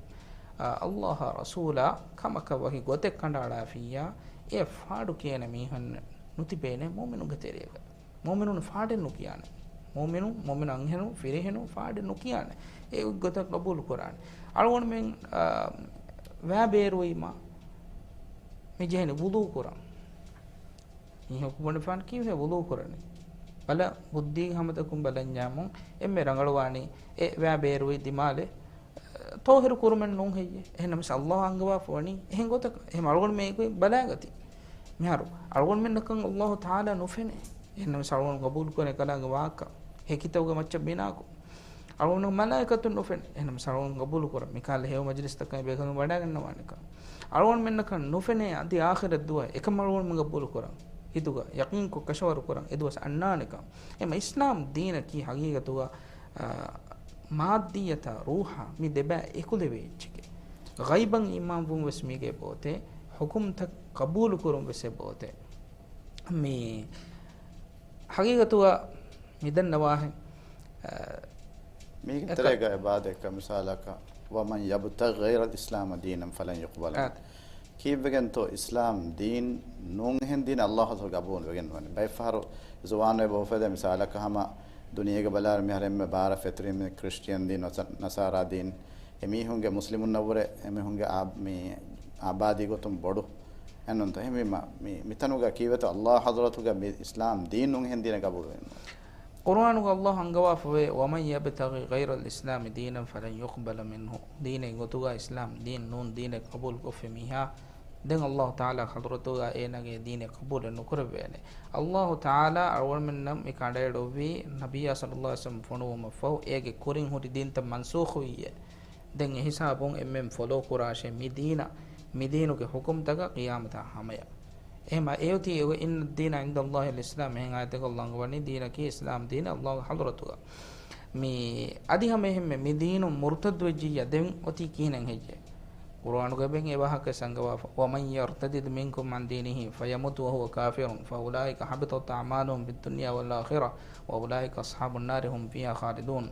އާ، ﷲ އާ ރަސޫލާ ކަމަކަށް ވަކި ގޮތެއް ކަނޑައަޅާފިއްޔާ، އެ ފާޑު ކިޔޭނެ މީހުން ނުތިބޭނެ މުއުމިނުންގެ ތެރޭގަ. މުއުމިނުން ފާޑެއް ނުކިޔާނެ. މުއުމިނުން، މުއުމިނު އަންހެނުން، ފިރިހެނުން ފާޑެއް ނުކިޔާނެ. އެ ގޮތަށް ގަބޫލު ކުރާނެ. އަޅުގަނޑުމެން، އާ، ވައި ބޭރުވީމަ މި ޖެހެނީ ވުޟޫ ކުރަން. މީހަކު ބުނެފާނެ ކީއްވެ ވުޟޫ ކުރަނީ؟ ބަލަ، ބުއްދީގެ ހަމަތަކުން ބަލަންޏާމުން އެންމެ ރަނގަޅުވާނީ އެ ވައި ބޭރުވި ދިމާލެއް ޠާހިރު ކުރުމެއް ނޫން ހެއްޔޭ؟ އެހެންނަމަސް ﷲ އަންގަވާފަ ވަނީ އެހެން ގޮތަކަށް. އެހެން އަޅުގަނޑު މީގޮތް ބަލާގަތީ. މިހާރު އަޅުގަނޑުމެންނަކަށް ﷲ ތަޢާލާ ނުފެނޭ. އެހެންނަމަސް އަޅުގަނޑު ގަބޫލު ކުރޭ ކަލާނގެ ވާހަކަ. ހެކިތަކުގެ މައްޗަށް ބިނާކޮށް. އަޅުގަނޑު މަލާއިކަތުން ނުފެނޭ. އެހެންނަމަސް އަޅުގަނޑު ގަބޫލު ކުރަން. މިކަހަލަ ހެޔޮ މަޖިލިސްތަކަށް ބޭކަލުން ވަޑައިގަންނަވާނެކަން. އަޅުގަނޑުމެންނަކަށް ނުފެނޭ އަދި އާޚިރަތް ދުވަހެއް އެކަމަށް އަޅުގަނޑުމެން ގަބޫލު ކުރަން. ހިތުގަ ޔަޤީންކޮށް ކަށަވަރު ކުރަން އެ ދުވަސް އަންނާނެކަން. އެމަ އިސްލާމް ދީނަކީ ހަގީގަތުގަ، އާ، މާއްދިއްޔަތާ ރޫޙާ މި ދެބައި އެކުލެވޭ އެއްޗެކޭ. ޣައިބަށް އީމާންވުން ވެސް މީގެ ބޯތޭ، ޙުކުމްތައް ޤަބޫލުކުރުން ވެސް އެ ބޯތޭ. މި ހަގީގަތުގަ މި ދަންނަވާހެން، އާ، މީގެ އެކަ- ތެރޭގަ އެބާދެކަ މިސާލަކަށް، "ومن يبتغ غير الإسلام دينا فلن يقبل منه." އާ. ކީއްވެގެންތޯ އިސްލާމް ދީން ނޫން އެހެން ދީނެއް ﷲ އަށް ގަބޫލުވެގެން ނުވަނީ؟ ބައެއްފަހަރު ޒުވާނު އެބަ އުފެދޭ މިސާލަކަށް ހަމަ ދުނިޔޭގަ ބަލާއިރު މިހާރު އެންމެ ބާރަށް ފެތުރީ މި ކްރިސްޓިއަން ދީން، ނަސާ-، ނަސާރާ ދީން. އެމީހުންގެ މުސްލިމުންނަށްވުރެ އެމީހުންގެ އާ-، މި އާބާދީ ގޮތުން ބޮޑު އެންނުންތަ؟ އެހެންވީމަ މި-، މިތަނުގަ ކީއްވެތޯ ﷲ ޙަޟްރަތުގަ މި އިސްލާމް ދީން ނޫން އެހެން ދީނެއް ގަބޫލުވެގެން ނުވަނީ؟ ޤުރުއާނުގަ ﷲ އަންގަވާފަވޭ، "ومن يبتغ غير الإسلام دينا فلن يقبل منه." ދީނެއް ގޮތުގަ އިސްލާމް ދީން ނޫން ދީނެއް ޤަބޫލުކޮށްފި މީހާ، ދެން ﷲ ތަޢާލާ ޙަޟްރަތުގަ އޭނާގެ ދީނެއް ޤަބޫލެއް ނުކުރެއްވޭނެ. ﷲ ތަޢާލާ އަޅުގަނޑުމެންނަށް މި ކަނޑައެޅުއްވީ، ނަބިއްޔާ ޞައްލަﷲު ޢަލައިހި ވަސައްލަމަ ފޮނުވުމަށްފަހު، އޭގެ ކުރިން ހުރި ދީންތައް މަންސޫޚުވިއްޔޭ. ދެން އެހިސާބުން އެންމެން ފޮލޯ ކުރާށޭ މި ދީނަށް، މި ދީނުގެ ޙުކުމްތަކަށް ޤިޔާމަތާ ހަމަޔަށް. އެހެމަ އެއޮތީ، "إن الدين عند الله الإسلام" އެހެން އާޔަތެއްގަ ﷲ އަންގަވަނީ ދީނަކީ އިސްލާމް ދީން ﷲގެ ޙަޟްރަތުގަ. މި އަދި ހަމައެހެންމެ މި ދީނުން މުރުތައްދުވެއްޖިއްޔާ ދެން އޮތީ ކިހިނެއް ހެއްޔޭ؟ ޤުރުއާނުގައި އެބަހަކަށް އަންގަވާފަ، "ومن يرتدد منكم عن دينه فيمت وهو كافر فأولئك حبطت أعمالهم في الدنيا والآخرة وأولئك أصحاب النار هم فيها خالدون."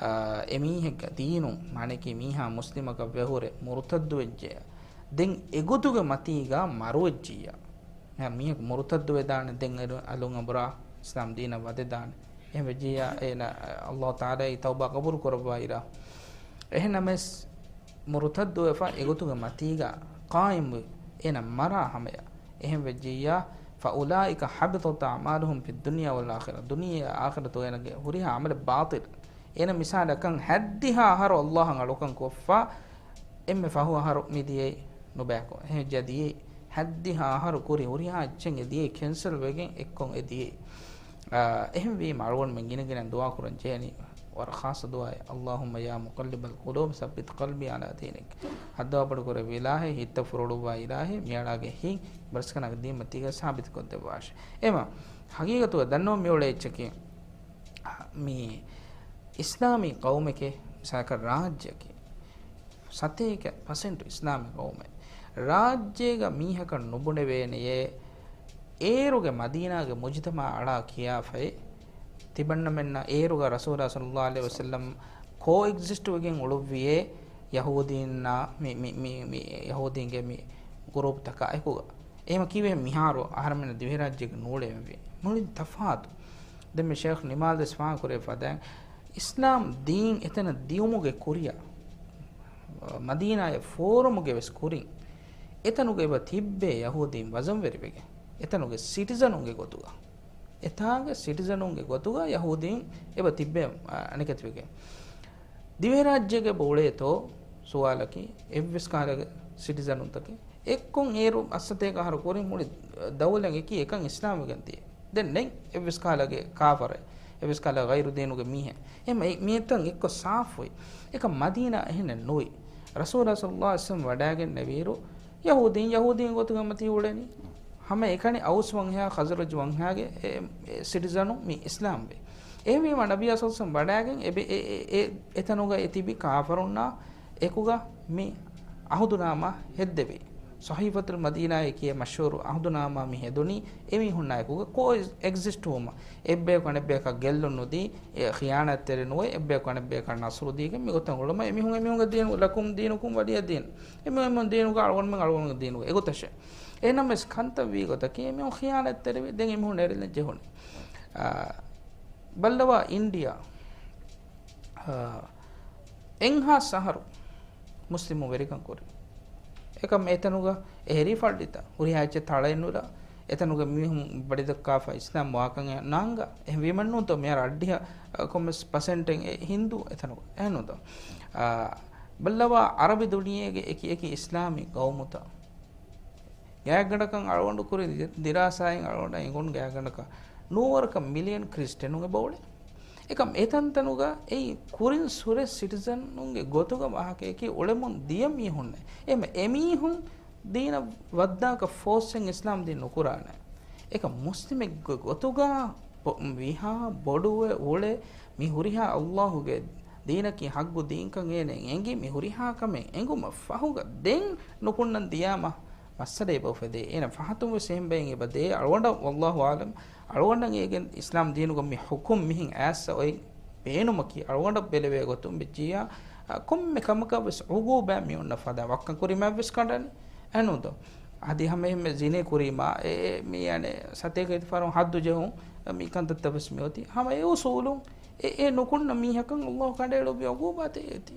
އާ، އެމީހެއްގެ ދީނުން، މާނައަކީ މީހާ މުސްލިމަކަށް ވެހުރެ މުރުތައްދުވެއްޖެޔާ، ދެން އެގޮތުގެ މަތީގަ މަރުވެއްޖިއްޔާ. އެހެން މީހަކު މުރުތައްދުވެދާނެ، ދެން އަލު-، އަލުން އަނބުރާ އިސްލާމް ދީނަށް ވަދެދާނެ. އެހެން ވެއްޖިއްޔާ، އޭނަ ﷲ ތަޢާލާ އެއީ ތައުބާ ޤަބޫލު ކުރައްވާ އިރާ. އެހެންނަމަވެސް، މުރުތައްދުވެފަ އެގޮތުގެ މަތީގަ ޤާއިމްވި އޭނަ މަރާ ހަމަޔަށް. އެހެން ވެއްޖިއްޔާ، فَأُولَٰئِكَ حَبِطَتْ أَعْمَالُهُمْ فِي الدُّنْيَا وَالْآخِرَةِ، ދުނިޔެ އާޚިރަތު އޭނަގެ ހުރިހާ ޢަމަލެއް ބާޠިލް. އޭނަ މިސާލަކަށް ހައްދިހާ އަހަރު އައްލާހަށް އަޅުކަން ކޮށްފަ، އެންމެ ފަހު އަހަރު މި ދިޔައީ ނުބަޔަކު. އެހެން ވެއްޖެއްޔާ ދިޔައީ ހައްދިހާ އަހަރު ކުރި ހުރިހާ އެއްޗެއް އެ ދިޔައީ ކެންސަލް ވެގެން އެއްކޮށް އެ ދިޔައީ. އާ، އެހެންވީމަ އަޅުގަނޑުމެން ގިނަ ގިނަ ދުޢާ ކުރަން ޖެހެނީ ވަރަށް ޚާއްޞަ ދުޢާއެއް. اللهم يا مقلب القلوب ثبت قلبي على دينك. ހައްދަވާ ބޮޑު ކުރެއްވި އިލާހޭ، ހިތްތައް ފުރޮޅުއްވާ އިލާހޭ، މިއަޅާގެ ހިތް ބަރަސްކަނާގެ ދީން މަތީގަ ސާބިތު ކޮށްދެއްވާށެ. އެމަ، ހަގީގަތުގަ ދަންނަވަން މިއުޅޭ އެއްޗަކީ، މި އިސްލާމީ ޤައުމެކޭ، މިސާލަކަށް ރާއްޖެއަކީ، ސަތޭކަ ޕަސެންޓު އިސްލާމީ ޤައުމެއް. ރާއްޖޭގަ މީހަކަށް ނުބުނެވޭނެޔޭ، އޭރުގެ މަދީނާގެ މުޖުތަމަޢަށް އަޅާ ކިޔާފައި ތިބަންނަމެންނަށް އޭރުގަ ރަސޫލާ ޞައްލައްލާހު ޢަލައިހި ވަސައްލަމް ކޯ އެގްޒިސްޓް ވެގެން އުޅުއްވިޔޭ، ޔަހޫދީންނާ މި، މި، މި، މި ޔަހޫދީންގެ މި ގުރޫޕްތަކާ އެކުގަ. އެހެމަ ކީވެ މިހާރު އަހަރެމެންނަށް ދިވެހިރާއްޖޭގަ ނޫޅެވެންވީ. މުޅިން ތަފާތު. ދެން މި ޝޭޚް ނިމާލް ދެސް ފާހަގަކުރެއްވި ފަދައިން، އިސްލާމް ދީން އެތަނަށް ދިޔުމުގެ ކުރިއަށް، މަދީނާއަށް ފޯރުމުގެ ވެސް ކުރިން، އެތަނުގަ އެބަ ތިއްބޭ ޔަހޫދީން ވަޒަންވެރިވެގެން، އެތަނުގެ ސިޓިޒަނުންގެ ގޮތުގަ، އެތާގެ ސިޓިޒަނުންގެ ގޮތުގަ ޔަހޫދީން އެބަ ތިއްބޭ، އަ، އަނެކެތިވެގެން. ދިވެހިރާއްޖޭގަ އެބަ އުޅޭތޯ ސުވާލަކީ، އެއްވެސް ކަހަލަގެ ސިޓިޒަނުންތަކެއް އެއްކޮށް އޭރު އައްސަތޭކަ އަހަރު ކުރިން މުޅި ދައުލަތް އެކީ އެކަން އިސްލާމްވެގެން ދިޔަ. ދެން ނެތް އެއްވެސް ކަހަލަގެ ކާފަރެއް، އެއްވެސް ކަހަލަ ޣައިރު ދީނުގެ މީހެއް. އެހެމަ އެ މިއަތަށް އެއްކޮށް ސާފުވި. އެކަމް މަދީނާ އެހެނެއް ނުވި. ރަސޫލާ ޞައްލައްލާހު ޢަލައިހި ވަސައްލަމް ވަޑައިގެންނެވިއިރު، ޔަހޫދީން ޔަހޫދީން ގޮތުގަ މަތީ އުޅެނީ. ހަމަ އެކަނި އައުސް ވަންހާ ޚަޒްރަޖް ވަންހާގެ އެ، އެ ސިޓިޒަނުން މި އިސްލާމްވި. އެހެންވީމަ ނަބިއްޔާ ޞައްލައްލާހު ޢަލައިހި ވަސައްލަމް ވަޑައިގެން އެ، އެ، އެ، އެ، އެތަނުގަ އެ ތިބި ކާފަރުންނާ އެކުގަ މި އަހުދުނާމާ ހެއްދެވި. ޞަޙީފަތުލް މަދީނާއޭ ކިޔޭ މަޝްހޫރު އަހުދުނާމާ މި ހެދުނީ އެމީހުންނާ އެކުގަ ކޯ އެގްޒިސްޓް ވުމަށް. އެއްބަޔަކު އަނެއްބަޔަކަށް ގެއްލުން ނުދީ، އެ ޚިޔާނާތްތެރި ނުވެ، އެއްބަޔަކު އަނެއްބަޔަކަށް ނަޞްރު ދީގެން މިގޮތަށް އުޅުމަށް އެމީހުން އެމީހުންގެ ދީނު، لَكُمْ دِينُكُمْ وَلِيَ دِينِ. އެމީހުން އެމީހުން ދީނުގަ އަޅުގަނޑުމެން އަޅުގަނޑުގެ ދީނުގަ އެގޮތަށެ. އެހެންނަމަވެސް ކަންތައް ވީ ގޮތަކީ އެމީހުން ޚިޔާނާތްތެރިވި، ދެން އެމީހުން ނެރެލަން ޖެހުނީ. އާ، ބައްލަވާ އިންޑިޔާ، އާ، އެންހާސް އަހަރު މުސްލިމުން ވެރިކަން ކުރި. އެކަމް އެތަނުގަ އެހެރީ ފައްޑިތައް ހުރިހާ އެއްޗެއް ތަޅައެއް ނުލާ، އެތަނުގެ މީހުން ބަޑިދައްކާފަ އިސްލާމް ވާކަން ނާންގާ. އެހެންވީމަ ނޫންތޯ މިހާރު އަށްޑިހަ، އަ، ކޮންމެސް ޕަސެންޓެއް އެ ހިންދޫ އެތަނުގަ. އެހެން ނޫންތޯ؟ އާ، ބައްލަވާ ޢަރަބި ދުނިޔޭގެ އެކި އެކި އިސްލާމީ ޤައުމުތައް ގާތްގަނޑަކަށް އަޅުގަނޑު ކުރި ދި-، ދިރާސާއިން އަޅުގަނޑަށް އެނގުނު ގާތްގަނޑަކަށް ނޫވަރަކަށް މިލިއަން ކްރިސްޓިއަނުން އެބަ އުޅޭ. އެކަމް އެތަންތަނުގަ އެއީ ކުރިން ސުރެ ސިޓިޒަނުންގެ ގޮތުގަ ވާހަކަޔަކީ އުޅެމުން ދިޔަ މީހުންނޭ. އެހެމަ އެމީހުން ދީނަށް ވައްދާކަށް ފޯސްއެއް އިސްލާމް ދީން ނުކުރާނެ. އެކަމް މުސްލިމެއްގެ ގޮތުގަ ބޮ-، ވީހާ ބޮޑުވެ އުޅެ މި ހުރިހާ އައްލާހުގެ ދީނަކީ ޙައްޤު ދީންކަން އޭނަ އެނގި، މި ހުރިހާ ކަމެއް އެނގުމަށް ފަހުގަ ދެން ނުކުންނަން ދިޔާމަ މައްސަލަ އެބަ އުފެދޭ. އޭނަ ފަހަތުން ވެސް އެހެން ބައެއް އެބަ ދޭ. އަޅުގަނޑަށް، ވައްލާހު އަޢުލަމް، އަޅުގަނޑަށް އޭގެން އިސްލާމް ދީނުގަ މި ޙުކުމް މިހެން އައިސް އޮތް ބޭނުމަކީ، އަޅުގަނޑަށް ބެލެވޭ ގޮތުން ވެއްޖިއްޔާ، އަ، ކޮންމެ ކަމަކަށް ވެސް ޢުޤޫބާތް މި އޮންނަ ފަދަ ވައްކަން ކުރީމާ ވެސް ކަނޑަނީ. އެހެންނޫންތޯ؟ އަދި ހަމަ އެހެންމެ ޒިނޭ ކުރީމާ، އެ، އެ، މި އަނެއް ސަތޭކަ އިތުފާރުން ޙައްދު ޖެހުން، މި ކަންތައްތައް ވެސް މި އޮތީ. ހަމަ އެ އުޞޫލުން އެ، އެ ނުކުންނަ މީހަކަށް އައްލާހު ކަނޑައެޅުއްވި ޢުޤޫބާތެއް އޭތި.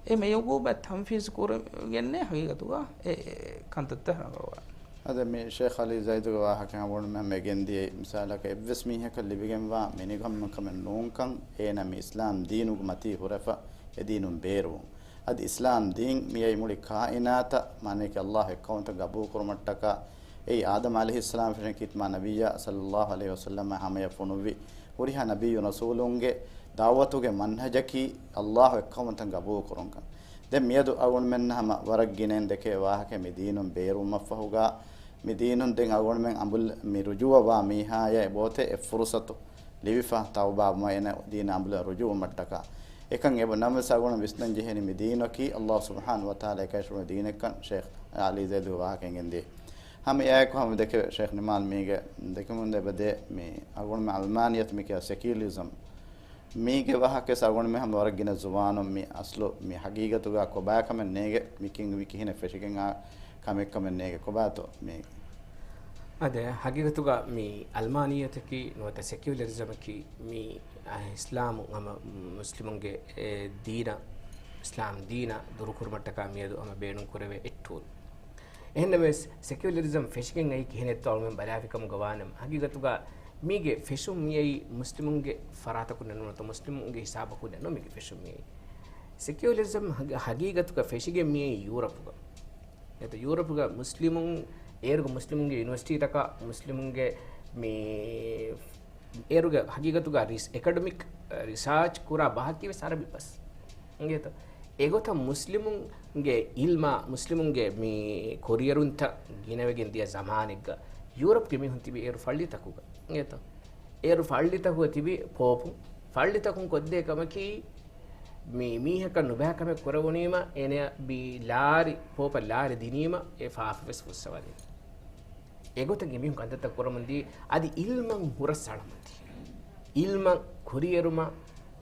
އެ މެ ޢުޤޫބާތް ތަންފީޒު ކުރެވިގެންނޭ ހަގީގަތުގަ އެ، އެ ކަންތައްތައް ރަނގަޅުވާ. އަދި މި ޝޭޚް ޢަލީ ޒައިދުގެ ވާހަކަ އަޅުގަނޑުމެން ގެންދިޔައީ މިސާލަކަށް އެއްވެސް މީހަކަށް ލިބިގެންވާ މިނިކަމެއް ކަމެއް ނޫންކަން، އޭނަ މި އިސްލާމް ދީނުގެ މަތީ ހުރެފަ އެ ދީނުން ބޭރުވުން. އަދި އިސްލާމް ދީން މިއައީ މުޅި ކާއިނާތަށް، މާނަޔަކީ އައްލާހު އެއްކައުވަންތަ ގަބޫލު ކުރުމަށްޓަކާ، އެއީ އާދަމް ޢަލައިހިއްސަލާމް ފެށިގެން ކީރިތި މާ ނަބިއްޔާ ޞައްލައްލާހު ޢަލައިހި ވަސައްލަމަށް ހަމަޔަށް ފޮނުއްވި ހުރިހާ ނަބިއްޔު ރަސޫލުންގެ ދަޢުވަތުގެ މަންހަޖަކީ އައްލާހު އެއްކައުވަންތަން ގަބޫލު ކުރުންކަން. ދެން މިއަދު އަޅުގަނޑުމެންނަށް ހަމަ ވަރަށް ގިނައިން ދެކޭ ވާހަކަ މި ދީނުން ބޭރުވުމަށްފަހުގަ، މި ދީނުން ދެން އަޅުގަނޑުމެން އަނބުލް މި ރުޖޫޢަވާ މީހާޔަށް އެބައޮތޭ އެއް ފުރުޞަތު ލިބިފަ ތައުބާވުމަށް އޭނަ ދީނަށް އަނބުލަށް ރުޖޫޢުވުމަށްޓަކާ. އެކަން އެބަ ނަމަވެސް އަޅުގަނޑު ވިސްނަން ޖެހޭނީ މި ދީނަކީ އައްލާހު ސުބްޙާނަހޫ ވަތަޢާލާ އެކަށީ ދީނެއްކަން ޝޭޚް ޢަލީ ޒައިދުގެ ވާހަކައިން ގެންދިޔަ. ހަމަ އެއާއެކު ހަމަ ދެކެވޭ ޝޭޚް ނިމާލް މީގެ ދެކެމުން އެބަދޭ މި އަޅުގަނޑުމެން ޢަލްމާނިއްޔަތު މިކިޔާ ސެކިއުލަރިޒަމް މީގެ ވާހަކަވެސް އަޅުގަނޑުމެން ހަމަ ވަރަށް ގިނަ ޒުވާނުން މި އަސްލު މި ހަގީގަތުގަ ކޮބާ ކަމެއް ނޭގެ، މި ކިން މި ކިހިނެއް ފެށިގެން އާ ކަމެއް ކަމެއް ނޭގެ ކޮބާތޯ މީ؟ އާދެ، ހަގީގަތުގަ މި ޢަލްމާނިއްޔަތަކީ ނުވަތަ ސެކިއުލަރިޒަމަކީ މި އިސްލާމު ހަމަ މުސްލިމުންގެ އެ ދީނަށް އިސްލާމް ދީނަށް ދުރުކުރުމަށްޓަކާ މިއަދު ހަމަ ބޭނުން ކުރެވޭ އެއް ޓޫލް. އެހެންނަމަވެސް، ސެކިއުލަރިޒަމް ފެށިގެން އައީ ކިހިނެއްތޯ އަޅުމެން ބަލާފިކަމުގަ ވާނަމަ، ހަގީގަތުގަ މީގެ ފެށުން މިއައީ މުސްލިމުންގެ ފަރާތަކުންނެއް ނޫންތޯ، މުސްލިމުންގެ ހިސާބަކުންނެއް ނޫން މީގެ ފެށުން މިއައީ. ސެކިއުލަރިޒަމް ހަގ-، ހަގީގަތުގަ ފެށިގެން މިއައީ ޔޫރަޕުގަ. އެތަ ޔޫރަޕުގަ މުސްލިމުން، އޭރުގެ މުސްލިމުންގެ ޔުނިވަރސިޓީތަކާ، މުސްލިމުންގެ މި އޭރުގެ ހަގީގަތުގަ ރިސް-، އެކަޑަމިކް ރިސާޗް ކުރާ ބަހަކީ ވެސް އަރަބި ބަސް. އިނގޭތަ؟ އެގޮތަށް މުސްލިމުންގެ އިލްމާ، މުސްލިމުންގެ މި ކުރިއެރުންތައް ގިނަވެގެން ދިޔަ ޒަމާނެއްގަ ޔޫރަޕްގެ މީހުން ތިބި އޭރު ފައްޅިތަކުގަ. އިނގޭތަ؟ އޭރު ފައްޅިތަކުގަ ތިބި ޕޯޕުން. ފައްޅިތަކުން ކޮށްދޭ ކަމަކީ، މި މީހަކަށް ނުބައި ކަމެއް ކުރެވުނީމަ، އޭނަޔަށް ބި ލާރި، ޕޯޕަށް ލާރި ދިނީމަ، އެ ފާފަ ވެސް ފުއްސަވާދޭ. އެގޮތަށް އެމީހުން ކަންތައްތައް ކުރަމުން ދިޔަ، އަދި އިލްމަށް ހުރަސްއަޅަމުން ދިޔަ. އިލްމަށް ކުރިއެރުމަށް،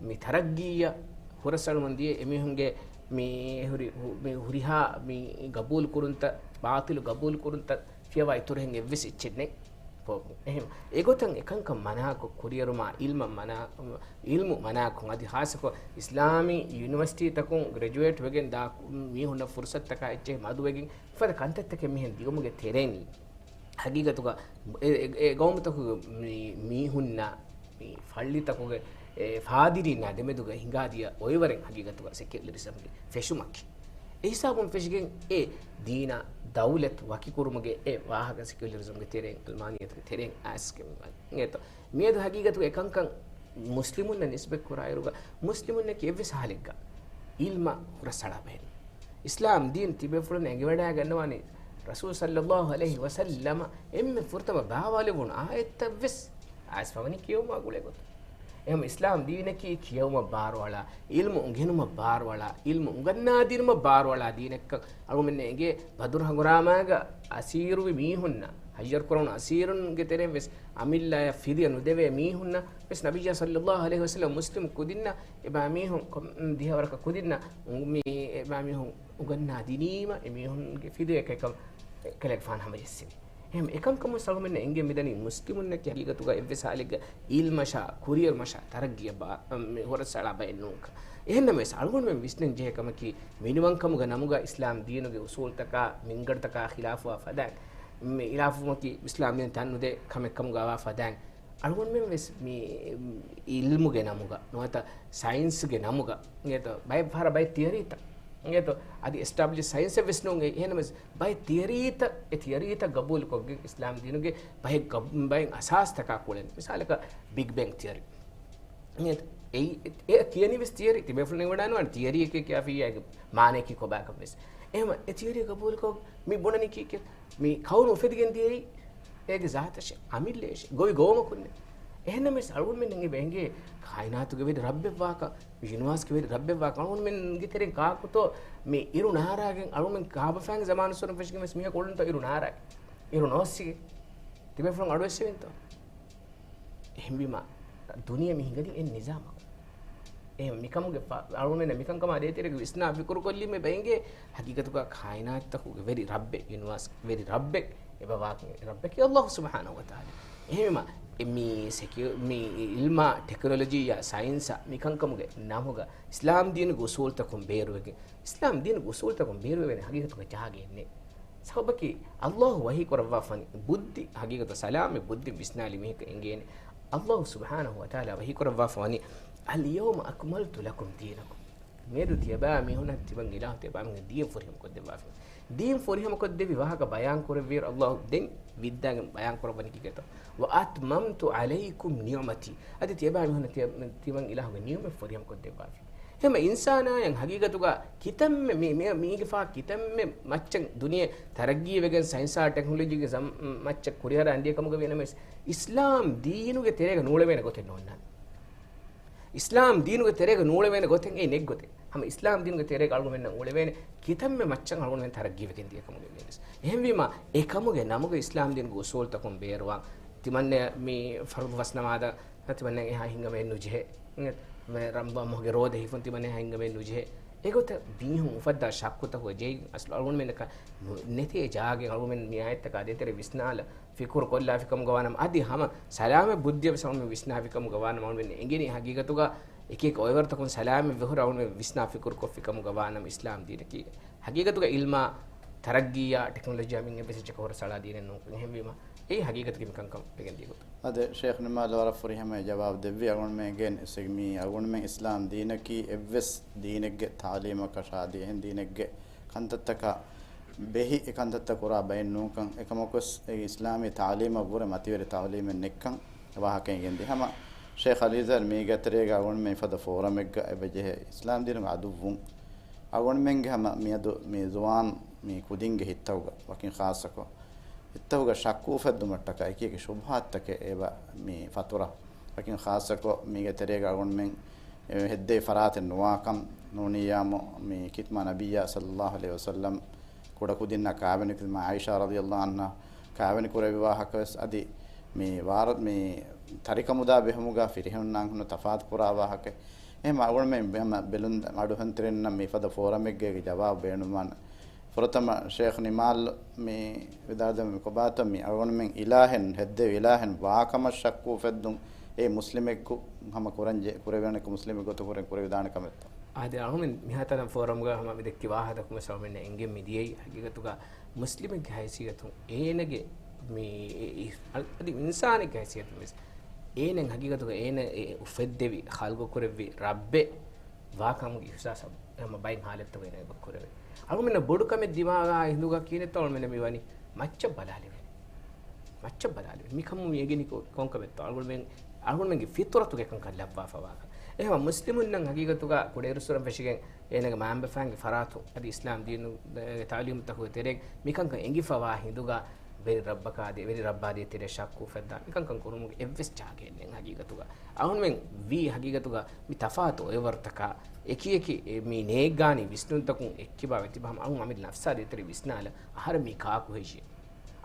މި ތަރައްގީއަށް ހުރަސްއަޅަމުން ދިޔަ، އެމީހުންގެ މި ހުރި-، ހު-، މި ހުރިހާ މި ގަބޫލު ކުރުންތައް، ބާޠިލު ގަބޫލު ކުރުންތައް، ފިޔަވާ އިތުރުހެން އެއްވެސް އެއްޗެއް ނެތް. އެހެން އެގޮތަށް އެކަންކަން މަނާކޮށް، ކުރިއެރުމާ އިލްމަށް މަނާ-، އިލްމު މަނާކޮށް، އަދި ޚާއްޞަކޮށް އިސްލާމީ ޔުނިވަރސިޓީތަކުން ގްރެޖުއޭޓް ވެގެން ދާ މީހުންނަށް ފުރުސަތުތަކާ އެއްޗެހި މަދުވެގެން، އެފަދަ ކަންތައްތަކެއް މިހެން ދިއުމުގެ ތެރެއިން، ހަގީގަތުގަ އެ، އެ، އެ ގައުމުތަކުގެ މި-، މީހުންނާ، މި ފައްޅިތަކުގެ އެ ފާދިރީންނާ ދެމެދުގަ ހިނގާދިޔަ އޮއިވަރެއް ހަގީގަތުގަ ސެކިއުލަރިޒަމްގެ ފެށުމަކީ. އެ ހިސާބުން ފެށިގެން އެ ދީނާ ދައުލަތު ވަކިކުރުމުގެ އެ ވާހަކަ ސެކިއުލަރިޒަމްގެ ތެރެއިން، އަލްމާނިއްޔަތުގެ ތެރެއިން އައިސްގެން އިނގޭތޯ. މިއަދު ހަގީގަތުގަ އެކަންކަން މުސްލިމުންނަށް ނިސްބަތް ކުރާއިރުގަ، މުސްލިމުންނަކީ އެއްވެސް ހާލެއްގަ އިލްމަށް ހުރަސްއަޅާ ބަހެއް ނޫން. އިސްލާމް ދީން ތިބޭފުޅުން އެނގިވަޑައިގަންނަވާނީ ރަސޫލު ޞައްލައްލާހު ޢަލައިހި ވަސައްލަމަ އެންމެ ފުރަތަމަ ބާވާލެވުނު އާޔަތްތައް ވެސް އައިސްފަވަނީ ކިޔެވުމާ ގުޅޭ ގޮތުން. އެހެން އިސްލާމް ދީނަކީ ކިޔެވުމަށް ބާރުއަޅާ، އިލްމު އުނގެނުމަށް ބާރުއަޅާ، އިލްމު އުނގަންނާދިނުމަށް ބާރުއަޅާ ދީނެއްކަން އަޅުގަނޑުމެންނަށް އެނގޭ. ބަދުރު ހަނގުރާމާގަ އަސީރުވި މީހުންނަށް، ހައްޔަރުކުރެވުނު އަސީރުންގެ ތެރެއިން ވެސް އަމިއްލައަށް ފިދިޔަ ނުދެވޭ މީހުންނަށް ވެސް ނަބިއްޔާ ޞައްލައްލާހު ޢަލައިހި ވަސައްލަމަ މުސްލިމް ކުދިންނަށް އެބައިމީހުން ކޮ-، ދިހަވަރަކަށް ކުދިންނަށް އު-، މި އެބައިމީހުން އުނގަންނާ ދިނީމަ، އެމީހުންގެ ފިދިޔަ ކައިކަން ކަލޭގެފާނު ހަމަޖެއްސެވި. އެހެން އެކަންކަމުން އަޅުގަނޑުމެންނަށް އެނގެން މިދަނީ މުސްލިމުންނަކީ ހަގީގަތުގަ އެއްވެސް ހާލެއްގަ އިލްމަށާ، ކުރިއެރުމަށާ، ތަރައްގީއަށް ބާ-، މި ހުރަސްއަޅާ ބައެއް ނޫންކަން. އެހެންނަމަވެސް، އަޅުގަނޑުމެން ވިސްނަން ޖެހޭ ކަމަކީ، މިނިވަންކަމުގެ ނަމުގަ އިސްލާމް ދީނުގެ އުސޫލްތަކާ، މިންގަނޑުތަކާ ޚިލާފުވާ ފަދައިން، މި ޚިލާފުވުމަކީ އިސްލާމް ދީން ތަން ނުދޭ ކަމެއް ކަމުގަ ވާ ފަދައިން، އަޅުގަނޑުމެން ވެސް މި އިލްމުގެ ނަމުގަ ނުވަތަ ސައިންސްގެ ނަމުގަ އިނގޭތޯ، ބައެއް ފަހަރަށް ބައެއް ތިއަރީތައް އިނގޭތޯ، އަދި އެސްޓާބްލިޝް ސައިންސެއް ވެސް ނޫން. އެހެންނަމަވެސް، ބައެއް ތިއަރީތައް، އެ ތިއަރީތައް ގަބޫލުކޮށްގެން އިސްލާމް ދީނުގެ ބައެއް ގަބް-، ބައެއް އަސާސްތަކާ ކުޅެން. މިސާލަކަށް، ބިގް ބެންގް ތިއަރީ. އެ، އެ ކިޔަނީ ވެސް ތިއަރީ. ތިބޭފުޅުން ވަޑާނުވާނެ ތިއަރީއެކޭ ކިޔާފިއްޔާގެ މާނަޔަކީ ކޮބާކަން ވެސް. އެހެން އެ ތިއަރީ ގަބޫލުކޮށް މި ބުނަނީ ކީކޭ؟ މި ކައުނު އުފެދިގެން ދިޔައީ އޭގެ ޒާތަށޭ، އަމިއްލައަށޭ، ގޮވި ގޮވުމަކުންނޭ. އެހެންނަމަވެސް އަޅުގަނޑުމެން އެނގޭ ބަހެއް ކާއިނާތުގެ ވެރި ރައްބެއްވާކަން، ޔުނިވާސްގެ ވެރި ރައްބެއްވާކަން. އަޅުގަނޑުމެންގެ ތެރެއިން ކާކުތޯ މި އިރު ނާރާގެން އަޅުގަނޑުމެން ކާބަފައިން ޒަމާނުއްސުރުން ފެށިގެން ވެސް މީހަކު އުޅުނުތޯ އިރު ނާރާގެން؟ އިރު ނޯއްސިގެން. ތިބޭފުޅުން އަޑުއެއްސެވިންތޯ؟ އެހެންވީމަ، ދުނިޔެ މި ހިނގަނީ އެ ނިޒާމަކުން. އެ މިކަމުގެ ފަ-، އަޅުގަނޑުމެންނަށް މިކަންކަމާ ދޭތެރޭގަ ވިސްނާ ފިކުރުކޮށްލީމަ ބައިނގޭ ހަގީގަތުގަ ކާއިނާތުތަކުގެ ވެރި ރައްބެއް، ޔުނިވާސް ވެރި ރައްބެއް، އެބަ ވާކަން އެ ރައްބަކީ ﷲ ސުބްޙާނަހޫ ވަތަޢާލާ. އެހެންވީމަ، އެ މި ސެކިއު-، މި އިލްމާ، ޓެކްނޮލޮޖީއާ، ސައިންސާ މިކަންކަމުގެ ނަމުގަ އިސްލާމް ދީނުގެ އުސޫލްތަކުން ބޭރުވެގެން، އިސްލާމް ދީނުގެ އުސޫލްތަކުން ބޭރުވެވޭނެ ހަގީގަތުގަ ޖާގައެއް ނެތް. ސަބަބަކީ، ﷲ ވަޙީ ކުރައްވާފަވަނީ ބުއްދި، ހަގީގަތަށް ސަލާމަތް ބުއްދި ވިސްނާލި މީހަކަށް އެނގޭނެ. ﷲ ސުބްޙާނަހޫ ވަތަޢާލާ ވަޙީ ކުރައްވާފަވަނީ، "اليوم أكملت لكم دينكم." މިއަދު ތިޔަބައިމީހުންނަށް ތިމަން އިލާހު ތިޔަބައިމީހުން ދީން ފުރިހަމަ ކޮށްދެއްވާފަ. ދީން ފުރިހަމަ ކޮށްދެއްވި ވާހަކަ ބަޔާން ކުރެއްވިއިރު، ﷲ ދެން ވިއްދާގެން ބަޔާން ކުރައްވަނީ ކީކޭތޯ؟ "وأتممت عليكم نعمتي." އަދި ތިޔަބައިމީހުންނަށް ތިޔަ-، ތިމަން އިލާހުގެ ނިޢުމަތް ފުރިހަމަ ކޮށްދެއްވާފި. އެހެންވީމަ އިންސާނާޔަށް ހަގީގަތުގަ ކިތަންމެ މި-، މި-، މީގެފާ ކިތަންމެ މައްޗަށް ދުނިޔެ ތަރައްގީވެގެން ސައިންސާ ޓެކްނޮލޮޖީގެ ޒަމް-، މައްޗަށް ކުރިއަރާން ދިޔަ ކަމުގަ ވީނަމަވެސް، އިސްލާމް ދީނުގެ ތެރޭގަ ނޫޅެވޭނެ ގޮތެއް ނޯންނާނެ. އިސްލާމް ދީނުގެ ތެރޭގަ ނޫޅެވޭނެ ގޮތެއް އެއީ ނެތް ގޮތެއް. ހަމަ އިސްލާމް ދީނުގެ ތެރޭގަ އަޅުގަނޑުމެންނަށް އުޅެވޭނެ ކިތަންމެ މައްޗަށް އަޅުގަނޑުމެން ތަރައްގީވެގެން ދިޔަ ކަމުގަ ވީނަމަވެސް. އެހެންވީމަ، އެކަމުގެ ނަމުގަ އިސްލާމް ދީނުގެ އުސޫލްތަކުން ބޭރުވާން. ތިމަންނަ މި ފަރުޟު ފަސް ނަމާދަށް ތިމަންނަ އެހާ ހިނގަމެއް ނުޖެހޭ. މެ ރަމަޟާން މަހުގެ ރޯދަ ހިފުން ތިމަންނަ އެހާ ހިނގަމެއް ނުޖެހޭ. އެގޮތަށް މީހުން އުފައްދާ ޝައްކުތަކުގަ ޖެހިގެން އަސްލު އަޅުގަނޑުމެންނަކަށް ނު-، ނެތޭ ޖާގައެއް އަޅުގަނޑުމެން މި އާޔަތްތަކާ ދޭތެރޭ ވިސްނާލަ ފިކުރު ކޮށްލާފިކަމުގަ ވާނަމަ، އަދި ހަމަ ސަލާމަތް ބުއްދިއަށް ވެސް އަޅުގަނޑުމެން ވިސްނާފިކަމުގަ ވާނަމަ، އަޅުގަނޑުމެން އެނގެނީ ހަގީގަތުގަ އެކި އެކި އޮއިވަރުތަކުން ސަލާމަތް ވެ ހުރެ އަޅުގަނޑުމެން ވިސްނާ ފިކުރު ކޮށްފި ކަމުގަ ވާނަމަ އިސްލާމް ދީނަކީ ހަގީގަތުގަ އިލްމާ، ތަރައްގީއާ، ޓެކްނޮލޮޖީއާ މިން އެއްވެސް އެއްޗަކަށް ހުރެ ސަޅާ ދީނެއް ނޫން. އެހެންވީމަ އެއީ ހަގީގަތުގެ މި ކަންކަން ވެގެން ދިޔަ ގޮތުން. އާދެ، ޝޭޚް ނިމާލް ވަރަށް ފުރިހަމަ އެ ޖަވާބު ދެއްވި. އަޅުގަނޑުމެން އެނގޭނެ އެއްސެއް މީ އަޅުގަނޑުމެން އިސްލާމް ދީނަކީ އެއްވެސް ދީނެއްގެ ތާލީމަކަށާ ދިޔަ އެހެން ދީނެއްގެ ކަންތައްތަކާ ބެހި އެ ކަންތައްތައް ކުރާ ބައެއް ނޫންކަން، އެކަމަކުވެސް އެ އިސްލާމީ ތާލީމަށްވުރެ މަތިވެރި ތާލީމެއް ނެތްކަން ވާހަކައިން ގެންދި. ހަމަ ޝޭޚް އަލީޒާރް މީގެ ތެރޭގަ އަޅުގަނޑުމެން އެފަދަ ފޯރަމެއްގަ އެބަޖެހޭ އިސްލާމް ދީނުގެ އަދުއްވުން. އަޅުގަނޑުމެންގެ ހަމަ މިއަދު މި ޒުވާން މި ކުދިންގެ ހިތްތަކުގަ ވަކިން ޚާއްޞަކޮށް، ހިތްތަކުގަ ޝައްކު އުފެއްދުމަށްޓަކާ އެކި އެކި ޝުބުހާތްތަކެއް އެބަ މި ފަތުރަ. ވަކިން ޚާއްޞަކޮށް މީގެ ތެރޭގަ އަޅުގަނޑުމެން އެ ހެއްދެވި ފަރާތެއް ނުވާކަން ނޫނިއްޔާމު މި ކިތްމާ ނަބިއްޔާ ޞައްލައްލާހު ޢަލައިހި ވަސައްލަމް ކުޑަކުދިންނަށް ކާވެނި ކުރި، މާ ޢާއިޝާ ރަޟިޔައްލާހު ޢަންހާ ކާވެނި ކުރެއްވި ވާހަކަވެސް އަދި މި ވާރަ-، މި ތަރިކަމުދާ ބެހުމުގަ ފިރިހެނުންނާ ހުންނަ ތަފާތު ކުރާ ވާހަކަ. އެހެން އަޅުގަނޑުމެން ބެހެމަ ބެލުން އަޑުހެންތެރިންނަށް މި ފަދަ ފޯރަމެއްގެ ޖަވާބު ބޭނުންވާނެ. ފުރަތަމަ ޝޭޚް ނިމާލް މި ވިދާޅުދެމު މި ކޮބާތޯ މި އަޅުގަނޑުމެން އިލާހެއް ހެއްދެވި އިލާހެއް ވާކަމަށް ޝައްކު އުފެއްދުން އެ މުސްލިމެއްގު ހަމަ ކުރަންޖެ-، ކުރެވޭނެ މުސްލިމެއް ގޮތު ކުރެ-، ކުރެވިދާނެ ކަމެއްތޯ؟ އާދެ، އަޅުމެން މިހާތަނަށް ފޯރަމްގަ ހަމަ މި ދެއްކި ވާހަކަ ދައްކުމަށް އަޅުމެންނަށް އެނގެން މި ދިޔައީ ހަގީގަތުގަ މުސްލިމެއްގެ ހައިސިއްޔަތުން އޭނަގެ މި އެ-، އި-، އަދި އިންސާނެއްގެ ހައިސިއްޔަތުން ވެސް އޭނަ ހަގީގަތުގަ އޭނަ އެ އުފެއްދެވި ޚަލްގު ކުރެއްވި ރައްބެއް ވާކަމުގެ އިޙްސާސް ހަމަ ބައެއް ހާލަތްތަކުގަ އޭނަ އެބަ ކުރެވޭ. އަޅުމެންނަށް ބޮޑު ކަމެއް ދިމާވާ ހިނދުގަ ކިހިނެއްތޯ އަޅުމެންނަށް މި ވަނީ މައްޗަށް ބަލާލެވޭނެ. މައްޗަށް ބަލާލެވޭނެ. މިކަމުން މި އެނގެނީ ކޮ-، ކޮންކަމެއްތޯ؟ އަޅުގަނޑުމެން، އަޅުގަނޑުމެންގެ ފިޠުރަތުގެ ކަންކަން ލައްވާފަ ވާކަން. އެހެންވީމަ މުސްލިމުންނަށް ހަގީގަތުގަ ކުޑައިރުއްސުރެން ފެށިގެން އޭނަގެ މައިންބަފައިންގެ ފަރާތުން އަދި އިސްލާމް ދީނުގެ ތަޢުލީމުތަކުގެ ތެރެއިން މިކަންކަން އެނގިފަވާ ހިނދުގަ ވެރި ރައްބަކާ ދޭ، ވެރި ރައްބާ ދޭތެރޭ ޝައްކު އުފައްދާ މިކަންކަން ކުރުމުގެ އެއްވެސް ޖާގައެއް ނެތް ހަގީގަތުގަ. އަޅުގަނޑުމެން ވީ ހަގީގަތުގަ މި ތަފާތު އޮއެވަރުތަކާ އެކި އެކި އެ މި ނޭއްގާނީ ވިސްނުންތަކުން އެއްކިބާ ވެތިބަ ހަމަ އަޅުގަނޑު އަމިއްލަ ނަފްސާ ދޭތެރޭ ވިސްނާލަ އަހަރެން މީ ކާކު ހެއްޔޭ؟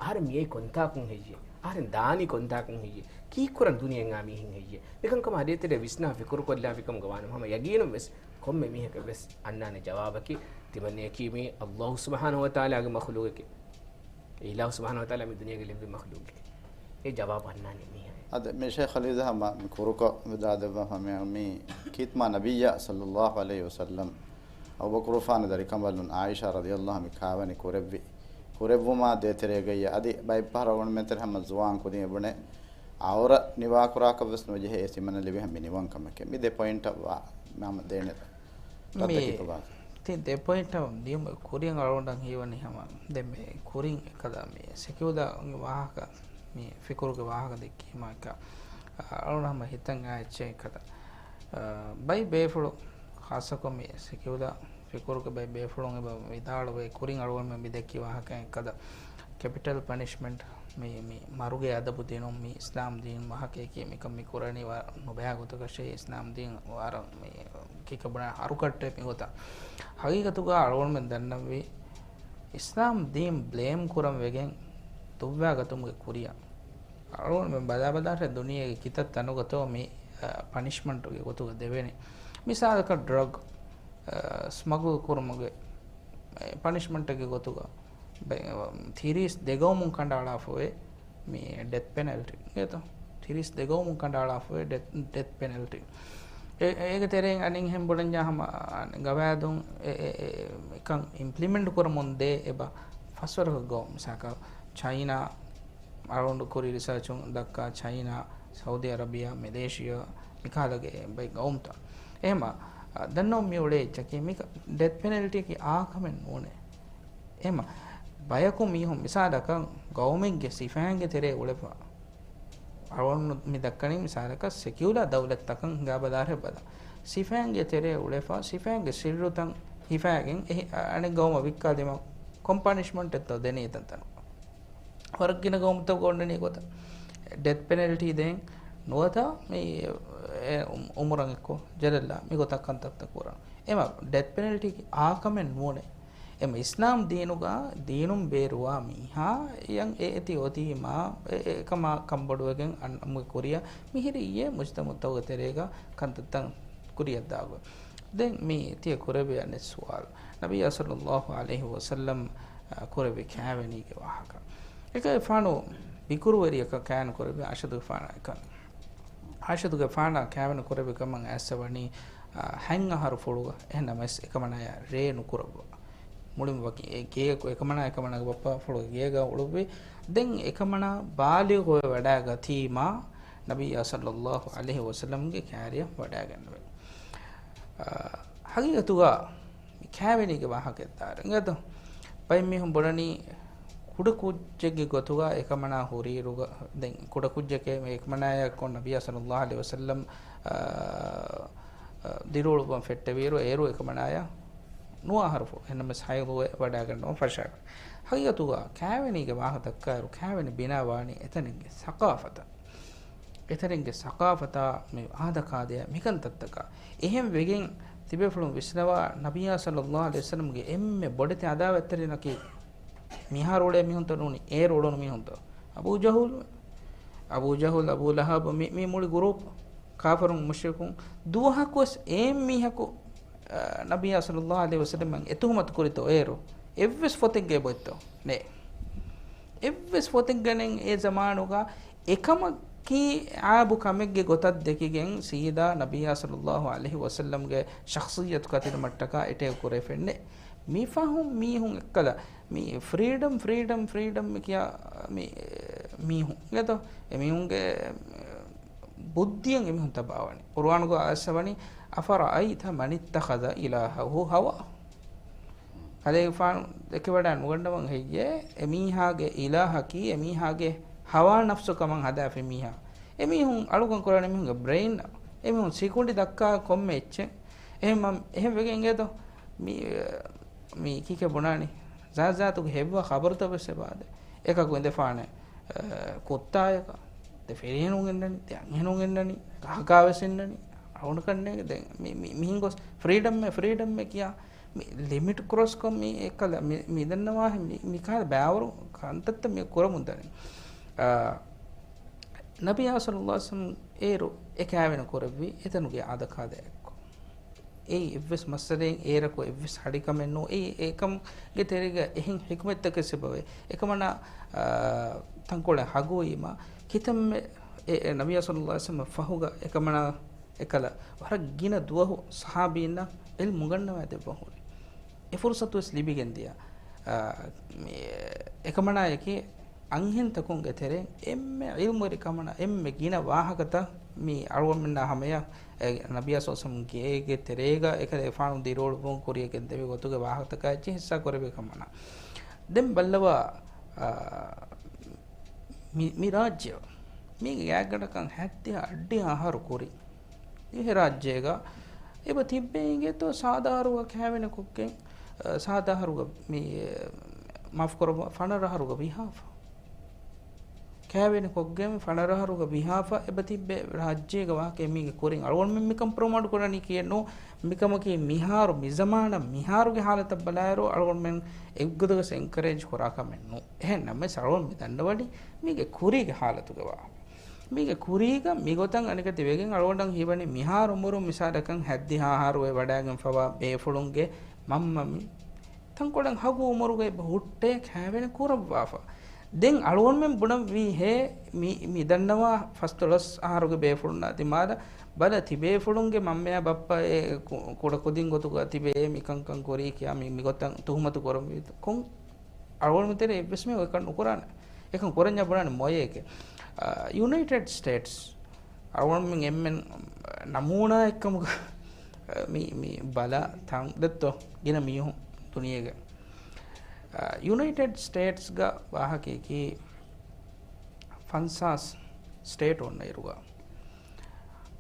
އަހަރެން މިއައީ ކޮންތާކުން ހެއްޔޭ؟ އަހަރެން ދާނީ ކޮންތާކުން ހެއްޔޭ؟ ކީއްކުރަން ދުނިޔެއިން އާ މީހެއް ހެއްޔޭ؟ މިކަންކަމާ ދޭތެރޭ ވިސްނާ ފިކުރުކޮށްލާފިކަމުގަ ވާނަމަ ހަމަ ޔަގީނުން ވެސް ކޮންމެ މީހަކަށް ވެސް އަންނާނެ ޖަވާބަކީ ތިމަންނަޔަކީ މީ ﷲ ސުބްޙާނަހޫ ވަތަޢާލާގެ މަޚްލޫޤެކޭ. އެ އިލާހު ސުބްޙާނަހޫ ވަތަޢާލާ މި ދުނިޔޭގަ ލެއްވި މަޚްލޫޤެކޭ. އެ ޖަވާބު އަންނާނީ މީހާ. އަދި މި ޝޭޚް އަލީ ދަހަމަ މި ކުރުކޮށް ވިދާދެއްވާފަ މި، މި ކީތްމާ ނަބިއްޔާ ޞައްލައްލާހު ޢަލައިހި ވަސައްލަމް އަބޫބަކުރުފާނު ދަރިކަނބަލުން ޢާއިޝާ ރަޟިޔައްލާހު މި ކާވެނި ކުރެއްވި، ކުރެއްވުމާ ދޭތެރޭގައި އަދި ބައެއްފަހަރު އަޅުގަނޑުމެންތެރެ ހަމަ ޒުވާން ކުދިން އެބުނެ އައުރަ ނިވާކުރާކަށްވެސް ނުޖެހޭ އެ ސިމަނަ ލިބި މި ނިވަން ކަމެކޭ. މި ދެ ޕޮއިންޓަށް ވާ މަ ދޭނެ ތައްތަކީ ކޮބާ؟ ތި ދެ ޕޮއިންޓަށް ދިޔުމަށް ކުރިން އަޅުގަނޑަށް ހީވަނީ ހަމަ ދެން މި ކުރިން އެކަލަ މި ސެކިއުދާގެ ވާހަކަ، މި ފިކުރުގެ ވާހަކަ ދެއްކީމަ އެކަ އަޅުގަނޑު ހަމަ ހިތަށް އާ އެއްޗެއް އެކަލަ ބައި ބޭފުޅު ޚާއްޞަކޮށް މި ސެކިއުލާ ފިކުރުގެ ބައި ބޭފުޅުން އެބަ ވިދާޅުވޭ ކުރިން އަޅުގަނޑުމެން މި ދެއްކި ވާހަކައިން އެއްކަލަ ކެޕިޓަލް ޕަނިޝްމަންޓް މި، މި މަރުގެ އަދަބު ދިނުން މި އިސްލާމް ދީން ވާހަކަޔަކީ މިކަން މި ކުރަނީ ވަރަށް ނުބައި ގޮތަކަށޭ އިސްލާމް ދީން ވަރަށް މި ކިކަބުނާ ހަރުކައްޓޭ މިގޮތަށް. ހަގީގަތުގަ އަޅުގަނޑުމެން ދަންނަންވީ އިސްލާމް ދީން ބްލޭމް ކުރަން ވެގެން ދުއްވާގަތުމުގެ ކުރިއަށް. އަޅުގަނޑުމެން ބަލާބަލާށޭ ދުނިޔޭގެ ކިތައް ތަނުގަތޯ މި، އަ، ޕަނިޝްމަންޓުގެ ގޮތުގަ ދެވެނީ. މިސާލަކަށް ޑްރަގް، އަ، ސްމަގުލް ކުރުމުގެ، އެ، ޕަނިޝްމަންޓެއްގެ ގޮތުގަ ބެ-، ތިރީސް ދެ ގައުމުން ކަނޑައަޅާފަވޭ މި ޑެތް ޕެނަލްޓީ. އިނގޭތޯ؟ ތިރީސް ދެ ގައުމުން ކަނޑައަޅާފަވޭ ޑެތް، ޑެތް ޕެނަލްޓީ. އެ-، އޭގެ ތެރެއިން އަނެއްހެން ބުނަންޏާ ހަމަ، އަ، ގަވާއިދުން އެ-، އެ-، އެ-، އެކަން އިމްޕްލިމެންޓް ކުރަމުން ދޭ އެބަ ފަސްވަރަކަށް ގައުމު. މިސާލަކަށް ޗައިނާ، އަޅުގަނޑު ކުރި ރިސާޗުން ދައްކާ ޗައިނާ، ސައުދީ އަރަބިޔާ، މެލޭޝިޔާ، މިކަހަލަ ބައެއް ގައުމުތައް. އެހެމަ، އަ، ދަންނަވަން މި އުޅޭ އެއްޗަކީ މި ޑެތް ޕެނަލްޓީއަކީ އާ ކަމެއް ނޫނޭ. އެހެމަ، ބަޔަކު މީހުން މިސާލަކަށް ގައުމެއްގެ ސިފައިންގެ ތެރޭ އުޅެފަ. އަޅުގަނޑު މި ދައްކަނީ މިސާލަކަށް ސެކިއުލާ ދައުލަތްތަކަށް ހިނގާބަލާށޭ ބަލާ. ސިފައިންގެ ތެރޭ އުޅެފަ، ސިފައިންގެ ސިއްރުތައް ހިފައިގެން އެހި-، އަ-، އަނެއް ގައުމަށް ވިއްކާލީމަ ކޮން ޕަނިޝްމަންޓެއްތޯ ދެނީ އެތަންތަނުގަ. ވަރަށް ގިނަ ގައުމުތަކުގަ އޮންނަނީ ގޮތަށް. ޑެތް ޕެނަލްޓީ ދޭން ނުވަތަ މި، އެ، އު-، އުމުރަށް އެއްކޮށް ޖެލަށްލާ މި ގޮތަށް ކަންތައްތައް ކުރަން. އެމަ ޑެތް ޕެނަލްޓީ އާ ކަމެއް ނޫނޭ. އެމަ އިސްލާމް ދީނުގަ ދީނުން ބޭރުވާ މީހާ އެޔަށް އެ އެތި އޮތީމާ އެ، އެ ކަމާ ކަންބޮޑުވެގެން އަންނަމުގެ ކުރިއަށް މިހިރީ އިއްޔެ މުޖްތަމަޢުތަކުގެ ތެރޭގަ ކަންތައްތައް ކުރިއަށްދާގޮތް. ދެން މި ތިޔަ ކުރެއްވި އަނެއް ސުވާލު. ނަބިއްޔާ ޞައްލައްލާހު ޢަލައިހި ވަސައްލަމް، އަ، ކުރެއްވި ކާވެނީގެ ވާހަކަ. އެކަ އެފާނު ބިކުރުވެރިޔަކަށް ކާން ކުރެއްވި އަޝަދު ފާނައަކަށް. އާއިޝަތުގެފާނާ ކާވެނި ކުރެއްވި ކަމަށް އައިސްފަ ވަނީ، އާ، ހަތް އަހަރު ފުޅުގަ. އެހެންނަމަވެސް އެކަމަނާޔާ ރޭ ނުކުރައްވާ. މުޅިން ވަކި އެ ގޭގަ އެކަމަނާ އެކަމަނާގެ ބައްޕަ ފުޅުގެ ގޭގަ އުޅުއްވި. ދެން އެކަމަނާ ބާލިޣުވެ ވަޑާގަތީމާ، ނަބިއްޔާ ޞައްލައްލާހު ޢަލައިހި ވަސައްލަމްގެ ކާރިއަށް ވަޑާގެންނެވި. އާ، ހަގީގަތުގަ މި ކާވެނީގެ ވާހަކައެއް ދާއިރު އިނގޭތޯ؟ ބައެއް މީހުން ބުނަނީ ކުޑަކުއްޖެއްގެ ގޮތުގަ އެކަމަނާ ހުރިއިރުގަ، ދެން ކުޑަކުއްޖެކޭ މި އެކަމަނާޔަށް ކޮން ނަބިއްޔާ ޞައްލައްލާހު ޢަލައިހި ވަސައްލަމް، އާ، އާ، ދިރިއުޅުއްވަން ފެއްޓެވިއިރު އޭރު އެކަމަނާޔަށް ނުވަ އަހަރު ފު-، އެހެންނަމަވެސް ޙައިޟުވެ ވަޑާގަންނަވަން ފަށާފަ. ހަގީގަތުގަ ކާވެނީގެ ވާހަކަ ދައްކާއިރު ކާވެނި ބިނާވާނީ އެތަނެއްގެ ސަޤާފަތަށް. އެތަނެއްގެ ސަޤާފަތާ މި އާދަކާދަޔާ މިކަންތައްތަކާ. އެހެން ވެގެން ތިބޭފުޅުން ވިސްނަވާ، ނަބިއްޔާ ޞައްލައްލާހު ޢަލައިހި ވަސައްލަމްގެ އެންމެ ބޮޑެތި ޢަދާވަތްތެރިންނަކީ މިހާރު އުޅޭ މީހުންތޯ ނޫނީ، އޭރު އުޅުނު މީހުންތޯ؟ އަބޫ ޖަހުލް، އަބޫ ލަހަބް، މި، މި މުޅި ގުރޫޕް ކާފަރުން މުޝްރިކުން. ދުވަހަކުވެސް އެއް މީހަކު، އަ، ނަބިއްޔާ ޞައްލައްލާހު ޢަލައިހި ވަސައްލަމަށް އެ ތުހުމަތު ކުރިތޯ އޭރު؟ އެއްވެސް ފޮތެއްގައި އެބައޮތްތޯ؟ ނޭ. އެއްވެސް ފޮތެއްގަ ނެތް އެ ޒަމާނުގަ. އެކަމަކީ އާބު ކަމެއްގެ ގޮތަށް ދެކިގެން ސީދާ ނަބިއްޔާ ޞައްލައްލާހު ޢަލައިހި ވަސައްލަމްގެ ޝަޚްޞިއްޔަތު ކަތިލުމަށްޓަކާ އެޓޭކް ކުރެވިފައެއް ނެތް. މިފަހުން މީހުން އެއްކަލަ މި ފްރީޑަމް، ފްރީޑަމް، ފްރީޑަމް މި ކިޔާ މި މީހުން އިނގޭތޯ؟ އެ މީހުންގެ ބުއްދިއަށް އެމީހުން ތަބާވަނީ. ޤުރުއާނުގަ އައިސްފަ ވަނީ، "أفرأيت من اتخذ إلهه هواه." ކަލޭގެފާނު ދެކެވަޑައި ނުގަންނަވަން ހެއްޔޭ؟ އެމީހާގެ އިލާހަކީ އެމީހާގެ ހަވާ ނަފްސު ކަމަށް ހަދާފި މީހާ. އެމީހުން އަޅުކަން ކުރާނީ އެމީހުންގެ ބްރެއިން. އެމީހުން ސިކުނޑި ދައްކާ ކޮންމެ އެއްޗެއް. އެހެން މަ-، އެހެން ވެގެން އިނގޭތޯ؟ މި، މި ކީކޭ ބުނާނީ؟ ޒާތްޒާތުގެ ހެއްވާ ޚަބަރުތައް ވެސް އެބަ އާދޭ. އެކަކު އިނދެފާނެ، އަ، ކުއްތާއަކަށް. ދެ ފިރިހެނުން އިންނަނީ، ދެ އަންހެނުން އިންނަނީ، ކަހަކާ ވެސް އިންނަނީ. އަޅުގަނޑަކަށް ނޭނގެ. ދެން މި، މި، މިހެން ގޮސް ފްރީޑަމްއޭ، ފްރީޑަމްއޭ ކިޔާ. މި ލިމިޓް ކްރޮސްކޮށް މި އެކަލަ މި، މި ދަންނަވާހެން މި، މި ކާލަ ބާވަރު ކަންތައްތައް މި ކުރަމުން ދަނީ. އާ، ނަބިއްޔާ ޞައްލައްލާހު ޢަލައިހި ވަސައްލަމް އޭރު އެ ކާވެނި ކުރެއްވި އެތަނުގެ އާދަކާދައެއްކޮށް. އެއީ އެއްވެސް މައްސަލައެއް އޭރަކު އެއްވެސް ހަޑިކަމެއް ނޫން. އެއީ އެކަމުގެ ތެރޭގަ އެހެން ޙިކުމަތްތަކެއް ސަބަބެއް. އެކަމަނާ، އާ، ތަންކޮޅެއް ހަގުވީމާ، ކިތަންމެ އެ، އެ ނަބިއްޔާ ޞައްލައްލާހު ޢަލައިހި ވަސައްލަމަށް ފަހުގަ އެކަމަނާ އެކަލަ ވަރަށް ގިނަ ދުވަހު ޞަޙާބީންނަށް ޢިލްމު އުނގަންނަވާ ދެއްވަން ހުރި. އެ ފުރުޞަތު ވެސް ލިބިގެން ދިޔަ. އާ، މި، އެކަމަނާޔަކީ އަންހެންތަކުންގެ ތެރެއިން އެންމެ ޢިލްމުވެރިކަމަނާ އެންމެ ގިނަ ވާހަކަތައް މި އަޅުގަނޑުމެންނާ ހަމަޔަށް އެ ނަބިއްޔާ ޞައްލައްލާހު ޢަލައިހި ވަސައްލަމް ގޭގެ ތެރޭގަ އެކަލޭގެފާނު ދިރިއުޅުއްވުން ކުރިޔަށް ގެންދެވި ގޮތުގެ ވާހަކަތަކާ އެއްޗެއް ހިއްސާ ކުރެއްވި ކަމަނާ. ދެން ބައްލަވާ، އާ، މި، މި ރާއްޖެ މީގެ ގާތްގަނޑަކަށް ހަތްދިހަ އަށްޑިހަ އަހަރު ކުރި. އެހެ ރާއްޖޭގަ އެބަ ތިއްބެ އިނގޭތޯ ސާދަ އަހަރުގަ ކާވެނި ކޮށްގެން، އަ، ސާދަ އަހަރުގަ މި، މާފު ކުރައްވާ، ފަނަރަ އަހަރުގަ ވިހާފަ. ކާވެނި ކޮށްގެން ފަނަރަ އަހަރުގަ ވިހާފަ އެބަ ތިއްބެ ރާއްޖޭގަ ވާހަކަ މީގެ ކުރިން އަޅުގަނޑުމެން މިކަން ޕްރޮމޯޓް ކުރަނީ ކިޔެއް ނޫ. މިކަމަކީ މިހާރު މި ޒަމާނަށް މިހާރުގެ ހާލަތަށް ބަލާއިރު އަޅުގަނޑުމެން އެއްގޮތަކަށް އެންކަރޭޖް ކުރާ ކަމެއް ނޫ. އެހެން ނަމަވެސް އަޅުގަނޑު މި ދަންނަވަނީ މީގެ ކުރީގެ ހާލަތުގެ ވާހަކަ. މީގެ ކުރީގަ މިގޮތަށް އަނެކަތި ވެގެން އަޅުގަނޑަށް ހީވަނީ މިހާރު އުމުރުން މިސާލަކަށް ހަތްދިހަ އަހަރު އޮތް ވަޑާގެންފަވާ ބޭފުޅުންގެ މަންމަ މި ތަންކޮޅެއް ހަގު އުމުރުގައި އެބަ ހުއްޓޭ ކާވެނި ކުރައްވާފަ. ދެން އަޅުގަނޑުމެން ބުނަންވީ ހޭ މި، މި ދަންނަވާ ފަސްދޮޅަސް އަހަރުގެ ބޭފުޅުންނާ ދިމާލަށް ބަލަ ތިބޭފުޅުންގެ މަންމަޔާ ބައްޕަ އެ ކު-، ކުޑަކުދިން ގޮތުގަ ތިބޭ މިކަންކަން ކުރީ ކިޔާ މި، މިގޮތަށް ތުހުމަތު ކުރަންވީ ކޮން އަޅުގަނޑުމެން ތެރޭ އެއްވެސް މީހަކު އެކަން ނުކުރާނެ. އެކަން ކުރަންޏާ ބުނާނެ މޮޔައެކޭ. އާ، ޔުނައިޓެޑް ސްޓޭޓްސް އަޅުގަނޑުމެން އެންމެން ނަމޫނާއެއްކަމުގަ މި، މި ބަލާ ތަން ދެއްތޯ ގިނަ މީހުން ދުނިޔޭގަ. އާ، ޔުނައިޓެޑް ސްޓޭޓްސްގަ ވާހަކައަކީ ފަންސާސް ސްޓޭޓް އޮންނަ އިރުގަ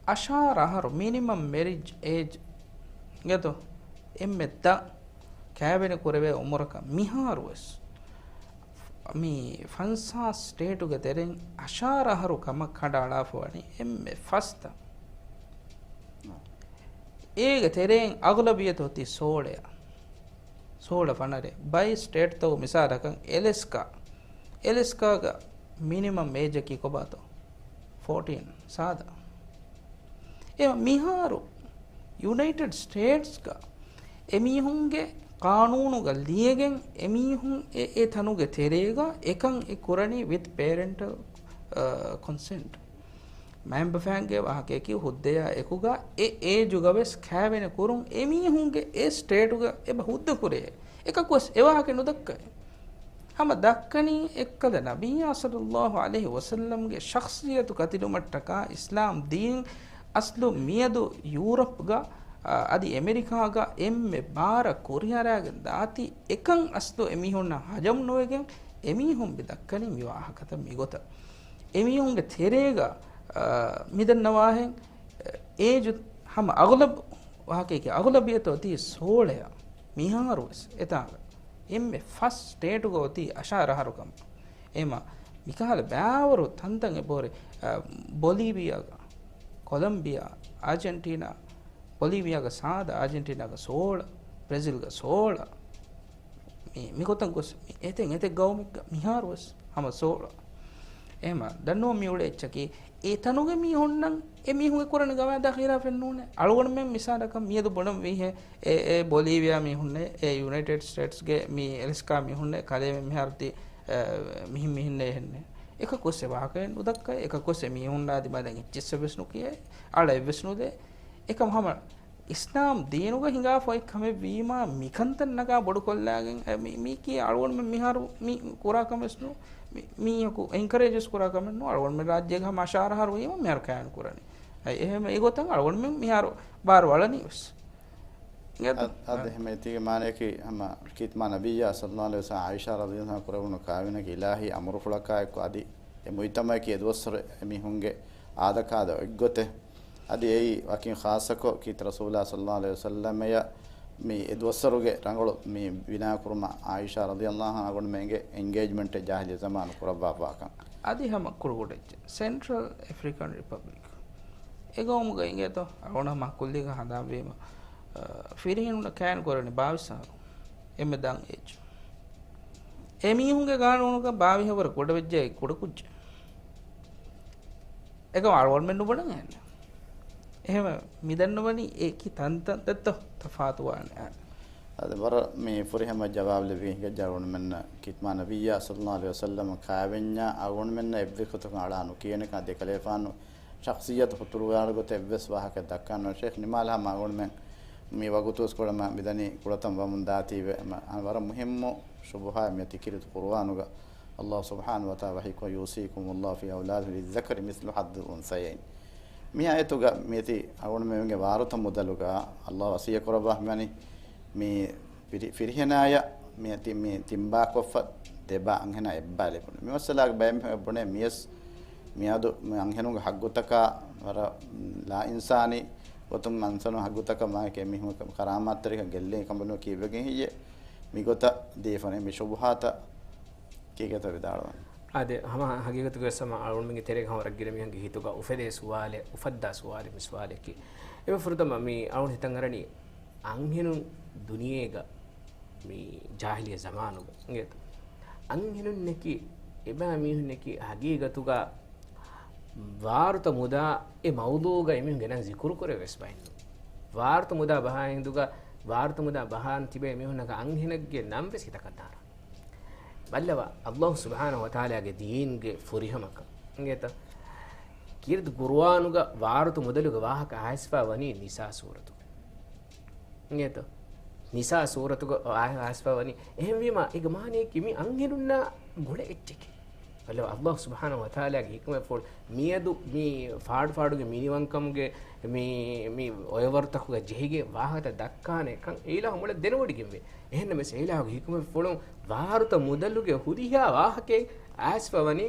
އަށާރަ އަހަރު މިނިމަމް މެރިޖް އޭޖް ގެތޯ އެންމެ ދަށް ކާވެނި ކުރެވޭ އުމުރަކަށް މިހާރުވެސް މި ފަންސާސް ސްޓޭޓުގެ ތެރެއިން އަށާރަ އަހަރު ކަމަށް ކަނޑައަޅާފަ ވަނީ އެންމެ ފަސް ދަށް. އޭގެ ތެރެއިން އަޣުލަބިއްޔަތު އޮތީ ސޯޅައަށް. ސޯޅަ ފަނަރަ. ބައި ސްޓޭޓްތައް މިސާލަކަށް އެލެސްކާ. އެލެސްކާގަ މިނިމަމް އޭޖަކީ ކޮބާތޯ؟ ފޯޓީން. ސާދަ. އެ މިހާރު ޔުނައިޓެޑް ސްޓޭޓްސްގަ އެމީހުންގެ ޤާނޫނުގަ ލިޔެގެން އެމީހުން އެ، އެ ތަނުގެ ތެރޭގަ އެކަން އެ ކުރަނީ ވިތް ޕޭރެންޓަލް، އަ، ކޮންސެންޓް. މައިންބަފައިންގެ ވާހަކަޔަކީ ހުއްދަޔާ އެކުގަ އެ އޭޖުގަވެސް ކާވެނި ކުރުން އެމީހުންގެ އެ ސްޓޭޓުގަ އެބަ ހުއްދަ ކުރޭ. އެކަކުވެސް އެ ވާހަކަ ނުދައްކައޭ. ހަމަ ދައްކަނީ އެއްކަލަ ނަބިއްޔާ ޞައްލައްލާހު ޢަލައިހި ވަސައްލަމްގެ ޝަޚްޞިއްޔަތު ކަތިލުމަށްޓަކާ އިސްލާމް ދީން އަސްލު މިއަދު ޔޫރަޕްގަ، އަ، އަދި އެމެރިކާގަ އެންމެ ބާރަށް ކުރިއަރާގެން ދާތީ އެކަން އަސްލު އެމީހުންނަށް ހަޖަމް ނުވެގެން އެމީހުން މި ދައްކަނީ މި ވާހަކަތައް މިގޮތަށް. އެމީހުންގެ ތެރޭގަ، އަ، މިދަންނަވާހެން، އޭޖު ހަމަ އަޣުލަބް ވާހަކައެކޭ، އަޣުލަބިއްޔަތު އޮތީ ސޯޅަޔަށް. މިހާރުވެސް އެތާނގަ އެންމެ ފަސް ސްޓޭޓުގަ އޮތީ އަށާރަ އަހަރު ކަމަށް. އެމަ މިކަހަލަ ބާވަރު ތަންތަން އެބަހުރި، އަ، ބޮލީވިއާގަ، ކޮލަމްބިއާ، އާޖެންޓީނާ، ބޮލީވިއާގަ ސާދަ، އާޖެންޓީނާގަ ސޯޅަ، ބްރެޒިލްގަ ސޯޅަ. މި، މިގޮތަށް ގޮސް މި އެތެއް އެތެއް ގައުމެއްގަ މިހާރުވެސް ހަމަ ސޯޅަ. އެހެމަ ދަންނަވަން މި އުޅޭ އެއްޗަކީ، އެ ތަނުގެ މީހުންނަށް އެ މީހުންގެ ކުރަނި ގަވާއިދާ ޚިލާފެއް ނޫނޭ. އަޅުގަނޑުމެން މިސާލަކަށް މިއަދު ބުނަން ވީހޭ، އެ، އެ ބޮލީވިއާ މީހުންނޭ، އެ ޔުނައިޓެޑް ސްޓޭޓްސްގެ މި އެލަސްކާ މީހުންނޭ، ކަލޭމެން މިހާރު ތި، އެ، މިހިން މިހިންނޭ އެހެންނޭ. އެކަކުވެސް އެ ވާހަކައެއް ނުދައްކައޭ، އެކަކުވެސް އެ މީހުންނާ ދިމާލަށް އެއްޗިއްސެއްވެސް ނުކިޔައޭ، އަޅައެއްވެސް ނުދޭ. އެކަމް ހަމަ އިސްލާމް ދީނުގަ ހިނގާފައި ކަމެއް ވީމާ، މިކަންތައް ނަގާ ބޮޑުކޮށްލާގެން، އެ، މި، މީކީ އަޅުގަނޑުމެން މިހާރު މި ކުރާ ކަމެއް ނޫ، މި، މީހަކު އެންކަރޭޖެސް ކުރާ ކަމެއް ނޫ. އަޅުގަނޑުމެން ރާއްޖޭގަ ހަމަ އަށާރަ އަހަރު ވީމަ މިހާރު ކާވެނި ކުރަނީ. އެ، އެހެން އެގޮތަށް އަޅުގަނޑުމެން މިހާރު ބާރު އަޅަނީ ވެސް. އިނގޭތޯ؟ އަދ-، އަދި އެހެން އެތީގެ މާނަޔަކީ ހަމަ ކީރިތި މާ ނަބިއްޔާ ޞައްލައްލާހު ޢަލައިހި ވަސައްލަމް ޢާއިޝާ ރަޟިޔައްލާހު ޢަންހާ ކުރެވުނު ކާވެނިއަކީ އިލާހީ އަމުރުފުޅަކާއެކު އަދި އެ މުޖްތަމަޢަކީ އެދުވަސްވަރު އެމީހުންގެ އާދަކާދަ އޮތްގޮތެއް. އަދި އެއީ ވަކިން ޚާއްޞަކޮށް ކީރިތި ރަސޫލާ ޞައްލައްލާހު ޢަލައިހި ވަސައްލަމަޔަށް މި އެދުވަސްވަރުގެ ރަނގަޅު މި ބިނާކުރުމަށް ޢާއިޝާ ރަޟިޔައްލާހު ޢަންހާ އަޅުގަނޑުމެންގެ އެންގޭޖްމަންޓެއް ޖާހިލިއްޔަ ޒަމާނު ކުރައްވާފާކަން. އަދި ހަމަ ކުޑަކުޑަ އެއްޗެއް. ސެންޓްރަލް އެފްރިކަން ރިޕަބްލިކް. އެގައުމުގަ އިނގޭތޯ، އަޅުގަނޑު ހަމަ ކުއްލީގަ ހަނދާންވީމަ، އަ، ފިރިހެނުންނަށް ކާވެނި ކުރަނީ ބާވީސް އަހަރު. އެންމެ ދަށް އޭޖް. އެމީހުންގެ ގާނޫނުގަ ބާވީހަށް ވުރެ ކުޑަވެއްޖެ ކުޑަކުއްޖެއް. އެކަމް އަޅުގަނޑުމެން ނުބުނަން އެހެން. އެހެން މި ދަންނަވަނީ އެކި ތަންތަން ދެއްތޯ ތަފާތުވާނެ. އަދި ވަރަށް މި ފުރިހަމަ ޖަވާބު ލިބި ހިނގައްޖެ އަޅުގަނޑުމެންނަށް ކީރިތި މާ ނަބިއްޔާ ޞައްލައްލާހު ޢަލައިހި ވަސައްލަމަ ކާވެންޏާ އަޅުގަނޑުމެންނަށް އެއްވެސް ގޮތަކުން އަޅާ ނުކިޔޭނެކަން ދެކަލޭފާނު ޝަޚްޞިއްޔަތު ހުތުރުވާނެ ގޮތެއް އެއްވެސް ވާހަކައެއް ދައްކާނު. ޝޭޚް ނިމާލް ހަމަ އަޅުގަނޑުމެން މި ވަގުތުވެސް ކުޅަމާ މިދަނީ ކުޅަތަން ވަމުން ދާތީވެ. އަ، ވަރަށް މުހިއްމު ޝުބުހާ މިއޮތީ ކީރިތި ޤުރުއާނުގަ ﷲ ސުބްޙާނަހޫ ވަތަޢާލާ ވަޙީކުރަން، يوصيكم الله في أولادكم للذكر مثل حظ الأنثيين. މި އާޔަތުގަ މިއޮތީ އަޅުގަނޑުމެންގެ ވާރުތަ މުދަލުގަ ﷲ ވަޞިއްޔަތް ކުރައްވާ މިވަނީ މި ފިރި-، ފިރިހެނާޔަށް މި ތި-، މި ތިންބާކޮށްފަ ދެބާ އަންހެނާ އެއްބާ ލިބުނު. މި މައްސަލާގެ ބައެއް މީހުން ބުނޭ މިޔަސް މިއަދު މި އަންހެނުންގެ ހައްގުތަކާ ވަރަށް ލާއިންސާނީ ގޮތުން އަންހެނުން ހައްގުތަކަށް މާކެ މީހުން ކަރާމާތްތެރިކަން ގެއްލޭ ކަނބަލު ކީއްވެގެން ހެއްޔޭ؟ މިގޮތަށް ދީފަނެ މި ޝުބުހާތައް ކީކޭތޯ ވިދާޅުވަން؟ އާދެ، ހަމަ ހަގީގަތުގަ ވެސް ހަމަ އަޅުގަނޑުމެންގެ ތެރޭގަ ހަމަ ވަރަށް ގިނަ މީހުންގެ ހިތުގަ އުފެދޭ ސުވާލެއް، އުފައްދާ ސުވާލެއް މި ސުވާލަކީ. އެންމެ ފުރަތަމަ މި އަޅުގަނޑު ހިތަށް އަރަނީ އަންހެނުން ދުނިޔޭގަ މި ޖާހިލިއްޔަ ޒަމާނުގަ އިނގޭތޯ. އަންހެނުންނަކީ، އެބައިމީހުންނަކީ ހަގީގަތުގަ ވާރުތަ މުދާ އެ މައުޟޫޢުގަ އެމީހުން ގެނަން ޒިކުރު ކުރެއްވި ވެސް ބައެއް ނޫން. ވާރުތަ މުދާ ބަހާ ހިނދުގަ، ވާރުތަ މުދާ ބަހާން ތިބޭ މީހުންނަކަށް އަންހެނެއްގެ ނަން ވެސް ހިތަކަށް ދާން. ބައްލަވާ، ﷲ ސުބްޙާނަހޫ ވަތަޢާލާގެ ދީންގެ ފުރިހަމަކަން. އިނގޭތަ؟ ކީރިތި ޤުރުއާނުގަ ވާރުތަ މުދަލުގެ ވާހަކަ އައިސްފާ ވަނީ ނިސާ ސޫރަތުގަ. އިނގޭތަ؟ ނިސާ ސޫރަތުގަ އައި-، އައިސްފާ ވަނީ. އެހެންވީމާ، އޭގެ މާނަޔަކީ މި އަންހެނުންނާ ގުޅޭ އެއްޗެކޭ. ބައްލަވާ، ﷲ ސުބްޙާނަހޫ ވަތަޢާލާގެ ޙިކުމަތްފުޅު މިއަދު މި ފާޑު ފާޑުގެ މިނިވަންކަމުގެ މި، މި އޮއެވަރުތަކުގަ ޖެހިގެން ވާހަކަ ދައްކާނެ ކަން އެއިލާހު މޮޅަށް ދެނެވޮޑިގެންވޭ. އެހެންނަމަވެސް އެއިލާހުގެ ޙިކުމަތްފުޅުން ވާރުތަ މުދަލުގެ ހުރިހާ ވާހަކައެއް އައިސްފަ ވަނީ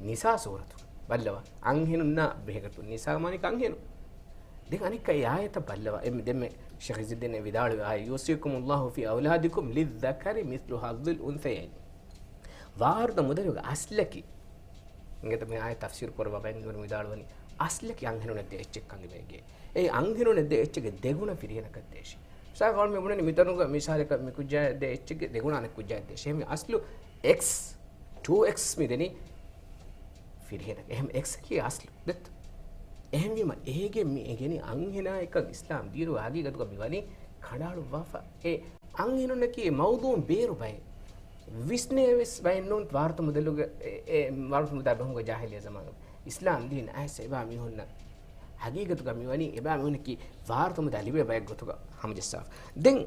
ނިސާ ސޫރަތު. ބައްލަވާ. އަންހެނުންނާ ބެހޭގޮތުން ނިސާ މާނައަކީ އަންހެނުން. ދެން އަނެއްކާ އެ އާޔަތަށް ބައްލަވާ. އެ ދެންމެ ޝޭޚް އިއްޒުއްދީން ވިދާޅުވި އާޔަތް، يوصيكم الله في أولادكم للذكر مثل حظ الأنثيين. ވާރުތަ މުދަލުގެ އަސްލަކީ، އިނގޭތަ މި އާޔަތް ތަފްސީރު ކުރައްވާ ބައެއް މީހުން ވިދާޅުވަނީ، އަސްލަކީ އަންހެނުންނަށް ދޭ އެއްޗެއް ކަން އެބަ އެނގޭ. އެ އަންހެނުންނަށް ދޭ އެއްޗެއްގެ ދެގުނަ ފިރިހެނަކަށް ދޭށޭ. މިސާލަކަށް މި ބުނަނީ މިތަނުގަ މިސާލަކަށް މި ކުއްޖާއަށް ދޭ އެއްޗެއްގެ ދެގުނަ އަނެއް ކުއްޖާއަށް ދޭށޭ. މި އަސްލު އެކްސް، ޓޫ އެކްސް މި ދެނީ ފިރިހެނަކަށް. އެހެން އެކްސް އަކީ އަސްލު. ދެއްތަ؟ އެހެންވީމަ އޭގެ މި އެނގެނީ އަންހެނާ އެކަން އިސްލާމް ދީނުގެ ހަގީގަތުގަ މި ވަނީ ކަނޑައަޅުއްވާފަ. އެ އަންހެނުންނަކީ މައުޟޫޢުން ބޭރު ބައެއް. ވިސްނޭ ވެސް ބައެއް ނޫން ވާރުތަ މުދަލުގެ، އެ، އެ، ވާރުތަ މުދާ ބެހުމުގެ ޖާހިލިއްޔަ ޒަމާނުގަ. އިސްލާމް ދީން އައިސް އެބާ މީހުންނަށް ހަގީގަތުގަ މިވަނީ އެބާ މީހުންނަކީ ވާރުތަ މުދާ ލިބޭ ބައެއް ގޮތުގަ ހަމަޖައްސާފަ. ދެން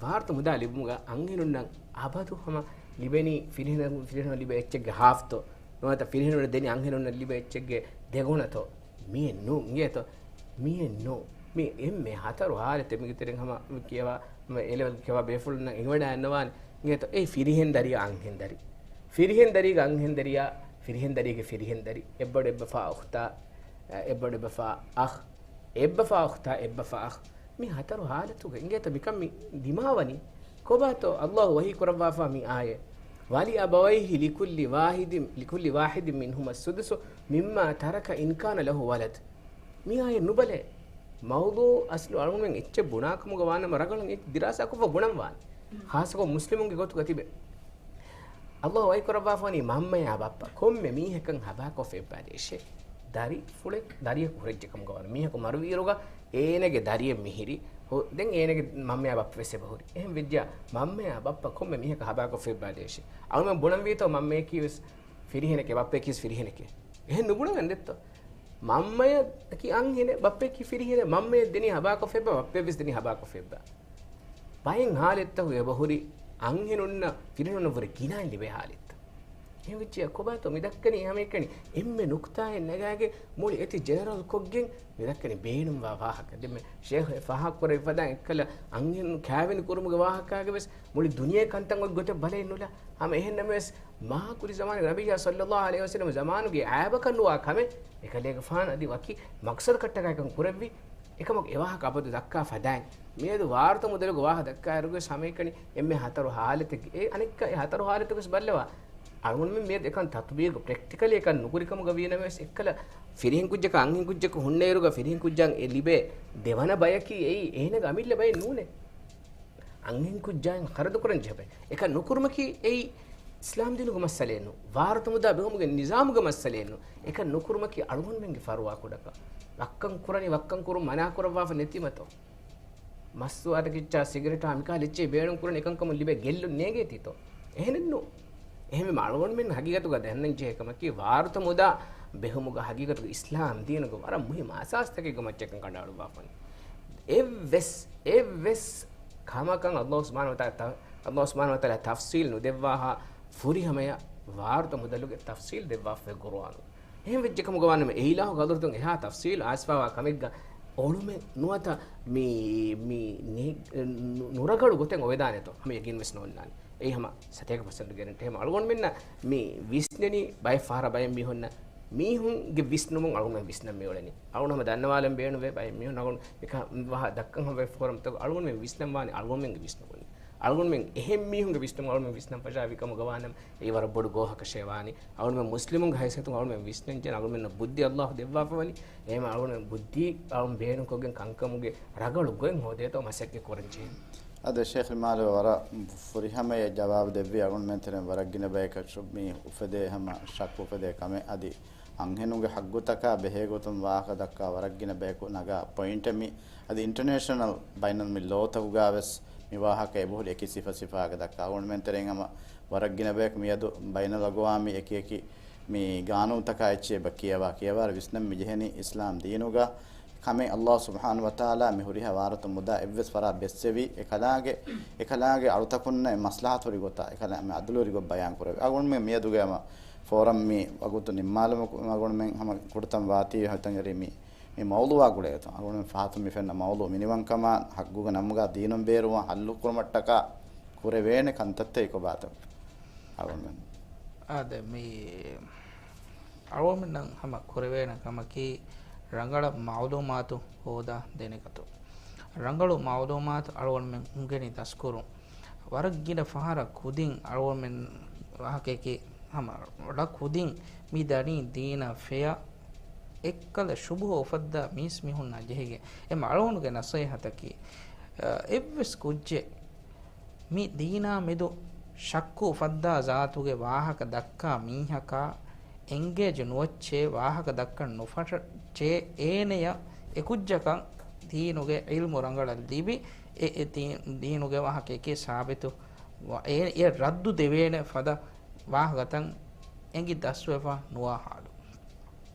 ވާރުތަ މުދާ ލިބުމުގަ އަންހެނުންނަށް އަބަދު ހަމަ ލިބެނީ ފިރިހެނަށް، ފިރިހެނަށް ލިބޭ އެއްޗެއްގެ ހާފްތޯ؟ ނުވަތަ ފިރިހެނުންނަށް ދެނީ އަންހެނުންނަށް ލިބޭ އެއްޗެއްގެ ދެގުނަތޯ؟ މިއެއް ނޫން އިނގޭތޯ. މި އެންމެ ހަތަރު ހާލަތެއް މީގެ ތެރެއިން ހަމަ ކިޔަވާ، އެ ލެވެލް ކިޔަވާ ބޭފުޅުންނަށް އެނގިވަޑައިގަންނަވާނެ. އިނގޭތޯ އެ ފިރިހެން ދަރިޔާ އަންހެން ދަރި. ފިރިހެން ދަރީގަ އަންހެން ދަރިޔާ، ފިރިހެން ދަރީގެ ފިރިހެން ދަރި. އެއްބަޑު އެއްބަފާ އުޚްތާ، އެއްބަޑު އެއްބަފާ އަޚް، އެއްބަފާ އުޚްތާ އެއްބަފާ އަޚް. މި ހަތަރު ހާލަތުގަ އިނގޭތޯ މިކަން މި ދިމާވަނީ. ކޮބާތޯ ﷲ ވަޙީ ކުރައްވާފާ މި އާޔަތް؟ ولأبويه لكل واحد، لكل واحد منهما السدس مما ترك إن كان له ولد. މި އާޔަތް ނުބަލޭ. މައުޟޫޢު އަސްލު އަޅުގަނޑުމެން އެއްޗެއް ބުނާކަމުގަ ވާނަމަ ރަނގަޅަށް އެ ދިރާސާކޮށްފަ ބުނަން ވާނެ. ޚާއްޞަކޮށް މުސްލިމުންގެ ގޮތުގަ ތިބެ. ﷲ ވަޙީ ކުރައްވާފަވަނީ މަންމަޔާ ބައްޕަ ކޮންމެ މީހަކަށް ހަބާކޮށްފަ އެއްބާ ދޭށޭ. ދަރިފުޅެއް ދަރިޔަކު ހުރެއްޖެ ކަމުގަ ވާނަމަ މީހަކު މަރުވިއިރުގަ އޭނަގެ ދަރިއެއް މިހިރީ. ހު-، ދެން އޭނަގެ މަންމަޔާ ބައްޕަ ވެސް އެބަހުރި. އެހެން ވެއްޖެޔާ މަންމަޔާ ބައްޕަ ކޮންމެ މީހަކަށް ހަބާކޮށްފަ އެއްބާ ދޭށޭ. އަޅުމެން ބުނަންވީތޯ މަންމަޔަކީ ވެސް ފިރިހެނެކޭ، ބައްޕަޔަކީ ވެސް ފިރިހެނެކޭ. އެހެން ނުބުނަން ދެއްތޯ. މަންމަޔަކީ އަންހެނެއް، ބައްޕަޔަކީ ފިރިހެނެއް. މަންމަޔަށް ދެނީ ހަބާކޮށްފަ އެއްބާ، ބައްޕަޔަށް ވެސް ދެނީ ހަބާކޮށްފަ އެއްބާ. ބައެއް ހާލަތްތަކުގަ އެބަހުރި އަންހެނުންނަށް ފިރިހެނުންނަށްވުރެ ގިނައިން ލިބޭ ހާލަތްތައް. އެހެން ވެއްޖެޔާ ކޮބާތޯ މި ދައްކަނީ؟ ހަމައެކަނި އެންމެ ނުކްތާއެއް ނަގާގެން މުޅި އެތި ޖެނެރަލް ކޮށްގެން މި ދައްކަނީ ބޭނުންވާ ވާހަކަ. ދެންމެ ޝޭޚް ފާހަގަކުރެއްވިފަދަ އެއްކަލަ އަންހެނުން ކާވެނި ކުރުމުގެ ވާހަކާގެ ވެސް މުޅި ދުނިޔެ ކަންތައް އޮތް ގޮތެއް ބަލައެއް ނުލާ. ހަމަ އެހެން ނަމަވެސް މާ ކުރި ޒަމާނުގެ ނަބިއްޔާ ޞައްލައްލާހު ޢަލައިހި ވަސައްލަމް ޒަމާނުގެ އައިބަކަށް ނުވާ ކަމެއް އެކަލޭގެފާނު އަދި ވަކި މަޤްޞަދަކަށްޓަކާ އެކަން ކުރެއްވި. އެކަމަކު އެ ވާހަކަ އަބަދު ދައްކާ ފަދައިން. މިއަދު ވާރުތަ މުދަލުގެ ވާހަކަ ދައްކާއިރުގެ ވެސް ހަމައެކަނި އެންމެ ހަތަރު ހާލަތެއްގެ އެ އަނެއްކާ އެ ހަތަރު ހާލަތުގެ ވެސް ބައްލަވާ. އަޅުގަނޑުމެން މިއަދު އެކަން ތަޠުބީޤު، ޕްރެކްޓިކަލީ އެކަން ނުކުރިކަމުގަ ވީނަމަވެސް އެއްކަލަ ފިރިހެން ކުއްޖަކަށް އަންހެން ކުއްޖަކު ހުންނައިރުގަ ފިރިހެން ކުއްޖާއަށް އެ ލިބޭ ދެވަނަ ބަޔަކީ އެއީ އޭނަގެ އަމިއްލަ ބައެއް ނޫނޭ. އަންހެން ކުއްޖާއިން ޚަރަދު ކުރަން ޖެހޭ ބައެއް. އެކަން ނުކުރުމަކީ އެއީ އިސްލާމް ދީނުގެ މައްސަލައެއް ނޫން. ވާރުތަ މުދާ ބެހުމުގެ ނިޒާމުގެ މައްސަލައެއް ނޫން. އެކަން ނުކުރުމަކީ އަޅުގަނޑުމެންގެ ފަރުވާ ކުޑަކަން. ވައްކަން ކުރަނީ ވައްކަން ކުރުން މަނާ ކުރައްވާފަ ނެތީމަތޯ. މައްސުވާތަކެއްޗާ ސިގަރެޓާ މިކަހަލަ އެއްޗެހި ބޭނުން ކުރަން އެކަންކަމުން ލިބޭ ގެއްލުން ނޭނގޭތީތޯ؟ އެހެނެއްނު. އެހެންވީމަ އަޅުގަނޑުމެން ހަގީގަތުގަ ދަންނަން ޖެހޭ ކަމަކީ، ވާރުތަ މުދާ ބެހުމުގަ ހަގީގަތުގަ އިސްލާމް ދީނުގެ ވަރަށް މުހިއްމު އަސާސްތަކެއްގެ މައްޗަކަށް ކަނޑައަޅުއްވާފަން. އެއްވެސް، އެއްވެސް ކަމަކަށް ﷲ ސުބްޙާނަހޫ ވަތަޢާލާ ތަ-، ﷲ ސުބްޙާނަހޫ ވަތަޢާލާ ތަފްޞީލް ނުދެއްވާހާ ފުރިހަމަޔަށް ވާރުތަ މުދަލުގެ ތަފްޞީލް ދެއްވާފައި ޤުރުއާނު. އެހެން ވެއްޖެ ކަމުގަ ވާނަމަ، އެ އިލާހުގެ ޙަޟްރަތުން އެހާ ތަފްޞީލު އައިސްފަވާ ކަމެއްގަ އޮޅުމެއް ނުވަތަ މި، މި ނެ-، ނު-، ނުރަގަޅު ގޮތެއް އޮވެދާނެތޯ؟ ހަމަ ޔަގީން ވެސް ނޯންނާނެ. އެއީ ހަމަ ސަތޭކަ ޕަސެންޓު ގެރެންޓީ. ހަމަ އަޅުގަނޑުމެންނަށް މި ވިސްނެނީ ބައެއް ފަހަރަށް ބައެއް މީހުންނަށް މީހުންގެ ވިސްނުމުން އަޅުގަނޑުމެން ވިސްނަން މިއުޅެނީ. އަޅުގަނޑު ހަމަ ދަންނަވާލަން ބޭނުންވޭ ބައެއް މީހުން އަޅުގަނޑު މިކަ-، ވާހަ ދައްކަން ހަމަ ފޯރަމްތަކު އަޅުގަނޑުމެން ވިސްނަން ވާނީ އަޅުގަނޑުމެންގެ ވިސްނުމުން. އަޅުގަނޑުމެން އެހެން މީހުންގެ ވިސްނުން އަޅުގަނޑުމެން ވިސްނަން ފަށާފައިވި ކަމުގަ ވާނަމަ، އެއީ ވަރަށް ބޮޑު ގޯހަކަށޭ ވާނީ. އަޅުގަނޑުމެން މުސްލިމުންގެ ހައިސިއްޔަތުން އަޅުގަނޑުމެން ވިސްނަންޖެހޭ، އަޅުގަނޑުމެންނަށް ބުއްދީ އަޅާފަވަނީ. އެހެންވީމަ އަޅުގަނޑުމެން ބުއްދީ އަޅުގަނޑު ބޭނުންކޮށްގެން ކަންކަމުގެ ރަގަޅު ގޮތް ހޯދޭތޯ މަސައްކަތް ކުރަންޖެހޭ. އާދެ، ޝޭޚް މާލެ ވަރަށް ފުރިހަމަޔަށް ޖަވާބު ދެއްވި. އަޅުގަނޑުމެން ތެރެއިން ވަރަށް ގިނަ ބަޔަކަށް މި އުފެދޭ ހަމަ ޝައްކު އުފެދޭ ކަމެއް. އަދި އަންހެނުންގެ ހައްގުތަކާ ބެހޭގޮތުން ވާހަކަ ދައްކާ ވަރަށް ގިނަ ބަޔަކު ނަގާ ޕޮއިންޓެއް މި. އަދި އިންޓަރނޭޝަނަލް ބައިނަލް މި ލޯތަކުގަ ވެސް މި ވާހަކަ އެބަހުރި އެކި ސިފަ ސިފައިގަ ދައްކާ. އަޅުގަނޑުމެން ތެރެއިން ހަމަ ވަރަށް ގިނަ ބަޔަކު މިއަދު ބައިނަލްއަގުވާމީ އެކި އެކި މި ގާނޫނުތަކާ އެއްޗެއް އެބަ ކިޔަވާ ކިޔަވާ ވިސްނަން މި ޖެހެނީ އިސްލާމް ދީނުގަ ކަމެއް. ﷲ ސުބްޙާނަހޫ ވަތަޢާލާ މި ހުރިހާ ވާރުތަ މުދާ އެއްވެސް ފަރާ ބެއްސެވި، އެކަލާނގެ، އެކަލާނގެ އަޅުތަކުންނަށް މަސްލަހަތު ހުރި ގޮތާ، އެކަލާ މި އަދުލު ހުރި ގޮތް ބަޔާން ކުރެވި. އަޅުގަނޑުމެން މިއަދުގެ ހަމަ ފޯރަމް މި ވަގުތު ނިންމާލުމަކު، އަޅުގަނޑުމެން ހަމަ ކުޑަތަން ވާތީ ހަތަނގެރި މި، މި މައުޟޫޢާ ގުޅޭތޯ. އަޅުގަނޑުމެން ފަހަތުން މި ފެންނަ މައުޟޫޢު މިނިވަންކަމާ ހައްގުގެ ނަމުގަ ދީނުން ބޭރުވާ ހައްލު ކުރުމަށްޓަކާ ކުރެވޭނެ ކަންތައްތައް ކޮބާތޯ؟ އަޅުގަނޑުމެން. އާދެ، މި އަޅުގަނޑުމެންނަށް ހަމަ ކުރެވޭނެ ކަމަކީ، ރަނގަޅަށް މަޢުލޫމާތު ހޯދާ ދެނެގަތުން. ރަނގަޅު މަޢުލޫމާތު އަޅުގަނޑުމެން އުނގެނި ދަސްކުރުން. ވަރަށް ގިނަ ފަހަރަށް ކުދިން އަޅުގަނޑުމެން ވާހަކައަކީ، ހަމަ ރަ ކުދިން މި ދަނީ ދީނަށް ފެޔަށް އެއްކަލަ ޝުބުހަ އުފައްދާ މީސްމީހުންނާ ޖެހިގެން. އެ އަޅުގަނޑުގެ ނަސޭހަތަކީ، އަ، އެއްވެސް ކުއްޖެއް މި ދީނާ މެދު ޝައްކު އުފައްދާ ޒާތުގެ ވާހަކަ ދައްކާ މީހަކާ އެންގޭޖް ނުވައްޗޭ، ވާހަކަ ދައްކަން ނުފަށޭ، އޭނަޔަށް އެކުއްޖަކަށް ދީނުގެ ޢިލްމު ރަނގަޅަށް ލިބި، އެ، އެ ދީ-، ދީނުގެ ވާހަކައަކީ ސާބިތު ވަ-، އެ، އެ ރައްދު ދެވޭނެ ފަދަ ވާހަކަތައް އެނގި ދަސްވެފަ ނުވާ ހާލު.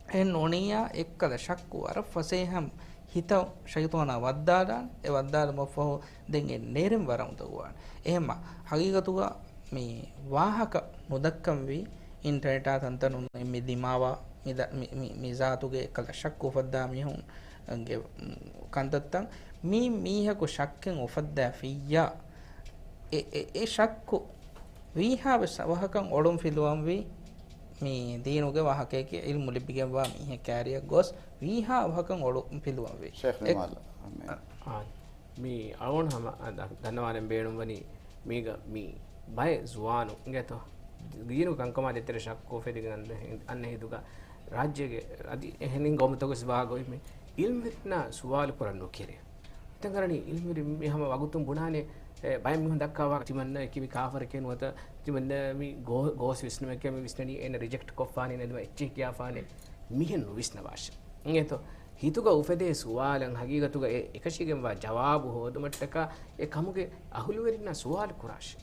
އެހެން ނޫނިއްޔާ އެއްކަލަ ޝައްކު ވަރަށް ފަސޭހަ ހިތަށް ޝައިޠާނާ ވައްދާލާނެ. އެ ވައްދާލުމަށްފަހު ދެން އެ ނެރެން ވަރަށް އުނދަގޫވާނެ. އެހެންމަ ހަގީގަތުގަ މި ވާހަކަ ނުދައްކަންވީ އިންޓަރނެޓާ ތަންތަނުން މި ދިމާވާ މި ދަ-، މި، މި، މި ޒާތުގެ އެއްކަލަ ޝައްކު އުފައްދާ މީހުންގެ ކަންތައްތައް. މި މީހަކު ޝައްކެއް އުފައްދާފިއްޔާ އެ، އެ، އެ ޝައްކު ވީހާވެސް އަވަހަކަށް އޮޅުން ފިލުވަންވީ މި ދީނުގެ ވާހަކައެކޭ، އިލްމު ލިބިގެންވާ މީހެއް ކާރިއަށް ގޮސް ވީހާ އަވަހަކަށް އޮޅުން ފިލުވަންވީ. ޝޭޚް އެ-، ނިމާލް އަހްމަދް. އާ، މި އަޅުގަނޑު ހަމަ އަ، ދަ-، ދަންނަވާލަން ބޭނުންވަނީ މީގަ މި ބައެއް ޒުވާނުން އިނގޭތޯ ދީނު ކަންކަމާ ދޭތެރޭ ޝައްކު އުފެދިގެން އަންނަ ހި-، އަންނަ ހިނދުގަ ރާއްޖޭގެ އަދި އެހެނިން ގައުމުތަކުގަސް ވާގޮތް މި އިލްމުވެރިންނާ ސުވާލު ކުރަން ނުކެރޭ. ތަންކަރަނީ އިލްމުވެރިން މި ހަމަ ވަގުތުން ބުނާނެ، އެ، ބައެއް މީހުން ދައްކާ ވާހަކަ ތިމަންނަ އެކި މި ކާފަރެކޭ ނުވަތަ ތިމަންނަ މި ގޯ-، ގޯސް ވިސްނުމެކޭ މި ވިސްނަނީ އޭނަ ރިޖެކްޓް ކޮށްފާނެ ނަދުމަ އެއްޗެހި ކިޔާފާނެ މިހެން ނުވިސްނަވާށެ. އިނގޭތޯ؟ ހިތުގަ އުފެދޭ ސުވާލަށް ހަގީގަތުގަ އެ އެކަށީގެންވާ ޖަވާބު ހޯދުމަށްޓަކާ އެ ކަމުގެ އަހުލުވެރިންނާ ސުވާލު ކުރާށެ.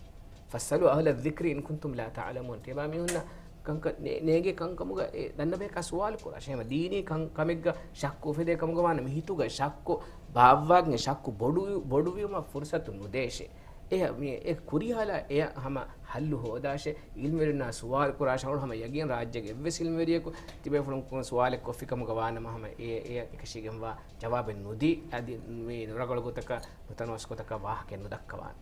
فاسألوا أهل الذكر إن كنتم لا تعلمون. ތިޔަބާ މީހުންނަށް ކަންކަން ނޭ-، ނޭނގޭ ކަންކަމުގަ އެ ދަންނަބަޔަކާ ސުވާލު ކުރާށެ. އެހެންމަ ދީނީ ކަން-، ކަމެއްގަ ޝައްކު އުފެދޭ ކަމުގަ ވާނަމަ ހިތުގަ ޝައްކު ބާއްވާގެން ޝައްކު ބޮޑު-، ބޮޑުވީމަށް ފުރުސަތު ނުދޭށޭ. އެ މި-، އެ ކުރިހާލާ އެ ހަމަ ހައްލު ހޯދާށޭ. އިލްމުވެރިންނާ ސުވާލު ކުރާށޭ. އަޅު ހަމަ ޔަގީން ރާއްޖޭގެ އެއްވެސް އިލްމުވެރިޔަކު ތިބޭފުޅުން ކުރުން ސުވާލެއް ކޮށްފި ކަމުގަ ވާނަމަ ހަމަ އެ، އެ އެކަށީގެންވާ ޖަވާބެއް ނުދީ. އަދި މި ނުރަނގަޅު ގޮތަކަށް ނުތަނަވަސް ގޮތަކަށް ވާހަކައެއް ނުދައްކަވާނެ.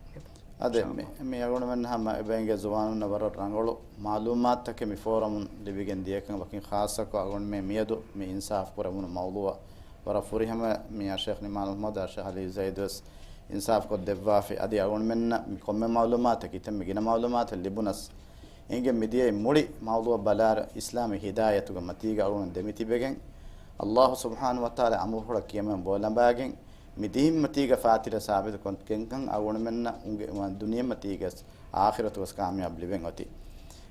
އާދެ، މި، މި އަޅުގަނޑުމެން ހަމަ އެބައިނގޭ ޒުވާނުންނަށް ވަރަށް ރަނގަޅު މައުލޫމާތުތަކެއް މި ފޯރަމުން ލިބިގެން ދިޔަކަން ވަކިން ޚާއްޞަކޮށް އަޅުގަނޑުމެން މިއަދު މި އިންސާފް ކުރެވުނު މައުޟޫޢަށް ވަރަށް ފުރިހަމަ މި އަށޭޚް ނިމާލް މުޙައްމަދު، އަށޭޚް އަލީ ޒައިދު ވެސް އިންސާފް ކޮށްދެއްވާފި. އަދި އަޅުގަނޑުމެންނަށް މި ކޮންމެ މައުލޫމާތަކީ ތެންމެ ގިނަ މައުލޫމާތެއް ލިބުނަސް، އިނގެ މިދިޔައީ މުޅި މައުޟޫޢަށް ބަލާއިރު އިސްލާމީ ހިދާޔަތުގެ މަތީގަ އަޅުގަނޑު ދެމިތިބެގެން، ﷲ ސުބްޙާނަހޫ ވަތަޢާލާ އަމުރުފުޅަށް ކިޔަމަން ބޯލަނބާގެން، މި ދީންމަތީގަ ފާތިލަ ސާބިތު ކޮށްގެންކަން އަޅުގަނޑުމެންނަށް އުނގެ-، ދުނިޔެމަތީގަސް އާޚިރަތުގަސް ކާމިޔާބު ލިބެން އޮތީ.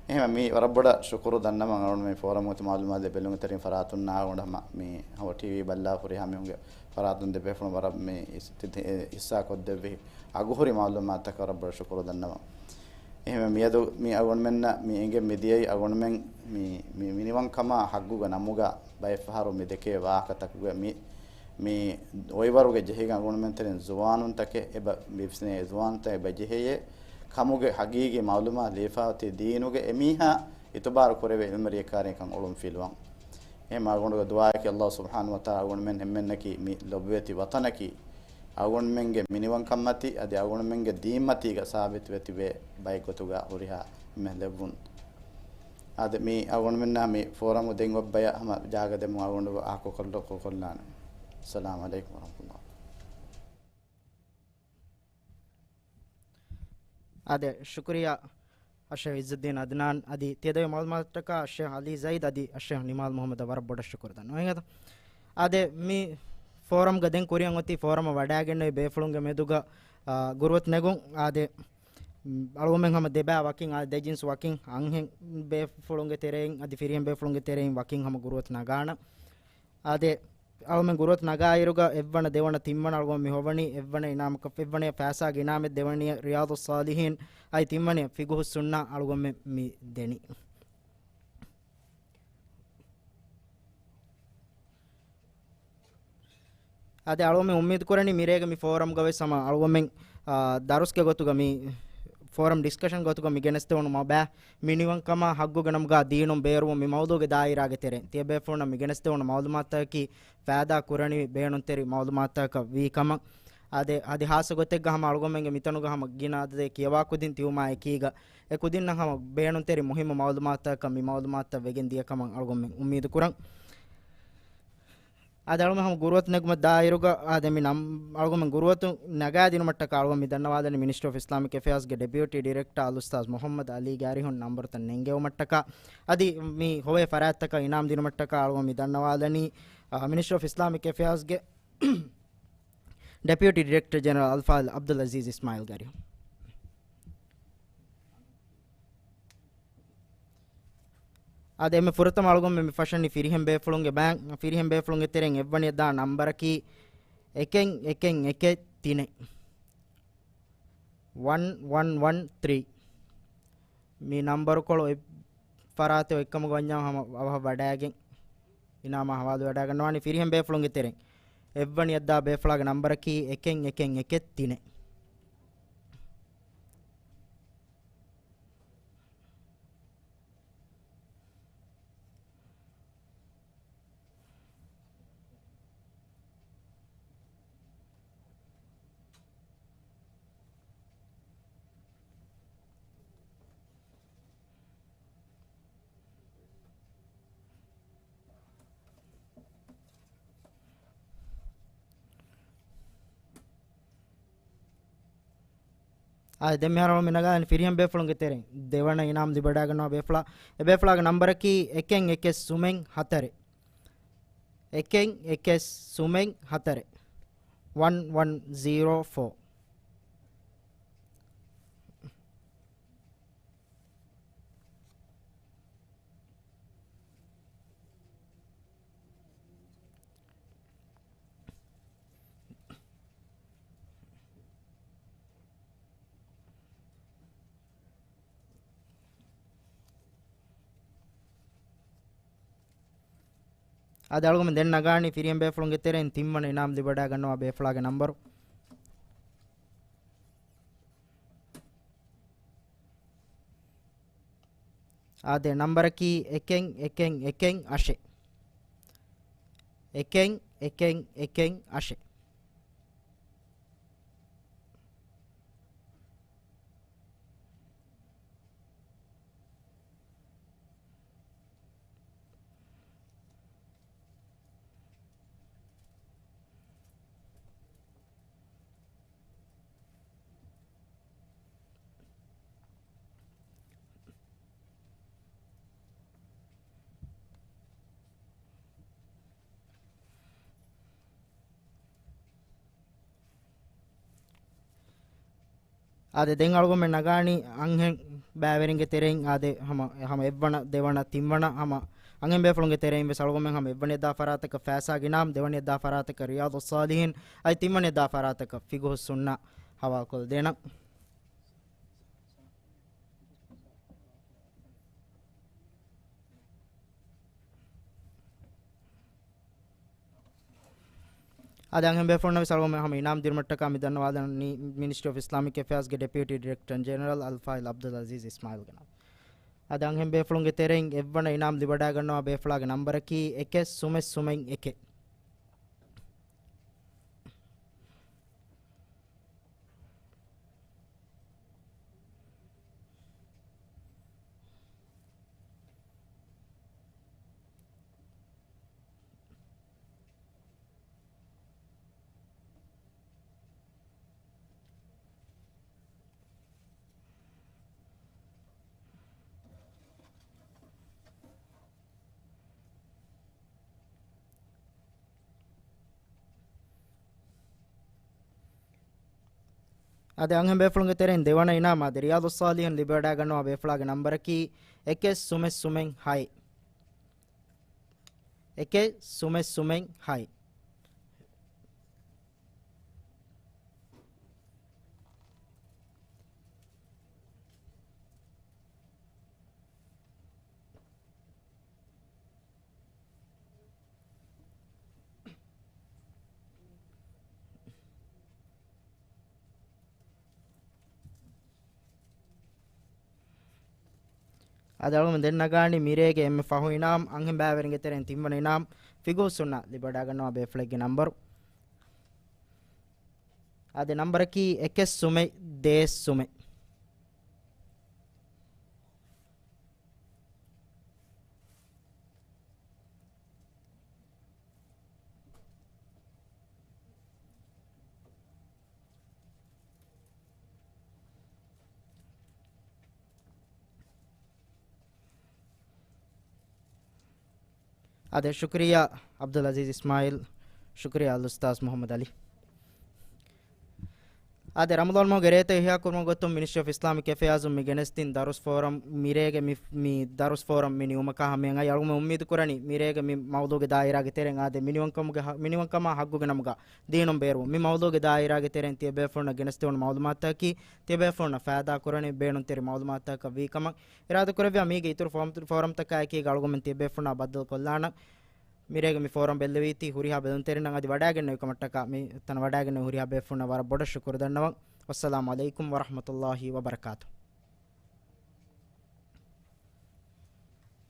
އެހެން މީ ވަރަށް ބޮޑަށް ޝުކުރު ދަންނަވަން އަޅުގަނޑު މި ފޯރަމް އޮތި މައުލޫމާތު ބެލުމުގެ ތެރެއިން ފަރާތުންނާ އަޅުގަނޑު ހަމަ މި ހަމަ ޓީވީ ބައްލާ ފުރިހާ މީހުންގެ ފަރާތުން ދެބޭފުޅުން ވަރަށް މި އިސްތި-، އިސްސާ ކޮށްދެއްވި އަގުހުރި މައުލޫމާތަކަށް ވަރަށް ބޮޑަށް ޝުކުރު ދަންނަވަން. އެހެންވެ މިއަދު މި އަޅުގަނޑުމެންނަށް މި އެނގެން މިދިޔައީ އަޅުގަނޑުމެން މި، މި މިނިވަންކަމާ ހައްގުގެ ނަމުގަ ބައެއްފަހަރު މި ދެކޭ ވާހަކަތަކުގެ މި، މި އޮތްވަރުގެ ޖެހިގެން އަޅުގަނޑުމެން ތެރެއިން ޒުވާނުންތަކެއް އެބަ ވިސްނޭ، ޒުވާނުންތައް އެބަ ޖެހެޔޭ ކަމުގެ ހަގީގީ މައުލޫމާތު ލިޔެފައި އޮތީ ދީނުގެ އެމީހާ އިތުބާރު ކުރެވޭ އިލްމުވެރިއެއްކާރިކަން އޮޅުން ފިލުވަން. އެހެން އަޅުގަނޑުގެ ދުޢާއަކީ ﷲ ސުބްޙާނަހޫ ވަތަޢާލާ އަޅުގަނޑުމެން އެންމެންނަކީ މި ލޮބުވެތި ވަޠަނަކީ އަޅުގަނޑުމެންގެ މިނިވަންކަންމަތީ އަދި އަޅުގަނޑުމެންގެ ދީންމަތީގަ ސާބިތުވެ ތިބޭ ބައެއްގޮތުގަ ހުރިހާ އެންމެހަށް ލެއްވުން. އާދެ، މި އަޅުގަނޑުމެންނާ މި ފޯރަމު ދެން އޮތް ބަޔަށް ހަމަ ޖާގަ ދެމުން އަޅުގަނޑު އާކުކޮށްލަ-، ކޮށްކޮށްލާނެ. އައްސަލާމު ޢަލައިކުމް ވަރަޙްމަތުﷲ. އާދެ، ޝުކުރިއްޔާ އައްޝޭޚް ޢިއްޒުއްދީން ޢަދްނާން އަދި ތިޔަދެވޭ މައުލޫމާތަކަށް އައްޝޭޚް ޢަލީ ޒައިދް އަދި އައްޝޭޚް ނިމާލް މުޙައްމަދަށް ވަރަށް ބޮޑަށް ޝުކުރު ދަންނަވަން. އާދެ، މި ފޯރަމްގަ ދެން ކުރިއަށް އޮތީ ފޯރަމަށް ވަޑައިގެންނެވި ބޭފުޅުންގެ މެދުގަ، އާ، ގުރުއަތު ނެގުން. އާދެ، އަޅުގަނޑުމެން ހަމަ ދެބައި ވަކިން، އާ، ދެ ޖިންސް ވަކިން އަންހެން ބޭފުޅުންގެ ތެރެއިން އަދި ފިރިހެން ބޭފުޅުންގެ ތެރެއިން ވަކިން ހަމަ ގުރުއަތު ނަގާނަން. އާދެ، އަޅުމެން ގުރުއަތު ނަގާއިރުގަ އެއްވަނަ، ދެވަނަ، ތިންވަނަ އަޅުގަނޑު މި ހޮވަނީ އެއްވަނަ އިނާމަކަށް، އެއްވަނަ ފައިސާގެ އިނާމެއް، ދެވަނަ ރިޔާޟުއްޞާލިޙީން އައި ތިންވަނަ ފިޤުހުއްސުންނާ އަޅުގަނޑުމެން މި ދެނީ. އާދެ، އަޅުގަނޑުމެން އުއްމީދު ކުރަނީ މިރޭގެ މި ފޯރަމްގަ ވެސް ހަމަ އަޅުގަނޑުމެން، އާ، ދަރުސްގެ ގޮތުގަ މި ފޯރަމް ޑިސްކަޝަން ގޮތުގަ މި ގެނެސްދެވުނު މަ-، ބައި މިނިވަންކަމާ ހައްގުގެ ނަމުގަ ދީނުން ބޭރުވުން މި މައުޟޫޢުގެ ދާއިރާގެ ތެރެއިން ތިޔަބޭފުޅުންނަށް މި ގެނެސްދެވުނު މައުލޫމާތަކީ ފައިދާ ކުރަނިވި ބޭނުންތެރި މައުލޫމާތަކަށް ވީ ކަމަށް. އާދެ، އަދި ހާއްސަ ގޮތެއްގަ ހަމަ އަޅުގަނޑުމެންގެ މިތަނުގަ ހަމަ ގިނަ އަދަދެއް ކިޔަވާ ކުދިން ތިބުމާ އެކީގަ، އެ ކުދިންނަށް ހަމަ ބޭނުންތެރި މުހިއްމު މައުލޫމާތަކަށް މި މައުލޫމާތަށް ވެގެން ދިޔަ ކަމަށް އަޅުގަނޑުމެން އުއްމީދު ކުރަން. އާދެ، އަޅުގަނޑު ހަމަ ގުރުއަތު ނެގުމަށް ދާއިރުގަ، އާދެ، މި ނަމް-، އަޅުގަނޑު ގުރުއަތު ނަގާ ދިނުމަށްޓަކާ އަޅުގަނޑު މި ދަންނަވާލަނީ މިނިސްޓްރީ އޮފް އިސްލާމިކް އެފެއާސްގެ ޑެޕިއުޓީ ޑިރެކްޓަރ އަލްއުސްތާޛް މުޙައްމަދު ޢަލީގެ އަރިހުން ނަންބަރުތައް ނެންގެވުމަށްޓަކާ، އަދި މި ހޮވޭ ފަރާތްތަކަށް އިނާމް ދިނުމަށްޓަކާ އަޅުގަނޑު މި ދަންނަވާލަނީ، އާ، މިނިސްޓްރީ އޮފް އިސްލާމިކް އެފެއާސްގެ ޑެޕިއުޓީ ޑިރެކްޓަރ ޖެނެރަލް އަލްފާޟިލް ޢަބްދުލް ޢަޒީޒް އިސްމާޢީލްގެ އަރިހުން. އާދެ، އެންމެ ފުރަތަމަ އަޅުގަނޑުމެން މި ފަށަނީ ފިރިހެން ބޭފުޅުންގެ ބައި-، ފިރިހެން ބޭފުޅުންގެ ތެރެއިން އެއްވަނައަށް ދާ ނަންބަރަކީ އެކެއް އެކެއް އެކެއް ތިނެއް، ވަން ވަން ވަން ތްރީ. މި ނަންބަރުކޮޅު އެ ފަރާތެއް އޮތްކަމުގަ ވަންޏާ ހަމަ އަވަހަށް ވަޑައިގެން. އިނާމާ ހަވާލުވެވަޑައިގަންނަވާނީ ފިރިހެން ބޭފުޅުންގެ ތެރެއިން. އެއްވަނަ އައްދާ ބޭފުޅާގެ ނަންބަރަކީ އެކެއް އެކެއް އެކެއް ތިނެއް. އާ، ދެން މިހާރު މި ނަގާނީ ފިރިހެން ބޭފުޅުންގެ ތެރެއިން ދެވަނަ އިނާމް ލިބިވަޑައިގަންނަވާ ބޭފުޅާ. އެ ބޭފުޅާގެ ނަންބަރަކީ އެކެއް އެކެއް ސުމެއް ހަތަރެއް. އެކެއް އެކެއް ސުމެއް ހަތަރެއް. ވަން ވަން ޒީރޯ ފޯ. އާދެ، އަޅުގަނޑު ދެން ނަގާނީ ފިރިހެން ބޭފުޅުންގެ ތެރެއިން ތިންވަނަ އިނާމް ލިބިވަޑައިގަންނަވާ ބޭފުޅާގެ ނަންބަރު. އާދެ، ނަންބަރަކީ އެކެއް އެކެއް އެކެއް އަށެއް. އެކެއް އެކެއް އެކެއް އަށެއް. އާދެ، ދެން އަޅުގަނޑުމެން ނަގާނީ އަންހެން ބައިވެރިންގެ ތެރެއިން. އާދެ، ހަމަ، ހަމަ އެއްވަނަ، ދެވަނަ، ތިންވަނަ، ހަމަ އަންހެން ބޭފުޅުންގެ ތެރެއިން ވެސް އަޅުގަނޑުމެން ހަމަ އެއްވަނަ އައްދާ ފަރާތަކަށް ފައިސާގެ އިނާމް، ދެވަނަ އައްދާ ފަރާތަކަށް ރިޔާޟުއްޞާލިޙީން، އަދި ތިންވަނަ އައްދާ ފަރާތަކަށް ފިޤުހުއްސުންނަ ހަވާލުކޮށްދޭނަން. އަދި އަންހެން ބޭފުޅުންނަށް ވެސް އަޅުގަނޑުމެން ހަމަ އިނާމް ދިނުމަށްޓަކާ މި ދަންނަވާލަނީ މިނިސްޓްރީ އޮފް އިސްލާމިކް އެފެއާސްގެ ޑެޕިއުޓީ ޑިރެކްޓަރ ޖެނެރަލް އަލްފާޟިލް ޢަބްދުލް ޢަޒީޒް އިސްމާޢީލްގެ ނަން. އަދި އަންހެން ބޭފުޅުންގެ ތެރެއިން އެއްވަނަ އިނާމް ލިބިވަޑައިގަންނަވާ ބޭފުޅާގެ ނަންބަރަކީ އެކެއް ސުމެއް ސުމެއް އެކެއް. އަދި އަންހެން ބޭފުޅުންގެ ތެރެއިން ދެވަނަ އިނާމް އާދެ، ރިޔާޟުއްޞާލިޙީން ލިބިވަޑައިގަންނަވާ ބޭފުޅާގެ ނަންބަރަކީ އެކެއް ސުމެއް ސުމެއް ހައެއް. އެކެއް ސުމެއް ސުމެއް ހައެއް. އަދި އަޅުގަނޑު ދެން ނަގާނީ މިރޭގެ އެންމެ ފަހު އިނާމް، އަންހެން ބައިވެރިންގެ ތެރެއިން ތިންވަނަ އިނާމް، ފިޤުހުއްސުންނަ ލިބިވަޑައިގަންނަވާ ބޭފުޅެއްގެ ނަންބަރު. އާދެ، ނަންބަރަކީ އެކެއް ސުމެއް ދޭއް ސުމެއް. އާދެ، ޝުކުރިއްޔާ ޢަބްދުލް ޢަޒީޒް އިސްމާޢީލް، ޝުކުރިއްޔާ އަލްއުސްތާޛް މުޙައްމަދު ޢަލީ. އާދެ، ރަމަޟާން މަހުގެ ރޭތައް އިޙްޔާ ކުރުމުގެ ގޮތުން މިނިސްޓްރީ އޮފް އިސްލާމިކް އެފެއާޒުން މި ގެނެސްދިން ދަރުސް ފޯރަމް، މިރޭގެ މި، މި ދަރުސް ފޯރަމް މި ނިމުމަކާ ހަމަޔަށް އައި އަޅުގަނޑު އުއްމީދު ކުރަނީ މިރޭގެ މި މައުޟޫޢުގެ ދާއިރާގެ ތެރެއިން އާދެ، މިނިވަންކަމުގެ ހަ-، މިނިވަންކަމާ ހައްގުގެ ނަމުގަ ދީނުން ބޭރުވުން. މި މައުޟޫޢުގެ ދާއިރާގެ ތެރެއިން ތިޔަބޭފުޅުންނަށް ގެނެސްދެވުނު މައުލޫމާތުތަކަކީ، ތިޔަބޭފުޅުންނަށް ފައިދާ ކުރަނީ ބޭނުންތެރި މައުލޫމާތުތަކަކަށް ވީ ކަމަށް އިރާދަކުރެއްވިޔާ، މީގެ އިތުރު ފޯރަމް، ފޯރަމްތަކާއެކީގަ އަޅުގަނޑުމެން ތިޔަބޭފުޅުންނާ ބައްދަލުކޮށްލާނަން. މިރޭގެ މި ފޯރަމް ބެއްލެވީތީ ހުރިހާ ބެލުންތެރިންނަށް އަދި ވަޑައިގެންނެވި ކަމަށްޓަކާ މި ތަނަށް ވަޑައިގެންނެވި ހުރިހާ ބޭފުޅުންނަށް ވަރަށް ބޮޑަށް ޝުކުރު ދަންނަވަން. ވައްސަލާމު ޢަލައިކުމް ވަރަޙްމަތުﷲ ވަބަރަކާތުހު.